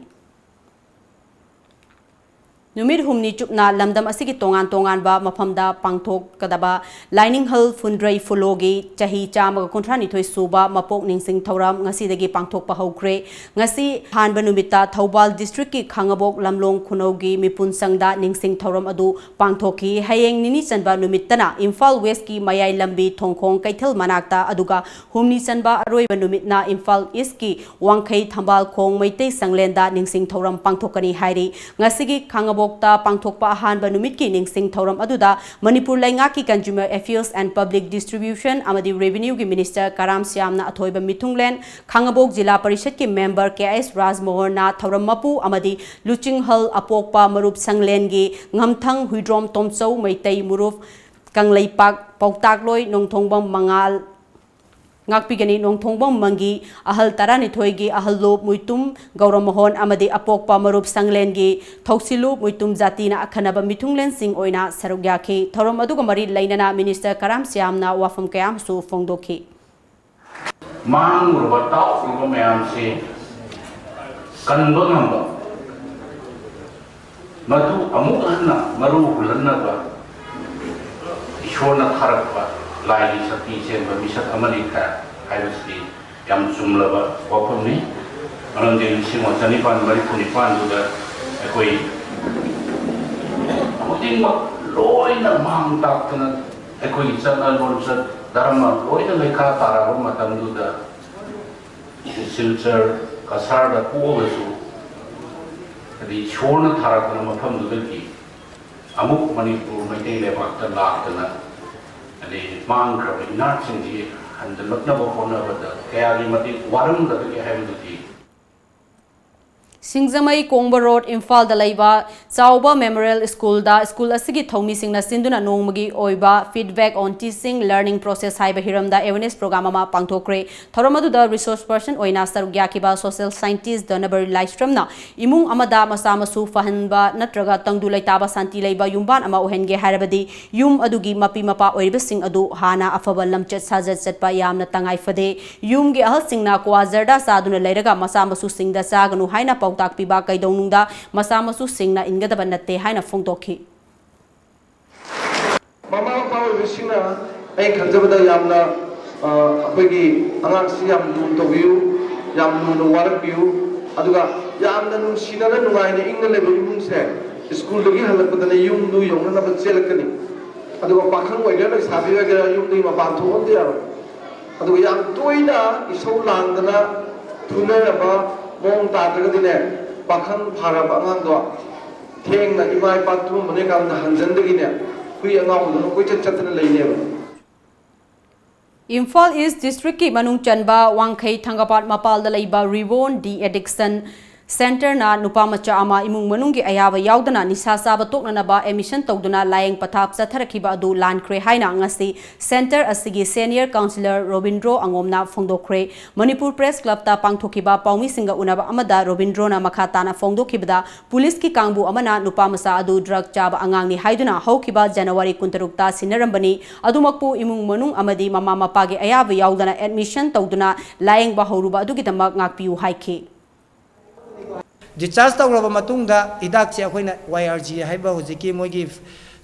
ꯅꯨꯃꯤꯠ ꯍꯨꯝꯅꯤ ꯆꯨꯞꯅ ꯂꯝꯗꯝ ꯑꯁꯤꯒꯤ ꯇꯣꯉꯥꯟ ꯇꯣꯉꯥꯟꯕ ꯃꯐꯝꯗ ꯄꯥꯡꯊꯣꯛꯀꯗꯕ ꯂꯥꯏꯅꯤꯡꯍꯜ ꯐꯨꯟꯗ꯭ꯔꯩ ꯐꯨꯂꯣꯒꯤ ꯆꯍꯤ ꯆꯥꯝꯃꯒ ꯀꯨꯟꯊ꯭ꯔꯥꯅꯤꯊꯣꯏ ꯁꯨꯕ ꯃꯄꯣꯛ ꯅꯤꯡꯁꯤꯡ ꯊꯧꯔꯝ ꯉꯁꯤꯗꯒꯤ ꯄꯥꯡꯊꯣꯛꯄ ꯍꯧꯈ꯭ꯔꯦ꯫ ꯉꯁꯤ ꯑꯍꯥꯟꯕ ꯅꯨꯃꯤꯠꯇ ꯊꯧꯕꯥꯜ district ꯀꯤ ꯈꯥꯉꯕꯣꯛ ꯂꯝꯂꯣꯡ ꯈꯨꯅꯧꯒꯤ ꯃꯤꯄꯨꯟ ꯁꯪꯗ ꯅꯤꯡꯁꯤꯡ ꯊꯧꯔꯝ ꯑꯗꯨ ꯄꯥꯡꯊꯣꯛꯈꯤ꯫ ꯍꯌꯦꯡ ꯅꯤꯅꯤ ꯆꯟꯕ ꯅꯨꯃꯤꯠꯇꯅ ꯏꯝꯐꯥꯜ West ꯀꯤ ꯃꯌꯥꯏ ꯂꯝꯕꯤ ꯊꯣꯡꯈꯣꯡ ꯀꯩꯊꯦꯜ ꯃꯅꯥꯛꯇ, ꯑꯗꯨꯒ ꯍꯨꯝꯅꯤ ꯆꯟꯕ ꯑꯔꯣꯏꯕ ꯅꯨꯃꯤꯠꯅ ꯏꯝꯐꯥꯜ East ꯀꯤ ꯋꯥꯡꯈꯩ ꯊꯝꯕꯥꯜ ꯈꯣꯡ ꯃꯩꯇꯩ ꯁꯪꯂꯦꯟꯗ ꯅꯤꯡꯁꯤꯡ ꯊꯧꯔꯝ ꯄꯥꯡꯊꯣꯛꯀꯅꯤ ꯍꯥꯏꯔꯤ꯫ ꯉꯁꯤꯒꯤ ꯈꯥꯉꯕꯣꯛꯇ ꯄꯥꯡꯊꯣꯛꯄ ꯑꯍꯥꯟꯕ ꯅꯨꯃꯤꯠꯀꯤ ꯅꯤꯡꯁꯤꯡ ꯊꯧꯔꯝ ꯑꯗꯨꯗ ꯃꯅꯤꯄꯨꯔ ꯂꯩꯉꯥꯛꯀꯤ Consumer Affairs and Public Distribution ꯑꯃꯗꯤ Revenue ꯒꯤ Minister ꯀꯔꯥꯝ ꯁ꯭ꯌꯥꯝꯅ ꯑꯊꯣꯏꯕ ꯃꯤꯊꯨꯡꯂꯦꯟ, ꯈꯥꯉꯕꯣꯛ ꯖꯤꯂꯥ ꯄꯔꯤꯁꯠꯀꯤ member ꯀꯦ ꯑꯦꯁ ꯔꯥꯖꯃꯣꯍꯟꯅ ꯊꯧꯔꯝ ꯃꯄꯨ ꯑꯃꯗꯤ ꯂꯨꯆꯤꯡꯍꯜ ꯑꯄꯣꯛꯄ ꯃꯔꯨꯞ ꯁꯪꯂꯦꯟꯒꯤ ꯉꯝꯊꯪ ꯍꯨꯏꯗ꯭ꯔꯣꯝ ꯇꯣꯝꯆꯧ ꯃꯩꯇꯩ ꯃꯔꯨꯞ ꯀꯪꯂꯩꯄꯥꯛ ꯄꯥꯎꯇꯥꯛꯂꯣꯏ ꯅꯣꯡꯊꯣꯡꯕꯝ ꯃꯉꯥꯜ ꯉꯥꯛꯄꯤꯒꯅꯤ꯫ ꯅꯣꯡꯊꯣꯡꯕꯝ ꯃꯪꯒꯤ ꯑꯍꯜ ꯇꯔꯥꯅꯤꯊꯣꯏꯒꯤ ꯑꯍꯜꯂꯨꯞ ꯃꯨꯏꯇꯨꯝ ꯒꯧꯔꯃꯣꯍꯣꯟ ꯑꯃꯗꯤ ꯑꯄꯣꯛꯄ ꯃꯔꯨꯞ ꯁꯪꯂꯦꯟꯒꯤ ꯊꯧꯁꯤꯜꯂꯨꯞ ꯃꯨꯏꯇꯨꯝ ꯖꯥꯇꯤꯅ ꯑꯈꯟꯅꯕ ꯃꯤꯊꯨꯡꯂꯦꯟꯁꯤꯡ ꯑꯣꯏꯅ ꯁꯔꯨꯛ ꯌꯥꯈꯤ꯫ ꯊꯧꯔꯝ ꯑꯗꯨꯒ ꯃꯔꯤ ꯂꯩꯅꯅ Minister ꯀꯔꯥꯝ ꯁ꯭ꯌꯥꯝꯅ ꯋꯥꯐꯝ ꯀꯌꯥ ꯑꯃꯁꯨ ꯐꯣꯡꯗꯣꯛꯈꯤ꯫ ꯃꯥꯡꯂꯨꯔꯕ, ꯇꯥꯎꯂꯨꯔꯕ ꯃꯌꯥꯝꯁꯦ ꯀꯟꯕ ꯉꯝꯕ, ꯃꯗꯨ ꯑꯃꯨꯛ ꯍꯟꯅ ꯃꯔꯨ ꯍꯨꯜꯍꯟꯅꯕ ꯏꯁꯣꯔꯅ ꯊꯥꯔꯛꯄ ꯂꯥꯏꯒꯤ ꯁꯛꯇꯤ ꯆꯦꯟꯕ ꯃꯤꯁꯛ ꯑꯃꯅꯤ ꯈ-, ꯍꯥꯏꯕꯁꯤꯗꯤ ꯌꯥꯝ ꯆꯨꯝꯂꯕ ꯋꯥꯐꯝꯅꯤ꯫ ꯃꯔꯝꯗꯤ ꯂꯤꯁꯤꯡ ꯑꯃ ꯆꯅꯤꯄꯥꯟ ꯃꯔꯤꯐꯨ ꯅꯤꯄꯥꯟꯗꯨꯗ ꯑꯩꯈꯣꯏ ꯈꯨꯗꯤꯡꯃꯛ ꯂꯣꯏꯅ ꯃꯥꯡ ꯇꯥꯛꯇꯅ ꯑꯩꯈꯣꯏꯒꯤ ꯆꯠꯅ ꯂꯣꯟꯆꯠ, ꯙꯔꯃ ꯂꯣꯏꯅ ꯂꯩꯈꯥ ꯇꯥꯔꯕ ꯃꯇꯝꯗꯨꯗ ꯁꯤꯜꯆꯔ, ꯀꯁꯥꯔꯗ ꯄꯣꯛꯑꯒꯁꯨ, ꯍꯥꯏꯗꯤ ꯏꯁꯣꯔꯅ ꯊꯥꯔꯛꯄ ꯃꯐꯝꯗꯨꯗꯒꯤ ꯑꯃꯨꯛ ꯃꯅꯤꯄꯨꯔ ꯃꯩꯇꯩ ꯂꯩꯕꯥꯛꯇ ꯂꯥꯛꯇꯅ, ꯍꯥꯏꯗꯤ ꯃꯥꯡꯈ꯭ꯔꯕ ꯏꯅꯥꯠꯁꯤꯡꯁꯤ ꯍꯟꯖꯤꯜꯂꯛꯅꯕ ꯍꯣꯠꯅꯕꯗ ꯀꯌꯥꯒꯤ ꯃꯇꯤꯛ ꯋꯥꯔꯝꯒꯗꯒꯦ ꯍꯥꯏꯕꯗꯨꯗꯤ ꯁꯤꯡꯖꯃꯩ ꯀꯣꯡꯕ ꯔꯣꯗ, ꯏꯝꯐꯥꯜꯗ ꯂꯩꯕ ꯆꯥꯎꯕ ꯃꯦꯃꯣꯔꯤꯌꯦꯜ ꯁ꯭ꯀꯨꯜꯗ ꯁ꯭ꯀꯨꯜ ꯑꯁꯤꯒꯤ ꯊꯧꯃꯤꯁꯤꯡꯅ ꯁꯤꯟꯗꯨꯅ ꯅꯣꯡꯃꯒꯤ ꯑꯣꯏꯕ Feedback on Teaching Learning Process ꯍꯥꯏꯕ ꯍꯤꯔꯝꯗ awareness program ꯑꯃ ꯄꯥꯡꯊꯣꯛꯈ꯭ꯔꯦ꯫ ꯊꯧꯔꯝ ꯑꯗꯨꯗ resource person ꯑꯣꯏꯅ ꯁꯔꯨꯛ ꯌꯥꯈꯤꯕ social scientist ꯙꯅꯕꯔꯤ ꯂꯥꯏꯁ꯭ꯔꯝꯅ ꯏꯃꯨꯡ ꯑꯃꯗ ꯃꯆꯥ ꯃꯁꯨ ꯐꯍꯟꯕ ꯅꯠꯇ꯭ꯔꯒ ꯇꯪꯗꯨ ꯂꯩꯇꯥꯕ ꯁꯥꯟꯇꯤ ꯂꯩꯕ ꯌꯨꯝꯕꯥꯟ ꯑꯃ ꯑꯣꯏꯍꯟꯒꯦ ꯍꯥꯏꯔꯕꯗꯤ ꯌꯨꯝ ꯑꯗꯨꯒꯤ ꯃꯄꯤ ꯃꯄꯥ ꯑꯣꯏꯔꯤꯕꯁꯤꯡ ꯑꯗꯨ ꯍꯥꯟꯅ ꯑꯐꯕ ꯂꯝꯆꯠ ꯁꯥꯖꯠ ꯆꯠꯄ ꯌꯥꯝꯅ ꯇꯉꯥꯏ ꯐꯗꯦ꯫ ꯌꯨꯝꯒꯤ ꯑꯍꯜꯁꯤꯡꯅ ꯀ꯭ꯋꯥ ꯖꯔꯗꯥ ꯆꯥꯗꯨꯅ ꯂꯩꯔꯒ ꯃꯆꯥ ꯃꯁꯨꯁꯤꯡꯗ ꯆꯥꯒꯅꯨ ꯍꯥꯏꯅ ꯄꯥꯎꯇꯥꯛ ꯇꯥꯛꯄꯤꯕ ꯀꯩꯗꯧꯅꯨꯡꯗ ꯃꯆꯥ ꯃꯁꯨꯁꯤꯡꯅ ꯏꯟꯒꯗꯕ ꯅꯠꯇꯦ ꯍꯥꯏꯅ ꯐꯣꯡꯗꯣꯛꯈꯤ꯫ ꯃꯃꯥ ꯃꯄꯥ ꯑꯣꯏꯕꯁꯤꯡꯅ ꯑꯩ ꯈꯟꯖꯕꯗ ꯌꯥꯝꯅ, ꯑ, ꯑꯩꯈꯣꯏꯒꯤ ꯑꯉꯥꯡꯁꯤ ꯌꯥꯝ ꯂꯨꯅ ꯇꯧꯕꯤꯌꯨ, ꯌꯥꯝ ꯂꯨꯅ ꯋꯥꯔꯛꯄꯤꯌꯨ, ꯑꯗꯨꯒ ꯌꯥꯝꯅ ꯅꯨꯡꯁꯤꯅꯅ ꯅꯨꯡꯉꯥꯏꯅ ꯏꯪꯅ ꯂꯩꯕ ꯏꯃꯨꯡꯁꯦ ꯁ꯭ꯀꯨꯜꯗꯒꯤ ꯍꯜꯂꯛꯄꯗꯅ ꯌꯨꯝꯗꯨ ꯌꯧꯅꯅꯕ ꯆꯦꯜꯂꯛꯀꯅꯤ꯫ ꯑꯗꯨꯒ ꯄꯥꯈꯪ ꯑꯣꯏꯒꯦꯔꯥ ꯂꯩꯁꯥꯕꯤ ꯑꯣꯏꯒꯦꯔꯥ ꯌꯨꯝꯗꯒꯤ ꯃꯄꯥꯟ ꯊꯣꯛꯄ ꯑꯝꯇ ꯌꯥꯔꯣꯏ꯫ ꯑꯗꯨꯒ ꯌꯥꯝ ꯇꯣꯏꯅ ꯏꯁꯧ ꯂꯥꯡꯗꯅ ꯐꯨꯅꯔꯕ ꯃꯑꯣꯡ ꯇꯥꯗ꯭ꯔꯒꯗꯤꯅꯦ, ꯄꯥꯈꯪ ꯐꯥꯔꯕ ꯑꯉꯥꯡꯗꯣ ꯊꯦꯡꯅ ꯏꯃꯥ ꯏꯄꯥ ꯇꯨꯝꯃꯝꯕꯅꯦ ꯀꯥꯟꯗ ꯍꯟꯖꯟꯗꯒꯤꯅꯦ ꯍꯨꯏ ꯑꯉꯥꯎꯕꯗꯧꯅ ꯀꯣꯏꯆꯠ ꯆꯠꯇꯅ ꯂꯩꯅꯦꯕ꯫ ꯏꯝꯐꯥꯜ ꯏꯁ ꯗꯤꯁꯇ꯭ꯔꯤꯛꯀꯤ ꯃꯅꯨꯡ ꯆꯟꯕ ꯋꯥꯡꯈꯩ ꯊꯥꯡꯒꯄꯥꯠ ꯃꯄꯥꯜꯗ ꯂꯩꯕ ꯔꯤꯕꯣꯟ ꯗꯤ ꯑꯦꯗꯤꯛꯁꯟ ꯁꯦꯟꯇꯔꯅ ꯅꯨꯄꯥ ꯃꯆꯥ ꯑꯃ ꯏꯃꯨꯡ ꯃꯅꯨꯡꯒꯤ ꯑꯌꯥꯕ ꯌꯥꯎꯗꯅ ꯅꯤꯁꯥ ꯆꯥꯕ ꯇꯣꯛꯅꯅꯕ ꯑꯦꯗꯃꯤꯁꯟ ꯇꯧꯗꯨꯅ ꯂꯥꯌꯦꯡ ꯄꯊꯥꯞ ꯆꯠꯊꯔꯛꯈꯤꯕ ꯑꯗꯨ ꯂꯥꯟꯈ꯭ꯔꯦ ꯍꯥꯏꯅ ꯉꯁꯤ ꯁꯦꯟꯇꯔ ꯑꯁꯤꯒꯤ senior counsellor Robindro ꯑꯉꯣꯝꯅ ꯐꯣꯡꯗꯣꯛꯈ꯭ꯔꯦ꯫ Manipur press ꯀ꯭ꯂꯕꯇ ꯄꯥꯡꯊꯣꯛꯈꯤꯕ ꯄꯥꯎꯃꯤꯁꯤꯡꯒ ꯎꯅꯕ ꯑꯃꯗ ꯔꯣꯕꯤꯟꯗ꯭ꯔꯣꯅ ꯃꯈꯥ ꯇꯥꯅ ꯐꯣꯡꯗꯣꯛꯈꯤꯕꯗ, ꯄꯨꯂꯤꯁꯀꯤ ꯀꯥꯡꯕꯨ ꯑꯃꯅ ꯅꯨꯄꯥ ꯃꯆꯥ ꯑꯗꯨ ꯗ꯭ꯔꯒ ꯆꯥꯕ ꯑꯉꯥꯡꯅꯤ ꯍꯥꯏꯗꯨꯅ ꯍꯧꯈꯤꯕ ꯖꯅꯋꯥꯔꯤ ꯀꯨꯟꯇꯔꯨꯛꯇ ꯁꯤꯟꯅꯔꯝꯕꯅꯤ꯫ ꯑꯗꯨꯃꯛꯄꯨ ꯏꯃꯨꯡ ꯃꯅꯨꯡ ꯑꯃꯗꯤ ꯃꯃꯥ ꯃꯄꯥꯒꯤ ꯑꯌꯥꯕ ꯌꯥꯎꯗꯅ ꯑꯦꯗꯃꯤꯁꯟ ꯇꯧꯗꯨꯅ ꯂꯥꯌꯦꯡꯕ ꯍꯧꯔꯨꯕ ꯑꯗꯨꯒꯤꯗꯃꯛ ꯉꯥꯛꯄꯤꯌꯨ ꯍꯥꯏꯈꯤ꯫ ꯗꯤꯁꯆꯥꯔꯖ ꯇꯧꯔꯕ ꯃꯇꯨꯡꯗ ꯍꯤꯗꯥꯛꯁꯦ ꯑꯩꯈꯣꯏꯅ ꯋꯥꯏ ꯑꯥꯔ ꯖꯤ ꯍꯥꯏꯕ ꯍꯧꯖꯤꯛꯀꯤ ꯃꯣꯏꯒꯤ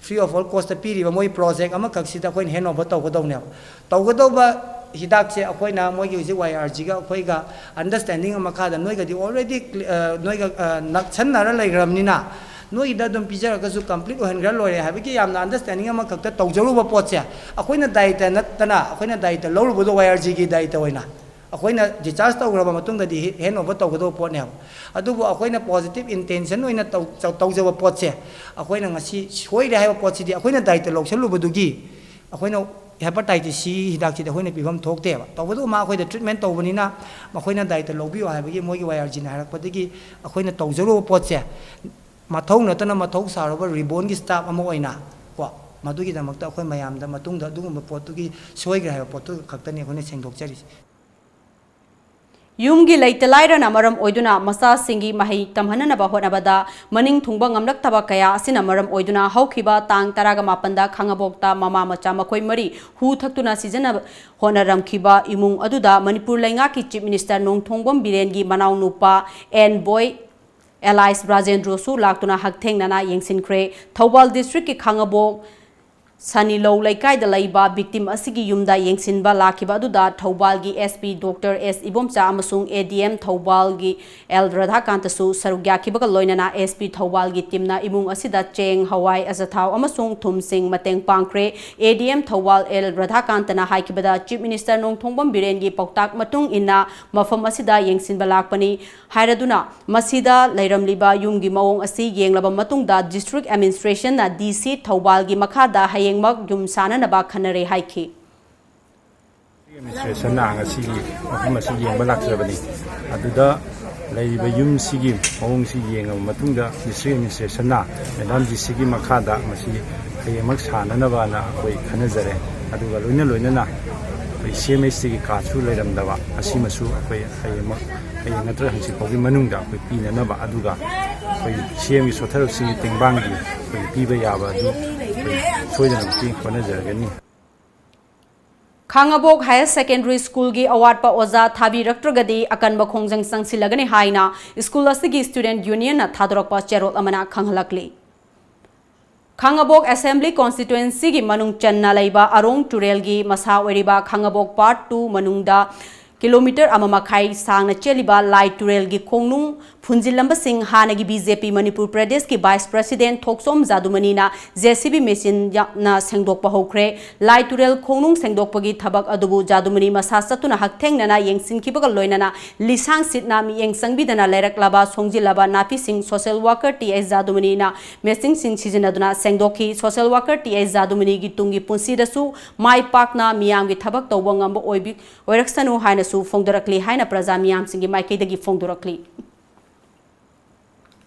free of all cost ꯄꯤꯔꯤꯕ ꯃꯣꯏ ꯄ꯭ꯔꯣꯖꯦꯛ ꯑꯃꯈꯛꯁꯤꯗ ꯑꯩꯈꯣꯏꯅ ꯍꯦꯟ ꯑꯣꯚꯔ ꯇꯧꯒꯗꯧꯅꯦꯕ꯫ ꯇꯧꯒꯗꯧꯕ ꯍꯤꯗꯥꯛꯁꯦ ꯑꯩꯈꯣꯏꯅ ꯃꯣꯏꯒꯤ ꯍꯧꯖꯤꯛ ꯋꯥꯏ ꯑꯥꯔ ꯖꯤꯒ ꯑꯩꯈꯣꯏꯒ ꯑꯟꯗꯔꯁꯇꯦꯟꯗꯤꯡ ꯑꯃ ꯃꯈꯥꯗ ꯅꯣꯏꯒꯗꯤ ꯑꯣꯜꯔꯦꯗꯤ ꯅꯣꯏꯒ, ꯑ, ꯅꯛꯁꯟꯅꯔ ꯂꯩꯈ꯭ꯔꯕꯅꯤꯅ ꯅꯣꯏꯒꯤꯗ ꯑꯗꯨꯝ ꯄꯤꯖꯔꯒꯁꯨ ꯀꯝꯄ꯭ꯂꯤꯠ ꯑꯣꯏꯍꯟꯈ꯭ꯔ ꯂꯣꯏꯔꯦ ꯍꯥꯏꯕꯒꯤ ꯌꯥꯝꯅ ꯑꯟꯗꯔꯁꯇꯦꯟꯗꯤꯡ ꯑꯃꯈꯛꯇ ꯇꯧꯖꯔꯨꯕ ꯄꯣꯠꯁꯦ, ꯑꯩꯈꯣꯏꯅ ꯗꯥꯏꯇ ꯅꯠꯇꯅ ꯑꯩꯈꯣꯏꯅ ꯗꯥꯏꯇ ꯂꯧꯔꯨꯕꯗꯣ ꯋꯥꯏ ꯑꯥꯔ ꯖꯤꯒꯤ ꯗꯥꯏꯇ ꯑꯣꯏꯅ ꯑꯩꯈꯣꯏꯅ ꯗꯤꯁꯆꯥꯔꯖ ꯇꯧꯈ꯭ꯔꯕ ꯃꯇꯨꯡꯗꯗꯤ ꯍꯦꯟ ꯑꯣꯚꯔ ꯇꯧꯒꯗꯧꯕ ꯄꯣꯠꯅꯦꯕ꯫ ꯑꯗꯨꯕꯨ ꯑꯩꯈꯣꯏꯅ ꯄꯣꯖꯤꯇꯤꯚ ꯏꯟꯇꯦꯟꯁꯟ ꯑꯣꯏꯅ ꯇꯧ-, ꯇꯧ-, ꯇꯧꯖꯕ ꯄꯣꯠꯁꯦ, ꯑꯩꯈꯣꯏꯅ ꯉꯁꯤ ꯁꯣꯏꯔꯦ ꯍꯥꯏꯕ ꯄꯣꯠꯁꯤꯗꯤ ꯑꯩꯈꯣꯏꯅ ꯗꯥꯏꯇ ꯂꯧꯁꯜꯂꯨꯕꯗꯨꯒꯤ ꯑꯩꯈꯣꯏꯅ ꯍꯦꯄꯥꯇꯥꯏꯇꯤꯁ ꯁꯤ ꯍꯤꯗꯥꯛꯁꯤꯗꯤ ꯑꯩꯈꯣꯏꯅ ꯄꯤꯐꯝ ꯊꯣꯛꯇꯦꯕ꯫ ꯇꯧꯕꯇꯕꯨ ꯃꯥ ꯑꯩꯈꯣꯏꯗ ꯇ꯭ꯔꯤꯠꯃꯦꯟ ꯇꯧꯕꯅꯤꯅ ꯃꯈꯣꯏꯅ ꯗꯥꯏꯇ ꯂꯧꯕꯤꯌꯨ ꯍꯥꯏꯕꯒꯤ ꯃꯣꯏꯒꯤ ꯋꯥꯏ ꯑꯥꯔ ꯖꯤꯅ ꯍꯥꯏꯔꯛꯄꯗꯒꯤ ꯑꯩꯈꯣꯏꯅ ꯇꯧꯖꯔꯨꯕ ꯄꯣꯠꯁꯦ, ꯃꯊꯧ ꯅꯠꯇꯅ ꯃꯊꯧ ꯁꯥꯔꯨꯕ ꯔꯤꯕꯣꯟꯒꯤ ꯁ꯭ꯇꯥꯐ ꯑꯃ ꯑꯣꯏꯅ ꯀꯣ, ꯃꯗꯨꯒꯤꯗꯃꯛꯇ ꯑꯩꯈꯣꯏ ꯃꯌꯥꯝꯗ ꯃꯇꯨꯡꯗ ꯑꯗꯨꯒꯨꯝꯕ ꯄꯣꯠꯇꯨꯒꯤ ꯁꯣꯏꯈ꯭ꯔꯦ ꯍꯥꯏꯕ ꯄꯣꯠꯇꯨ ꯈꯛꯇꯅꯤ ꯑꯩꯈꯣꯏꯅ ꯁꯦꯡꯗꯣꯛꯆꯔꯤꯁꯦ꯫ ꯌꯨꯝꯒꯤ ꯂꯩꯇ ꯂꯥꯏꯔꯅ ꯃꯔꯝ ꯑꯣꯏꯗꯨꯅ ꯃꯆꯥꯁꯤꯡꯒꯤ ꯃꯍꯩ ꯇꯝꯍꯟꯅꯅꯕ ꯍꯣꯠꯅꯕꯗ ꯃꯅꯤꯡ ꯊꯨꯡꯕ ꯉꯝꯂꯛꯇꯕ ꯀꯌꯥ ꯑꯁꯤꯅ ꯃꯔꯝ ꯑꯣꯏꯗꯨꯅ ꯍꯧꯈꯤꯕ ꯇꯥꯡ ꯇꯔꯥꯃꯥꯄꯟꯗ ꯈꯥꯉꯕꯣꯛꯇ ꯃꯃꯥ ꯃꯆꯥ ꯃꯈꯣꯏ ꯃꯔꯤ ꯍꯨ ꯊꯛꯇꯨꯅ ꯁꯤꯖꯤꯟꯅꯕ ꯍꯣꯠꯅꯔꯝꯈꯤꯕ ꯏꯃꯨꯡ ꯑꯗꯨꯗ ꯃꯅꯤꯄꯨꯔ ꯂꯩꯉꯥꯛꯀꯤ ꯆꯤꯐ ꯃꯤꯅꯤꯁꯇꯔ ꯅꯣꯡꯊꯣꯡꯕꯝ ꯕꯤꯔꯦꯟꯒꯤ ꯃꯅꯥꯎꯅꯨꯄꯥ ꯑꯦꯟ ꯕꯣꯏ ꯑꯦꯂꯥꯏꯁ ꯕ꯭ꯔꯥꯖꯦꯟꯗ꯭ꯔꯣꯁꯨ ꯂꯥꯛꯇꯨꯅ ꯍꯛꯊꯦꯡꯅꯅ ꯌꯦꯡꯁꯤꯟꯈ꯭ꯔꯦ꯫ ꯊꯧꯕꯥꯜ district ꯀꯤ ꯈꯥꯉꯕꯣꯛ ꯁꯅꯤꯂꯧ ꯂꯩꯀꯥꯏꯗ ꯂꯩꯕ victim ꯑꯁꯤꯒꯤ ꯌꯨꯝꯗ ꯌꯦꯡꯁꯤꯟꯕ ꯂꯥꯛꯈꯤꯕ ꯑꯗꯨꯗ ꯊꯧꯕꯥꯜꯒꯤ S P Doctor S Ibomcha ꯑꯃꯁꯨꯡ A D M ꯊꯧꯕꯥꯜꯒꯤ L ꯔꯥꯙꯥꯀꯥꯟꯇꯁꯨ ꯁꯔꯨꯛ ꯌꯥꯈꯤꯕꯒ ꯂꯣꯏꯅꯅ S P ꯊꯧꯕꯥꯜꯒꯤ team ꯅ ꯏꯃꯨꯡ ꯑꯁꯤꯗ ꯆꯦꯡ, ꯍꯋꯥꯏ, ꯑꯆꯥꯊꯥꯎ ꯑꯃꯁꯨꯡ ꯊꯨꯝꯁꯤꯡ ꯃꯇꯦꯡ ꯄꯥꯡꯈ꯭ꯔꯦ꯫ A D M Thoubal L ꯔꯥꯙꯥꯀꯥꯟꯇꯅ ꯍꯥꯏꯈꯤꯕꯗ, Chief Minister Nongthombam ꯕꯤꯔꯦꯟꯒꯤ ꯄꯥꯎꯇꯥꯛ ꯃꯇꯨꯡ ꯏꯟꯅ ꯃꯐꯝ ꯑꯁꯤꯗ ꯌꯦꯡꯁꯤꯟꯕ ꯂꯥꯛꯄꯅꯤ ꯍꯥꯏꯔꯗꯨꯅ, ꯃꯁꯤꯗ ꯂꯩꯔꯝꯂꯤꯕ ꯌꯨꯝꯒꯤ ꯃꯑꯣꯡ ꯑꯁꯤ ꯌꯦꯡꯂꯕ ꯃꯇꯨꯡꯗ district administration ꯅ D C ꯊꯧꯕꯥꯜꯒꯤ ꯃꯈꯥꯗ ꯍꯌꯦꯡꯃꯛ ꯌꯨꯝ ꯁꯥꯅꯅꯕ ꯈꯟꯅꯔꯦ ꯍꯥꯏꯈꯤ꯫ Administration ꯅ ꯉꯁꯤꯒꯤ ꯃꯐꯝ ꯑꯁꯤ ꯌꯦꯡꯕ ꯂꯥꯛꯆꯕꯅꯤ꯫ ꯑꯗꯨꯗ ꯂꯩꯔꯤꯕ ꯌꯨꯝꯁꯤꯒꯤ ꯃꯑꯣꯡꯁꯤ ꯌꯦꯡꯂꯕ ꯃꯇꯨꯡꯗ district administration ꯅ Madam D C ꯒꯤ ꯃꯈꯥꯗ ꯃꯁꯤ ꯍꯌꯦꯡꯃꯛ ꯁꯥꯅꯅꯕꯅ ꯑꯩꯈꯣꯏ ꯈꯟꯅꯖꯔꯦ꯫ ꯑꯗꯨꯒ ꯂꯣꯏꯅ ꯂꯣꯏꯅꯅ ꯑꯩꯈꯣꯏ C M H T ꯒꯤ card ꯁꯨ ꯂꯩꯔꯝꯗꯕ ꯑꯁꯤꯃꯁꯨ ꯑꯩꯈꯣꯏ ꯍꯌꯦꯡꯃꯛ, ꯍꯌꯦꯡ ꯅꯠꯇ꯭ꯔꯒ ꯍꯪꯆꯤꯠ ꯐꯥꯎꯒꯤ ꯃꯅꯨꯡꯗ ꯑꯩꯈꯣꯏ ꯄꯤꯅꯅꯕ, ꯑꯗꯨꯒ ꯑꯩꯈꯣꯏ C M ꯒꯤ ꯁꯣꯠꯊꯔꯕꯁꯤꯡꯒꯤ ꯇꯦꯡꯕꯥꯡꯒꯤ ꯑꯩꯈꯣꯏ ꯄꯤꯕ ꯌꯥꯕ ꯑꯗꯨ ꯑꯩꯈꯣꯏ ꯁꯣꯏꯗꯅꯃꯛꯀꯤ ꯍꯣꯠꯅꯖꯔꯒꯅꯤ꯫ ꯈꯥꯉꯕꯣꯛ Higher Secondary School ꯒꯤ ꯑꯋꯥꯠꯄ ꯑꯣꯖꯥ ꯊꯥꯕꯤꯔꯛꯇ꯭ꯔꯒꯗꯤ ꯑꯀꯟꯕ ꯈꯣꯡꯖꯪ ꯆꯪꯁꯤꯜꯂꯒꯅꯤ ꯍꯥꯏꯅ school ꯑꯁꯤꯒꯤ student union ꯅ ꯊꯥꯗꯣꯔꯛꯄ ꯆꯦꯔꯣꯜ ꯑꯃꯅ ꯈꯪꯍꯜꯂꯛꯂꯤ꯫ ꯈꯥꯉꯕꯣꯛ Assembly Constituency ꯒꯤ ꯃꯅꯨꯡ ꯆꯟꯅ ꯂꯩꯕ ꯑꯔꯣꯡ ꯇꯨꯔꯦꯜꯒꯤ ꯃꯁꯥ ꯑꯣꯏꯔꯤꯕ ꯈꯥꯉꯕꯣꯛ Part two ꯃꯅꯨꯡꯗ kilometre ꯑꯃ ꯃꯈꯥꯏ ꯁꯥꯡꯅ ꯆꯦꯜꯂꯤꯕ ꯂꯥꯏ ꯇꯨꯔꯦꯜꯒꯤ ꯈꯣꯡꯅꯨꯡ ꯐꯨꯟꯖꯤꯜꯂꯝꯕꯁꯤꯡ ꯍꯥꯟꯅꯒꯤ B J P ꯃꯅꯤꯄꯨꯔ ꯄ꯭ꯔꯗꯦꯁꯀꯤ vice president ꯊꯣꯛꯆꯣꯝ ꯖꯥꯗꯨꯃꯅꯤꯅ J C B machine ꯅ ꯁꯦꯡꯗꯣꯛꯄ ꯍꯧꯈ꯭ꯔꯦ꯫ ꯂꯥꯏ ꯇꯨꯔꯦꯜ ꯈꯣꯡꯅꯨꯡ ꯁꯦꯡꯗꯣꯛꯄꯒꯤ ꯊꯕꯛ ꯑꯗꯨꯕꯨ ꯖꯥꯗꯨꯃꯅꯤ ꯃꯁꯥ ꯆꯠꯇꯨꯅ ꯍꯛꯊꯦꯡꯅꯅ ꯌꯦꯡꯁꯤꯟꯈꯤꯕꯒ ꯂꯣꯏꯅꯅ ꯂꯤꯁꯥꯡ ꯁꯤꯠꯅ ꯃꯤꯠꯌꯦꯡ ꯆꯪꯕꯤꯗꯅ ꯂꯩꯔꯛꯂꯕ ꯁꯣꯡꯖꯤꯜꯂꯕ ꯅꯥꯄꯤꯁꯤꯡ social worker T S ꯖꯥꯗꯨꯃꯅꯤꯅ machine ꯁꯤꯡ ꯁꯤꯖꯤꯟꯅꯗꯨꯅ ꯁꯦꯡꯗꯣꯛꯈꯤ꯫ Social worker T S ꯖꯥꯗꯨꯃꯅꯤꯒꯤ ꯇꯨꯡꯒꯤ ꯄꯨꯟꯁꯤꯗꯁꯨ ꯃꯥꯏ ꯄꯥꯛꯅ ꯃꯤꯌꯥꯝꯒꯤ ꯊꯕꯛ ꯇꯧꯕ ꯉꯝꯕ ꯑꯣꯏꯕꯤ-, ꯑꯣꯏꯔꯛꯁꯅꯨ ꯍꯥꯏꯅꯁꯨ ꯐꯣꯡꯗꯣꯔꯛꯂꯤ ꯍꯥꯏꯅ ꯄ꯭ꯔꯖꯥ ꯃꯤꯌꯥꯝꯁꯤꯡꯒꯤ ꯃꯥꯏꯀꯩꯗꯒꯤ ꯐꯣꯡꯗꯣꯔꯛꯂꯤ꯫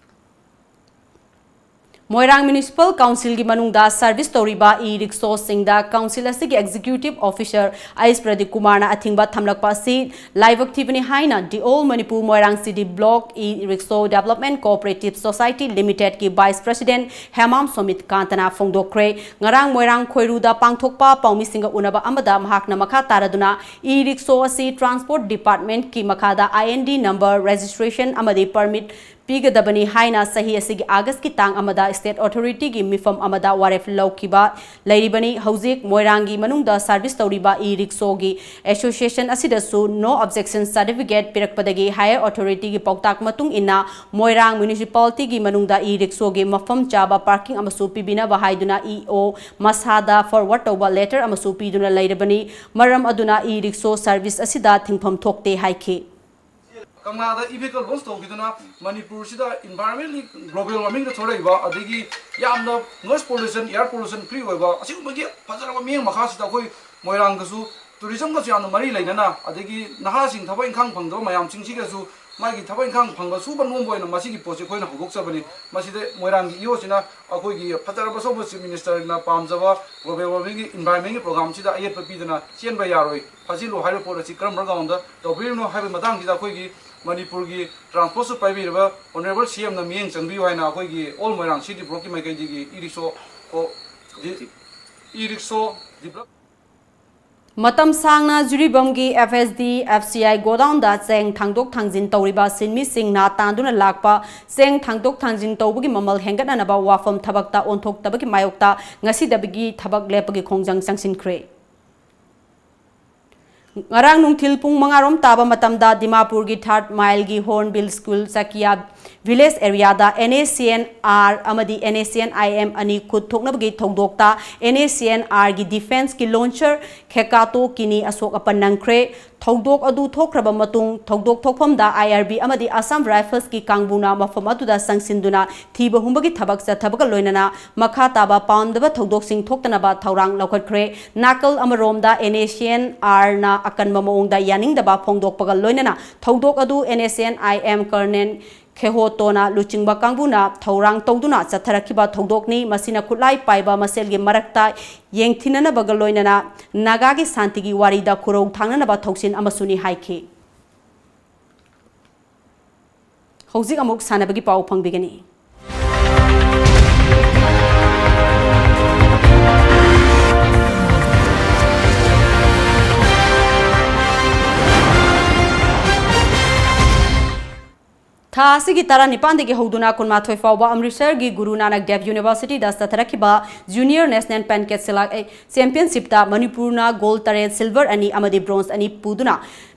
ꯃꯣꯏꯔꯥꯡ Municipal Council ꯒꯤ ꯃꯅꯨꯡꯗ service ꯇꯧꯔꯤꯕ e-rickshaw ꯁꯤꯡꯗ council ꯑꯁꯤꯒꯤ executive officer ꯑꯩꯁ ꯄ꯭ꯔꯗꯤꯞ ꯀꯨꯃꯥꯔꯅ ꯑꯊꯤꯡꯕ ꯊꯝꯂꯛꯄ ꯑꯁꯤ ꯂꯥꯏꯕꯛ ꯊꯤꯕꯅꯤ ꯍꯥꯏꯅ The All Manipur Moirang City Block E-Rickshaw Development Cooperative Society Limited ꯀꯤ vice president ꯍꯦꯃꯥꯝ ꯁꯣꯃꯤꯠ ꯀꯥꯟꯇꯅ ꯐꯣꯡꯗꯣꯛꯈ꯭ꯔꯦ꯫ ꯉꯔꯥꯡ ꯃꯣꯏꯔꯥꯡ ꯈꯣꯏꯔꯨꯗ ꯄꯥꯡꯊꯣꯛꯄ ꯄꯥꯎꯃꯤꯁꯤꯡꯒ ꯎꯅꯕ ꯑꯃꯗ ꯃꯍꯥꯛꯅ ꯃꯈꯥ ꯇꯥꯔꯗꯨꯅ e-rickshaw ꯑꯁꯤ transport department ꯀꯤ ꯃꯈꯥꯗ I N D number, registration ꯑꯃꯗꯤ permit ꯄꯤꯒꯗꯕꯅꯤ ꯍꯥꯏꯅ ꯆꯍꯤ ꯑꯁꯤꯒꯤ ꯑꯥꯒꯁꯀꯤ ꯇꯥꯡ ꯑꯃꯗ state authorityꯒꯤ ꯃꯤꯐꯝ ꯑꯃꯗ ꯋꯥꯔꯦꯞ ꯂꯧꯈꯤꯕ ꯂꯩꯔꯤꯕꯅꯤ꯫ ꯍꯧꯖꯤꯛ ꯃꯣꯏꯔꯥꯡꯒꯤ ꯃꯅꯨꯡꯗ service ꯇꯧꯔꯤꯕ e-rickshaw ꯒꯤ association ꯑꯁꯤꯗꯁꯨ no objection certificate ꯄꯤꯔꯛꯄꯗꯒꯤ higher authorityꯒꯤ ꯄꯥꯎꯇꯥꯛ ꯃꯇꯨꯡ ꯏꯟꯅ ꯃꯣꯏꯔꯥꯡ municipalityꯒꯤ ꯃꯅꯨꯡꯗ e-rickshaw ꯒꯤ ꯃꯐꯝ ꯆꯥꯕ parking ꯑꯃꯁꯨ ꯄꯤꯕꯤꯅꯕ ꯍꯥꯏꯗꯨꯅ E O ꯃꯁꯥꯗ forward ꯇꯧꯕ letter ꯑꯃꯁꯨ ꯄꯤꯗꯨꯅ ꯂꯩꯔꯕꯅꯤ꯫ ꯃꯔꯝ ꯑꯗꯨꯅ e-rickshaw service ꯑꯁꯤꯗ ꯊꯤꯡꯐꯝ ꯊꯣꯛꯇꯦ ꯍꯥꯏꯈꯤ꯫ ꯀꯪꯂꯥꯗ e-vehicle launch ꯇꯧꯈꯤꯗꯨꯅ ꯃꯅꯤꯄꯨꯔꯁꯤꯗ environmentally global warmingꯗ ꯊꯣꯛꯂꯛꯏꯕ ꯑꯗꯒꯤ ꯌꯥꯝꯅ noise pollution, air pollution free ꯑꯣꯏꯕ ꯑꯁꯤꯒꯨꯝꯕꯒꯤ ꯐꯖꯔꯕ ꯃꯤꯠꯌꯦꯡ ꯃꯈꯥꯁꯤꯗ ꯑꯩꯈꯣꯏ ꯃꯣꯏꯔꯥꯡꯗꯁꯨ tourismꯒꯁꯨ ꯌꯥꯝꯅ ꯃꯔꯤ ꯂꯩꯅꯅ ꯑꯗꯒꯤ ꯅꯍꯥꯁꯤꯡ ꯊꯕꯛ ꯏꯪꯈꯥꯡ ꯐꯪꯗꯕ ꯃꯌꯥꯝꯁꯤꯡꯁꯤꯒꯁꯨ ꯃꯥꯒꯤ ꯊꯕꯛ ꯏꯪꯈꯥꯡ ꯐꯪꯕ ꯁꯨꯕ ꯅꯣꯝꯕ ꯑꯣꯏꯅ ꯃꯁꯤꯒꯤ ꯄꯣꯠꯁꯤ ꯑꯩꯈꯣꯏꯅ ꯍꯧꯗꯣꯛꯆꯕꯅꯤ꯫ ꯃꯁꯤꯗ ꯃꯣꯏꯔꯥꯡꯒꯤ E O ꯁꯤꯅ ꯑꯩꯈꯣꯏꯒꯤ ꯐꯖꯔꯕ ꯁꯣꯝꯕ Chief Ministerꯅ ꯄꯥꯝꯖꯕ global warmingꯒꯤ environmentꯒꯤ programꯁꯤꯗ ꯑꯌꯦꯠꯄ ꯄꯤꯗꯅ ꯆꯦꯟꯕ ꯌꯥꯔꯣꯏ꯫ ꯐꯥꯖꯤꯜꯂꯨ ꯍꯥꯏꯕ ꯄꯣꯠ ꯑꯁꯤ ꯀꯔꯝꯕ groundꯗ ꯇꯧꯕꯤꯔꯤꯕꯅꯣ ꯍꯥꯏꯕꯒꯤ ꯃꯇꯥꯡꯁꯤꯗ ꯑꯩꯈꯣꯏꯒꯤ ꯃꯅꯤꯄꯨꯔꯒꯤ transportꯁꯨ ꯄꯥꯏꯕꯤꯔꯤꯕ honourable C Mꯅ ꯃꯤꯠꯌꯦꯡ ꯆꯪꯕꯤꯌꯨ ꯍꯥꯏꯅ ꯑꯩꯈꯣꯏꯒꯤ all Moirang City Blockꯀꯤ ꯃꯥꯏꯀꯩꯗꯒꯤ e-rickshaw ꯀꯣ-, ꯗꯤ-, e-rickshaw develop ꯃꯇꯝ ꯁꯥꯡꯅ ꯖꯤꯔꯤꯕꯥꯝꯒꯤ F S D F C I godownꯗ ꯆꯦꯡ ꯊꯥꯡꯗꯣꯛ ꯊꯥꯡꯖꯤꯟ ꯇꯧꯔꯤꯕ ꯁꯤꯟꯃꯤꯁꯤꯡꯅ ꯇꯥꯟꯗꯨꯅ ꯂꯥꯛꯄ ꯆꯦꯡ ꯊꯥꯡꯗꯣꯛ ꯊꯥꯡꯖꯤꯟ ꯇꯧꯕꯒꯤ ꯃꯃꯜ ꯍꯦꯟꯒꯠꯅꯅꯕ ꯋꯥꯐꯝ ꯊꯕꯛꯇ ꯑꯣꯟꯊꯣꯛꯇꯕꯒꯤ ꯃꯥꯌꯣꯛꯇ ꯉꯁꯤꯗꯒꯤ ꯊꯕꯛ ꯂꯦꯞꯄꯒꯤ ꯈꯣꯡꯖꯪ ꯆꯪꯁꯤꯟꯈ꯭ꯔꯦ꯫ ꯉꯔꯥꯡ ꯅꯨꯡꯊꯤꯜ ꯄꯨꯡ ꯃꯉꯥ ꯔꯣꯝ ꯇꯥꯕ ꯃꯇꯝꯗ ꯗꯤꯃꯥꯄꯨꯔꯒꯤ third mileꯒꯤ Hornbill School ꯆꯥꯀꯤꯌꯥ village areaꯗ N A C N R ꯑꯃꯗꯤ N A C N I M ꯑꯅꯤ ꯈꯨꯠ ꯊꯣꯛꯅꯕꯒꯤ ꯊꯧꯗꯣꯛꯇ N A C N Rꯒꯤ defenceꯀꯤ launcher ꯈꯦꯀꯥꯇꯣ ꯀꯤꯅꯤ ꯑꯁꯣꯛ ꯑꯄꯟ ꯅꯪꯈ꯭ꯔꯦ꯫ ꯊꯧꯗꯣꯛ ꯑꯗꯨ ꯊꯣꯛꯈ꯭ꯔꯕ ꯃꯇꯨꯡ ꯊꯧꯗꯣꯛ ꯊꯣꯛꯐꯝꯗ I R B ꯑꯃꯗꯤ Assam Riflesꯀꯤ ꯀꯥꯡꯕꯨꯅ ꯃꯐꯝ ꯑꯗꯨꯗ ꯆꯪꯁꯤꯟꯗꯨꯅ ꯊꯤꯕ ꯍꯨꯝꯕꯒꯤ ꯊꯕꯛ ꯆꯠꯊꯕꯒ ꯂꯣꯏꯅꯅ ꯃꯈꯥ ꯇꯥꯕ ꯄꯥꯝꯗꯕ ꯊꯧꯗꯣꯛꯁꯤꯡ ꯊꯣꯛꯇꯅꯕ ꯊꯧꯔꯥꯡ ꯂꯧꯈꯠꯈ꯭ꯔꯦ꯫ ꯅꯥꯀꯜ ꯑꯃꯔꯣꯝꯗ N A C N Rꯅ ꯑꯀꯟꯕ ꯃꯑꯣꯡꯗ ꯌꯥꯅꯤꯡꯗꯕ ꯐꯣꯡꯗꯣꯛꯄꯒ ꯂꯣꯏꯅꯅ ꯊꯧꯗꯣꯛ ꯑꯗꯨ N A C N I M Colonel ꯈꯦꯍꯣꯇꯣꯅ ꯂꯨꯆꯤꯡꯕ ꯀꯥꯡꯕꯨꯅ ꯊꯧꯔꯥꯡ ꯇꯧꯗꯨꯅ ꯆꯠꯊꯔꯛꯈꯤꯕ ꯊꯧꯗꯣꯛꯅꯤ꯫ ꯃꯁꯤꯅ ꯈꯨꯠꯂꯥꯏ ꯄꯥꯏꯕ ꯃꯁꯦꯜꯒꯤ ꯃꯔꯛꯇ ꯌꯦꯡꯊꯤꯅꯅꯕꯒ ꯂꯣꯏꯅꯅ ꯅꯥꯒꯥꯒꯤ ꯁꯥꯟꯇꯤꯒꯤ ꯋꯥꯔꯤꯗ ꯈꯨꯔꯧ ꯊꯥꯡꯅꯅꯕ ꯊꯧꯁꯤꯟ ꯑꯃꯁꯨꯅꯤ ꯍꯥꯏꯈꯤ꯫ ꯍꯧꯖꯤꯛ ꯑꯃꯨꯛ ꯁꯥꯟꯅꯕꯒꯤ ꯄꯥꯎ ꯐꯪꯕꯤꯒꯅꯤ꯫ ꯊꯥ ꯑꯁꯤꯒꯤ ꯇꯔꯥꯅꯤꯄꯥꯟꯗꯒꯤ ꯍꯧꯗꯨꯅ ꯀꯨꯟꯃꯥꯊꯣꯏ ꯐꯥꯎꯕ ꯑꯃꯔꯤꯠꯁꯔꯒꯤ ꯒꯨꯔꯨ ꯅꯥꯅꯛ ꯗꯦꯕ ꯌꯨꯅꯤꯚꯔꯁꯤꯇꯤꯗ ꯆꯠꯊꯔꯛꯈꯤꯕ ꯖꯨꯅꯤꯌꯔ ꯅꯦꯁꯅꯦꯜ ꯄꯦꯟꯀꯦꯠ ꯁꯤꯂꯥꯠ ꯆꯦꯝꯄꯤꯌꯟꯁꯤꯞꯇ ꯃꯅꯤꯄꯨꯔꯅ ꯒꯣꯜ ꯇꯔꯦꯠ, ꯁꯤꯜꯚꯔ ꯑꯅꯤ ꯑꯃꯗꯤ ꯕ꯭ꯔꯣꯟꯖ ꯑꯅꯤ ꯄꯨꯗꯨꯅ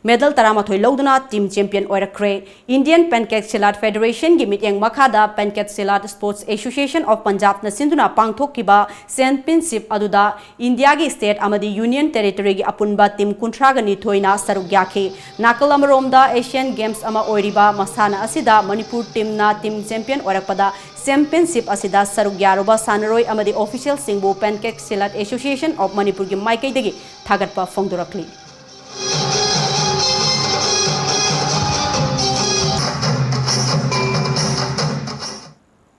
ꯃꯦꯗꯜ ꯇꯔꯥꯃꯥꯊꯣꯏ ꯂꯧꯗꯨꯅ ꯇꯤꯝ ꯆꯦꯝꯄꯤꯌꯟ ꯑꯣꯏꯔꯛꯈ꯭ꯔꯦ꯫ ꯏꯟꯗꯤꯌꯟ ꯄꯦꯟꯀꯦꯠ ꯁꯤꯂꯥꯠ ꯐꯦꯗꯔꯦꯁꯟꯒꯤ ꯃꯤꯠꯌꯦꯡ ꯃꯈꯥꯗ ꯄꯦꯟꯀꯦꯠ ꯁꯤꯂꯥꯠ ꯁ꯭ꯄꯣꯔꯠꯁ ꯑꯦꯁꯣꯁꯤꯌꯦꯁꯟ ꯑꯣꯐ ꯄꯟꯖꯥꯕꯅ ꯁꯤꯟꯗꯨꯅ ꯄꯥꯡꯊꯣꯛꯈꯤꯕ ꯆꯦꯝꯄꯤꯌꯟꯁꯤꯞ ꯑꯗꯨꯗ ꯏꯟꯗꯤꯌꯥꯒꯤ ꯁ꯭ꯇꯦꯠ ꯑꯃꯗꯤ ꯌꯨꯅꯤꯌꯟ ꯇꯦꯔꯤꯇꯣꯔꯤꯒꯤ ꯑꯄꯨꯟꯕ ꯇꯤꯝ ꯀꯨꯟꯊ꯭ꯔꯥꯒ ꯅꯤꯊꯣꯏꯅ ꯁꯔꯨꯛ ꯌꯥꯈꯤ꯫ ꯅꯥꯀꯜ ꯑꯃꯔꯣꯝꯗ ꯑꯦꯁꯤꯌꯟ ꯒꯦꯝꯁ ꯑꯃ ꯑꯣꯏꯔꯤꯕ ꯃꯁꯥꯟꯅ ꯑꯁꯤꯗ ꯃꯅꯤꯄꯨꯔ ꯇꯤꯝꯅ ꯇꯤꯝ ꯆꯦꯝꯄꯤꯌꯟ ꯑꯣꯏꯔꯛꯄꯗ ꯆꯦꯝꯄꯤꯌꯟꯁꯤꯞ ꯑꯁꯤꯗ ꯁꯔꯨꯛ ꯌꯥꯔꯨꯕ ꯁꯥꯟꯅꯔꯣꯏ ꯑꯃꯗꯤ ꯑꯣꯐꯤꯁꯤꯌꯦꯜꯁꯤꯡꯕꯨ ꯄꯦꯟꯀꯦꯛ ꯁꯤꯂꯥꯠ ꯑꯦꯁꯣꯁꯤꯌꯦꯁꯟ ꯑꯣꯐ ꯃꯅꯤꯄꯨꯔꯒꯤ ꯃꯥꯏꯀꯩꯗꯒꯤ ꯊꯥꯒꯠꯄ ꯐꯣꯡꯗꯣꯔꯛꯂꯤ꯫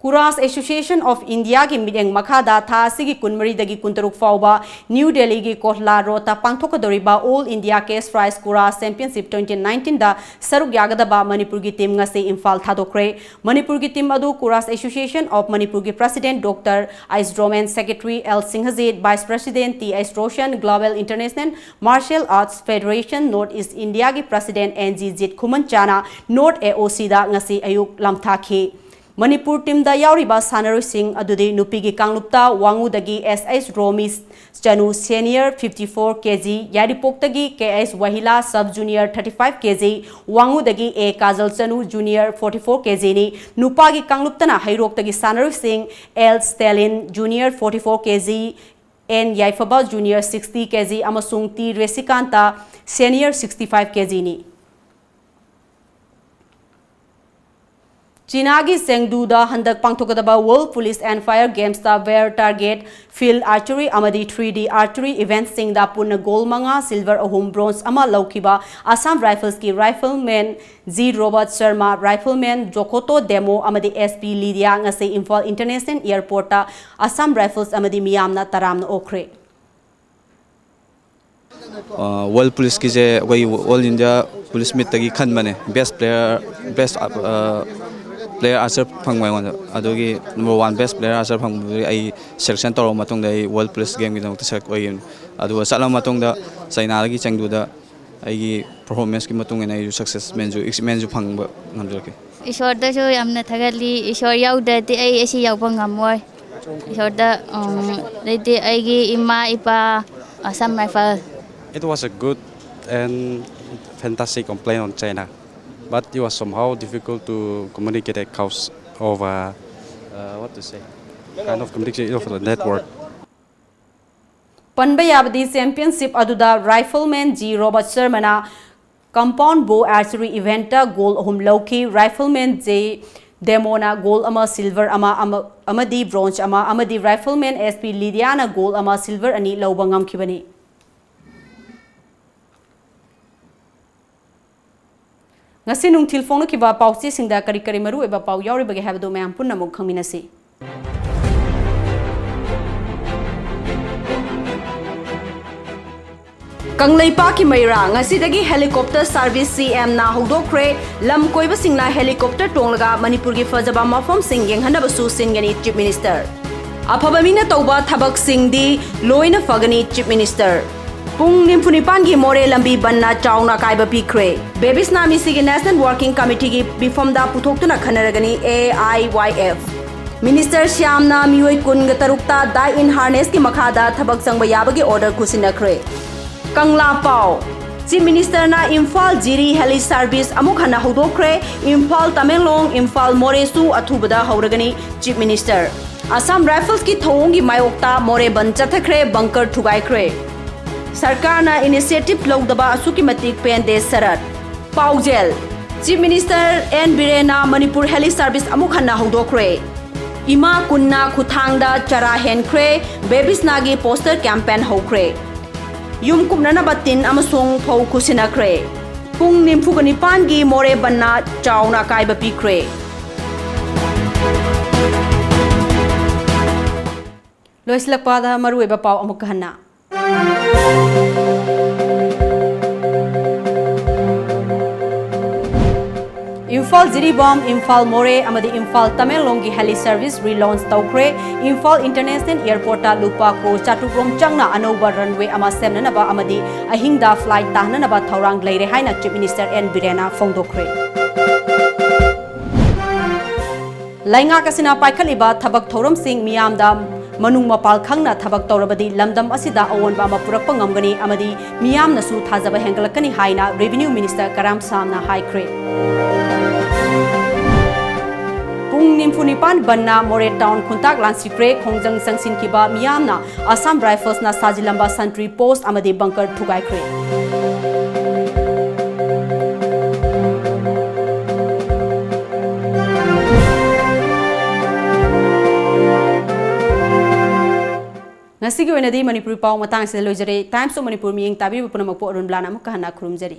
ꯀꯨꯔꯥꯁ ꯑꯦꯁꯣꯁꯤꯌꯦꯁꯟ ꯑꯣꯐ ꯏꯟꯗꯤꯌꯥꯒꯤ ꯃꯤꯠꯌꯦꯡ ꯃꯈꯥꯗ ꯊꯥ ꯑꯁꯤꯒꯤ ꯀꯨꯟꯃꯔꯤꯗꯒꯤ ꯀꯨꯟꯇꯔꯨꯛ ꯐꯥꯎꯕ ꯅ꯭ꯌꯨ ꯗꯦꯜꯂꯤꯒꯤ ꯀꯣꯠꯂꯥ ꯔꯣꯗꯇ ꯄꯥꯡꯊꯣꯛꯀꯗꯧꯔꯤꯕ all India cash prize Kurash championship twenty ꯅꯥꯏꯟꯇꯤꯟꯗ ꯁꯔꯨꯛ ꯌꯥꯒꯗꯕ ꯃꯅꯤꯄꯨꯔꯒꯤ ꯇꯤꯝ ꯉꯁꯤ ꯏꯝꯐꯥꯜ ꯊꯥꯗꯣꯛꯈ꯭ꯔꯦ꯫ ꯃꯅꯤꯄꯨꯔꯒꯤ ꯇꯤꯝ ꯑꯗꯨ ꯀꯨꯔꯥꯁ ꯑꯦꯁꯣꯁꯤꯌꯦꯁꯟ ꯑꯣꯐ ꯃꯅꯤꯄꯨꯔꯒꯤ president doctor S Romen, secretary L Singhajit, vice president T S Roshan, global international martial arts federation north east ꯏꯟꯗꯤꯌꯥꯒꯤ ꯄ꯭ꯔꯁꯤꯗꯦꯟꯠ ꯑꯦꯟ ꯖꯤ ꯖꯤꯠ ꯈꯨꯃꯟꯆꯥꯅ ꯅꯣꯔꯠ ꯑꯦ ꯑꯣ ꯁꯤꯗ ꯉꯁꯤ ꯑꯌꯨꯛ ꯂꯝꯊꯥꯈꯤ꯫ ꯃꯅꯤꯄꯨꯔ ꯇꯤꯝꯗ ꯌꯥꯎꯔꯤꯕ ꯁꯥꯟꯅꯔꯣꯏꯁꯤꯡ ꯑꯗꯨꯗꯤ ꯅꯨꯄꯤꯒꯤ ꯀꯥꯡꯂꯨꯞꯇ ꯋꯥꯉꯨꯗꯒꯤ ꯑꯦꯁ ꯑꯩꯁ ꯔꯣꯃꯤ ꯆꯅꯨ, senior fifty four K G, ꯌꯥꯏꯔꯤꯄꯣꯛꯇꯒꯤ K S Wahila, sub junior thirty five K G, ꯋꯥꯉꯨꯗꯒꯤ ꯑꯦ ꯀꯥꯖꯜ ꯆꯅꯨ, ꯖꯨꯅꯤꯌꯔ ꯐꯣꯔꯇꯤ ꯐꯣꯔ ꯀꯦ ꯖꯤꯅꯤ꯫ ꯅꯨꯄꯥꯒꯤ ꯀꯥꯡꯂꯨꯞꯇꯅ ꯍꯩꯔꯣꯛꯇꯒꯤ ꯁꯥꯟꯅꯔꯣꯏꯁꯤꯡ ꯑꯦꯜ ꯁ꯭ꯇꯦꯂꯤꯟ, junior forty four K G, N Yaiphaba, junior sixty K G, ꯑꯃꯁꯨꯡ T Resikanta, senior sixty five K ꯖꯤꯅꯤ꯫ ꯆꯤꯅꯥꯒꯤ ꯆꯦꯡꯗꯨꯗ ꯍꯟꯗꯛ ꯄꯥꯡꯊꯣꯛꯀꯗꯕ ꯋꯥꯔꯜꯗ ꯄꯨꯂꯤꯁ ꯑꯦꯟ ꯐꯥꯌꯔ ꯒꯦꯝꯁꯇ ꯕꯦꯌꯔ ꯇꯥꯔꯒꯦꯠ, ꯐꯤꯜꯗ ꯑꯥꯔꯆꯔꯤ ꯑꯃꯗꯤ ꯊ꯭ꯔꯤ ꯗꯤ ꯑꯥꯔꯆꯔꯤ ꯏꯚꯦꯟꯠꯁꯤꯡꯗ ꯄꯨꯟꯅ ꯒꯣꯜ ꯃꯉꯥ, ꯁꯤꯜꯚꯔ ꯑꯍꯨꯝ, ꯕ꯭ꯔꯣꯟꯖ ꯑꯃ ꯂꯧꯈꯤꯕ ꯑꯁꯥꯝ ꯔꯥꯏꯐꯜꯁꯀꯤ rifleman G Robert Sharma, rifleman ꯖꯣꯀꯣꯇꯣ ꯗꯦꯃꯣ ꯑꯃꯗꯤ ꯑꯦꯁ ꯄꯤ ꯂꯤꯗꯤꯌꯥ ꯉꯁꯤ ꯏꯝꯐꯥꯜ ꯏꯟꯇꯔꯅꯦꯁꯅꯦꯜ ꯑꯦꯌꯔꯄꯣꯔꯠꯇ ꯑꯁꯥꯝ ꯔꯥꯏꯐꯜꯁ ꯑꯃꯗꯤ ꯃꯤꯌꯥꯝꯅ ꯇꯔꯥꯝꯅ ꯑꯣꯛꯈ꯭ꯔꯦ꯫ ꯋꯥꯔꯜ ꯄꯨꯂꯤꯁꯀꯤꯁꯦ ꯑꯩꯈꯣꯏ ꯑꯣꯜ ꯏꯟꯗꯤꯌꯥ ꯄꯨꯂꯤꯁ ꯃꯤꯠꯇꯒꯤ ꯈꯟꯕꯅꯦ, ꯕꯦꯁ ꯄ꯭ꯂꯦꯌꯔ, ꯕꯦꯁ ꯄ꯭ꯂꯦꯌꯔ ꯑꯥꯔꯆꯔ ꯐꯪꯕ ꯑꯩꯉꯣꯟꯗ꯫ ꯑꯗꯨꯒꯤ ꯅꯝꯕꯔ ꯋꯥꯟ ꯕꯦꯁ ꯄ꯭ꯂꯦꯌꯔ ꯑꯥꯔꯆꯔ ꯐꯪꯕꯗꯨꯒꯤ ꯑꯩ ꯁꯦꯂꯦꯛꯁꯟ ꯇꯧꯔꯕ ꯃꯇꯨꯡꯗ ꯑꯩ ꯋꯥꯔꯜ ꯄꯨꯂꯤꯁ ꯒꯦꯝꯒꯤꯗꯃꯛꯇ ꯁꯦꯂꯦꯛ ꯑꯣꯏꯈꯤꯕꯅꯤ꯫ ꯑꯗꯨꯒ ꯆꯠꯂꯕ ꯃꯇꯨꯡꯗ ꯆꯩꯅꯥꯗꯒꯤ ꯆꯦꯡꯗꯨꯗ ꯑꯩꯒꯤ ꯄꯔꯐꯣꯔꯃꯦꯟꯁꯀꯤ ꯃꯇꯨꯡ ꯏꯟꯅ ꯑꯩꯁꯨ ꯁꯛꯁꯦꯁꯃꯦꯟꯁꯨ, ꯑꯦꯆꯤꯞꯃꯦꯟꯁꯨ ꯐꯪꯕ ꯉꯝꯖꯔꯛꯈꯤ꯫ ꯏꯁꯣꯔꯗꯁꯨ ꯌꯥꯝꯅ ꯊꯥꯒꯠꯂꯤ꯫ ꯏꯁꯣꯔ ꯌꯥꯎꯗ꯭ꯔꯗꯤ ꯑꯩ ꯑꯁꯤ ꯌꯧꯕ ꯉꯝꯃꯣꯏ꯫ ꯏꯁꯣꯔꯗ, ꯎꯝ, ꯑꯗꯩꯗꯤ ꯑꯩꯒꯤ ꯏꯃꯥ, ꯏꯄꯥ, Assam rifle. It was a good and fantastic complaint on China, but it was somehow difficult to communicate across over, uh, what to say, kind of communication over the network. ꯄꯟꯕ ꯌꯥꯕꯗꯤ, ꯆꯦꯝꯄꯤꯌꯟꯁꯤꯞ ꯑꯗꯨꯗ ꯔꯥꯏꯐꯜꯃꯦꯟ ꯖꯤ ꯔꯣꯕꯔꯠ ꯁꯔꯃꯅ ꯀꯝꯄꯥꯎꯟ ꯕꯣ archery ꯏꯚꯦꯟꯠꯇ goal ꯑꯍꯨꯝ ꯂꯧꯈꯤ꯫ ꯔꯥꯏꯐꯜꯃꯦꯟ J ꯗꯦꯃꯣꯅ goal ꯑꯃ, silver ꯑꯃ, ꯑꯃ, ꯑꯃꯗꯤ ꯕ꯭ꯔꯣꯟꯖ ꯑꯃ, ꯑꯃꯗꯤ ꯔꯥꯏꯐꯜꯃꯦꯟ ꯑꯦꯁ ꯄꯤ ꯂꯤꯗꯤꯌꯥꯅ ꯒꯣꯜ ꯑꯃ, ꯁꯤꯜꯚꯔ ꯑꯅꯤ ꯂꯧꯕ ꯉꯝꯈꯤꯕꯅꯤ꯫ ꯉꯁꯤ ꯅꯨꯡꯊꯤꯜ ꯐꯣꯡꯂꯛꯈꯤꯕ ꯄꯥꯎꯆꯦꯁꯤꯡꯗ ꯀꯔꯤ ꯀꯔꯤ ꯃꯔꯨꯑꯣꯏꯕ ꯄꯥꯎ ꯌꯥꯎꯔꯤꯕꯒꯦ ꯍꯥꯏꯕꯗꯨ ꯃꯌꯥꯝ ꯄꯨꯟꯅ ꯑꯃꯨꯛ ꯈꯪꯃꯤꯟꯅꯁꯤ꯫ ꯀꯪꯂꯩꯄꯥꯛꯀꯤ ꯃꯩꯔꯥ, ꯉꯁꯤꯗꯒꯤ ꯍꯦꯂꯤꯀꯣꯞꯇꯔ ꯁꯥꯔꯚꯤꯁ ꯁꯤ ꯑꯦꯝꯅ ꯍꯧꯗꯣꯛꯈ꯭ꯔꯦ꯫ ꯂꯝ ꯀꯣꯏꯕꯁꯤꯡꯅ ꯍꯦꯂꯤꯀꯣꯞꯇꯔ ꯇꯣꯡꯂꯒ ꯃꯅꯤꯄꯨꯔꯒꯤ ꯐꯖꯕ ꯃꯐꯝꯁꯤꯡ ꯌꯦꯡꯍꯟꯅꯕꯁꯨ ꯁꯤꯟꯒꯅꯤ ꯆꯤꯐ ꯃꯤꯅꯤꯁꯇꯔ꯫ ꯑꯐꯕ ꯃꯤꯅ ꯇꯧꯕ ꯊꯕꯛꯁꯤꯡꯗꯤ ꯂꯣꯏꯅ ꯐꯒꯅꯤ ꯆꯤꯐ ꯃꯤꯅꯤꯁꯇꯔ꯫ ꯄꯨꯡ ꯅꯤꯐꯨ ꯅꯤꯄꯥꯟꯒꯤ ꯃꯣꯔꯦ ꯂꯝꯕꯤ ꯕꯟꯅ ꯆꯥꯎꯅ ꯑꯀꯥꯏꯕ ꯄꯤꯈ꯭ꯔꯦ꯫ ꯕꯦꯕꯤꯁꯅꯥ ꯃꯤꯁꯤꯒꯤ ꯅꯦꯁꯅꯦꯜ ꯋꯥꯔꯀꯤꯡ ꯀꯃꯤꯇꯤꯒꯤ ꯃꯤꯐꯝꯗ ꯄꯨꯊꯣꯛꯇꯨꯅ ꯈꯟꯅꯔꯒꯅꯤ ꯑꯦ ꯑꯥꯏ ꯋꯥꯏ ꯑꯦꯐ꯫ ꯃꯤꯅꯤꯁꯇꯔ ꯁ꯭ꯌꯥꯝꯅ ꯃꯤꯑꯣꯏ ꯀꯨꯟꯒ ꯇꯔꯨꯛꯇ ꯗꯥꯏ ꯏꯟ ꯍꯥꯔꯅꯦꯁꯀꯤ ꯃꯈꯥꯗ ꯊꯕꯛ ꯆꯪꯕ ꯌꯥꯕꯒꯤ ꯑꯣꯔꯗꯔ ꯈꯨꯠꯁꯤꯟꯅꯈ꯭ꯔꯦ꯫ ꯀꯪꯂꯥ ꯄꯥꯎ꯫ ꯆꯤꯐ ꯃꯤꯅꯤꯁꯇꯔꯅ ꯏꯝꯐꯥꯜ ꯖꯤꯔꯤ ꯍꯦꯂꯤ ꯁꯥꯔꯚꯤꯁ ꯑꯃꯨꯛ ꯍꯟꯅ ꯍꯧꯗꯣꯛꯈ꯭ꯔꯦ꯫ ꯏꯝꯐꯥꯜ ꯇꯃꯦꯡꯂꯣꯡ, ꯏꯝꯐꯥꯜ ꯃꯣꯔꯦꯁꯨ ꯑꯊꯨꯕꯗ ꯍꯧꯔꯒꯅꯤ ꯆꯤꯐ ꯃꯤꯅꯤꯁꯇꯔ꯫ ꯑꯁꯥꯝ ꯔꯥꯏꯐꯜꯁꯀꯤ ꯊꯧꯑꯣꯡꯒꯤ ꯃꯥꯌꯣꯛꯇ ꯃꯣꯔꯦ ꯕꯟ ꯆꯠꯊꯈ꯭ꯔꯦ, ꯕꯪꯀꯔ ꯊꯨꯒꯥꯏꯈ꯭ꯔꯦ꯫ ꯁꯔꯀꯥꯔꯅ ꯏꯅꯤꯁꯤꯌꯦꯇꯤꯚ ꯂꯧꯗꯕ ꯑꯁꯨꯛꯀꯤ ꯃꯇꯤꯛ ꯄꯦꯟꯗꯦ ꯁꯔꯠ꯫ ꯄꯥꯎꯖꯦꯜ꯫ ꯆꯤꯐ ꯃꯤꯅꯤꯁꯇꯔ ꯑꯦꯟ ꯕꯤꯔꯦꯟꯅ ꯃꯅꯤꯄꯨꯔ ꯍꯦꯂꯤ ꯁꯥꯔꯚꯤꯁ ꯑꯃꯨꯛ ꯍꯟꯅ ꯍꯧꯗꯣꯛꯈ꯭ꯔꯦ꯫ ꯏꯃꯥ ꯀꯨꯟꯅ ꯈꯨꯊꯥꯡꯗ ꯆꯔꯥ ꯍꯦꯟꯈ꯭ꯔꯦ, ꯕꯦꯕꯤꯁꯅꯥꯒꯤ ꯄꯣꯁꯇꯔ ꯀꯦꯝꯄꯦꯟ ꯍꯧꯈ꯭ꯔꯦ꯫ ꯌꯨꯝ ꯀꯨꯞꯅꯅꯕ ꯇꯤꯟ ꯑꯃꯁꯨꯡ ꯐꯧ ꯈꯨꯠꯁꯤꯟꯅꯈ꯭ꯔꯦ꯫ ꯄꯨꯡ ꯅꯤꯐꯨꯒ ꯅꯤꯄꯥꯟꯒꯤ ꯃꯣꯔꯦ ꯕꯟꯅ ꯆꯥꯎꯅ ꯑꯀꯥꯏꯕ ꯄꯤꯈ꯭ꯔꯦ꯫ ꯂꯣꯏꯁꯤꯜꯂꯛꯄꯗ ꯃꯔꯨꯑꯣꯏꯕ ꯄꯥꯎ ꯑꯃꯨꯛꯀ ꯍꯟꯅ꯫ ꯏꯝꯐꯥꯜ ꯖꯤꯔꯤꯕꯥꯝ, ꯏꯝꯐꯥꯜ ꯃꯣꯔꯦ ꯑꯃꯗꯤ ꯏꯝꯐꯥꯜ ꯇꯃꯦꯡꯂꯣꯡꯒꯤ ꯍꯦꯂꯤ ꯁꯔꯚꯤꯁ ꯔꯤꯂꯣꯟꯆ ꯇꯧꯈ꯭ꯔꯦ꯫ ꯏꯝꯐꯥꯜ ꯏꯟꯇꯔꯅꯦꯁꯅꯦꯜ ꯑꯦꯌꯔꯄꯣꯔꯠꯇ ꯂꯨꯄꯥ ꯀ꯭ꯔꯣꯔ ꯆꯥꯇ꯭ꯔꯨꯛ ꯔꯣꯝ ꯆꯪꯅ ꯑꯅꯧꯕ ꯔꯟꯋꯦ ꯑꯃ ꯁꯦꯝꯅꯅꯕ ꯑꯃꯗꯤ ꯑꯍꯤꯡꯗ ꯐ꯭ꯂꯥꯏꯠ ꯇꯥꯍꯟꯅꯅꯕ ꯊꯧꯔꯥꯡ ꯂꯩꯔꯦ ꯍꯥꯏꯅ ꯆꯤꯐ ꯃꯤꯅꯤꯁꯇꯔ ꯑꯦꯟ ꯕꯤꯔꯦꯟꯅ ꯐꯣꯡꯗꯣꯛꯈ꯭ꯔꯦ꯫ ꯂꯩꯉꯥꯛ ꯑꯁꯤꯅ ꯄꯥꯏꯈꯠꯂꯤꯕ ꯊꯕꯛ ꯊꯧꯔꯝꯁꯤꯡ ꯃꯤꯌꯥꯝꯗ ꯃꯅꯨꯡ ꯃꯄꯥꯜ ꯈꯪꯅ ꯊꯕꯛ ꯇꯧꯔꯕꯗꯤ ꯂꯝꯗꯝ ꯑꯁꯤꯗ ꯑꯑꯣꯟꯕ ꯑꯃ ꯄꯨꯔꯛꯄ ꯉꯝꯒꯅꯤ ꯑꯃꯗꯤ ꯃꯤꯌꯥꯝꯅꯁꯨ ꯊꯥꯖꯕ ꯍꯦꯟꯒꯠꯂꯛꯀꯅꯤ ꯍꯥꯏꯅ Revenue Minister ꯀꯔꯥꯝ ꯁꯥꯝꯅ ꯍꯥꯏꯈ꯭ꯔꯦ꯫ ꯄꯨꯡ ꯅꯤꯐꯨ ꯅꯤꯄꯥꯟ ꯕꯟꯅ ꯃꯣꯔꯦ ꯇꯥꯎꯟ ꯈꯨꯟꯇꯥꯛ ꯂꯥꯟꯁꯤꯈ꯭ꯔꯦ꯫ ꯈꯣꯡꯖꯪ ꯆꯪꯁꯤꯟꯈꯤꯕ ꯃꯤꯌꯥꯝꯅ Assam Riflesꯅ ꯁꯥꯖꯤꯜꯂꯝꯕ sentry post ꯑꯃꯗꯤ bunker ꯊꯨꯒꯥꯏꯈ꯭ꯔꯦ꯫ ꯉꯁꯤꯒꯤ ꯑꯣꯏꯅꯗꯤ ꯃꯅꯤꯄꯨꯔꯤ ꯄꯥꯎ ꯃꯇꯥꯡ ꯑꯁꯤꯗ ꯂꯣꯏꯖꯔꯦ꯫ Times of Manipur ꯃꯤꯠꯌꯦꯡ ꯇꯥꯕꯤꯔꯤꯕ ꯄꯨꯝꯅꯃꯛꯄꯨ ꯑꯔꯨꯟꯕꯂꯥꯅ ꯑꯃꯨꯛꯀ ꯍꯟꯅ ꯈꯨꯔꯨꯝꯖꯔꯤ꯫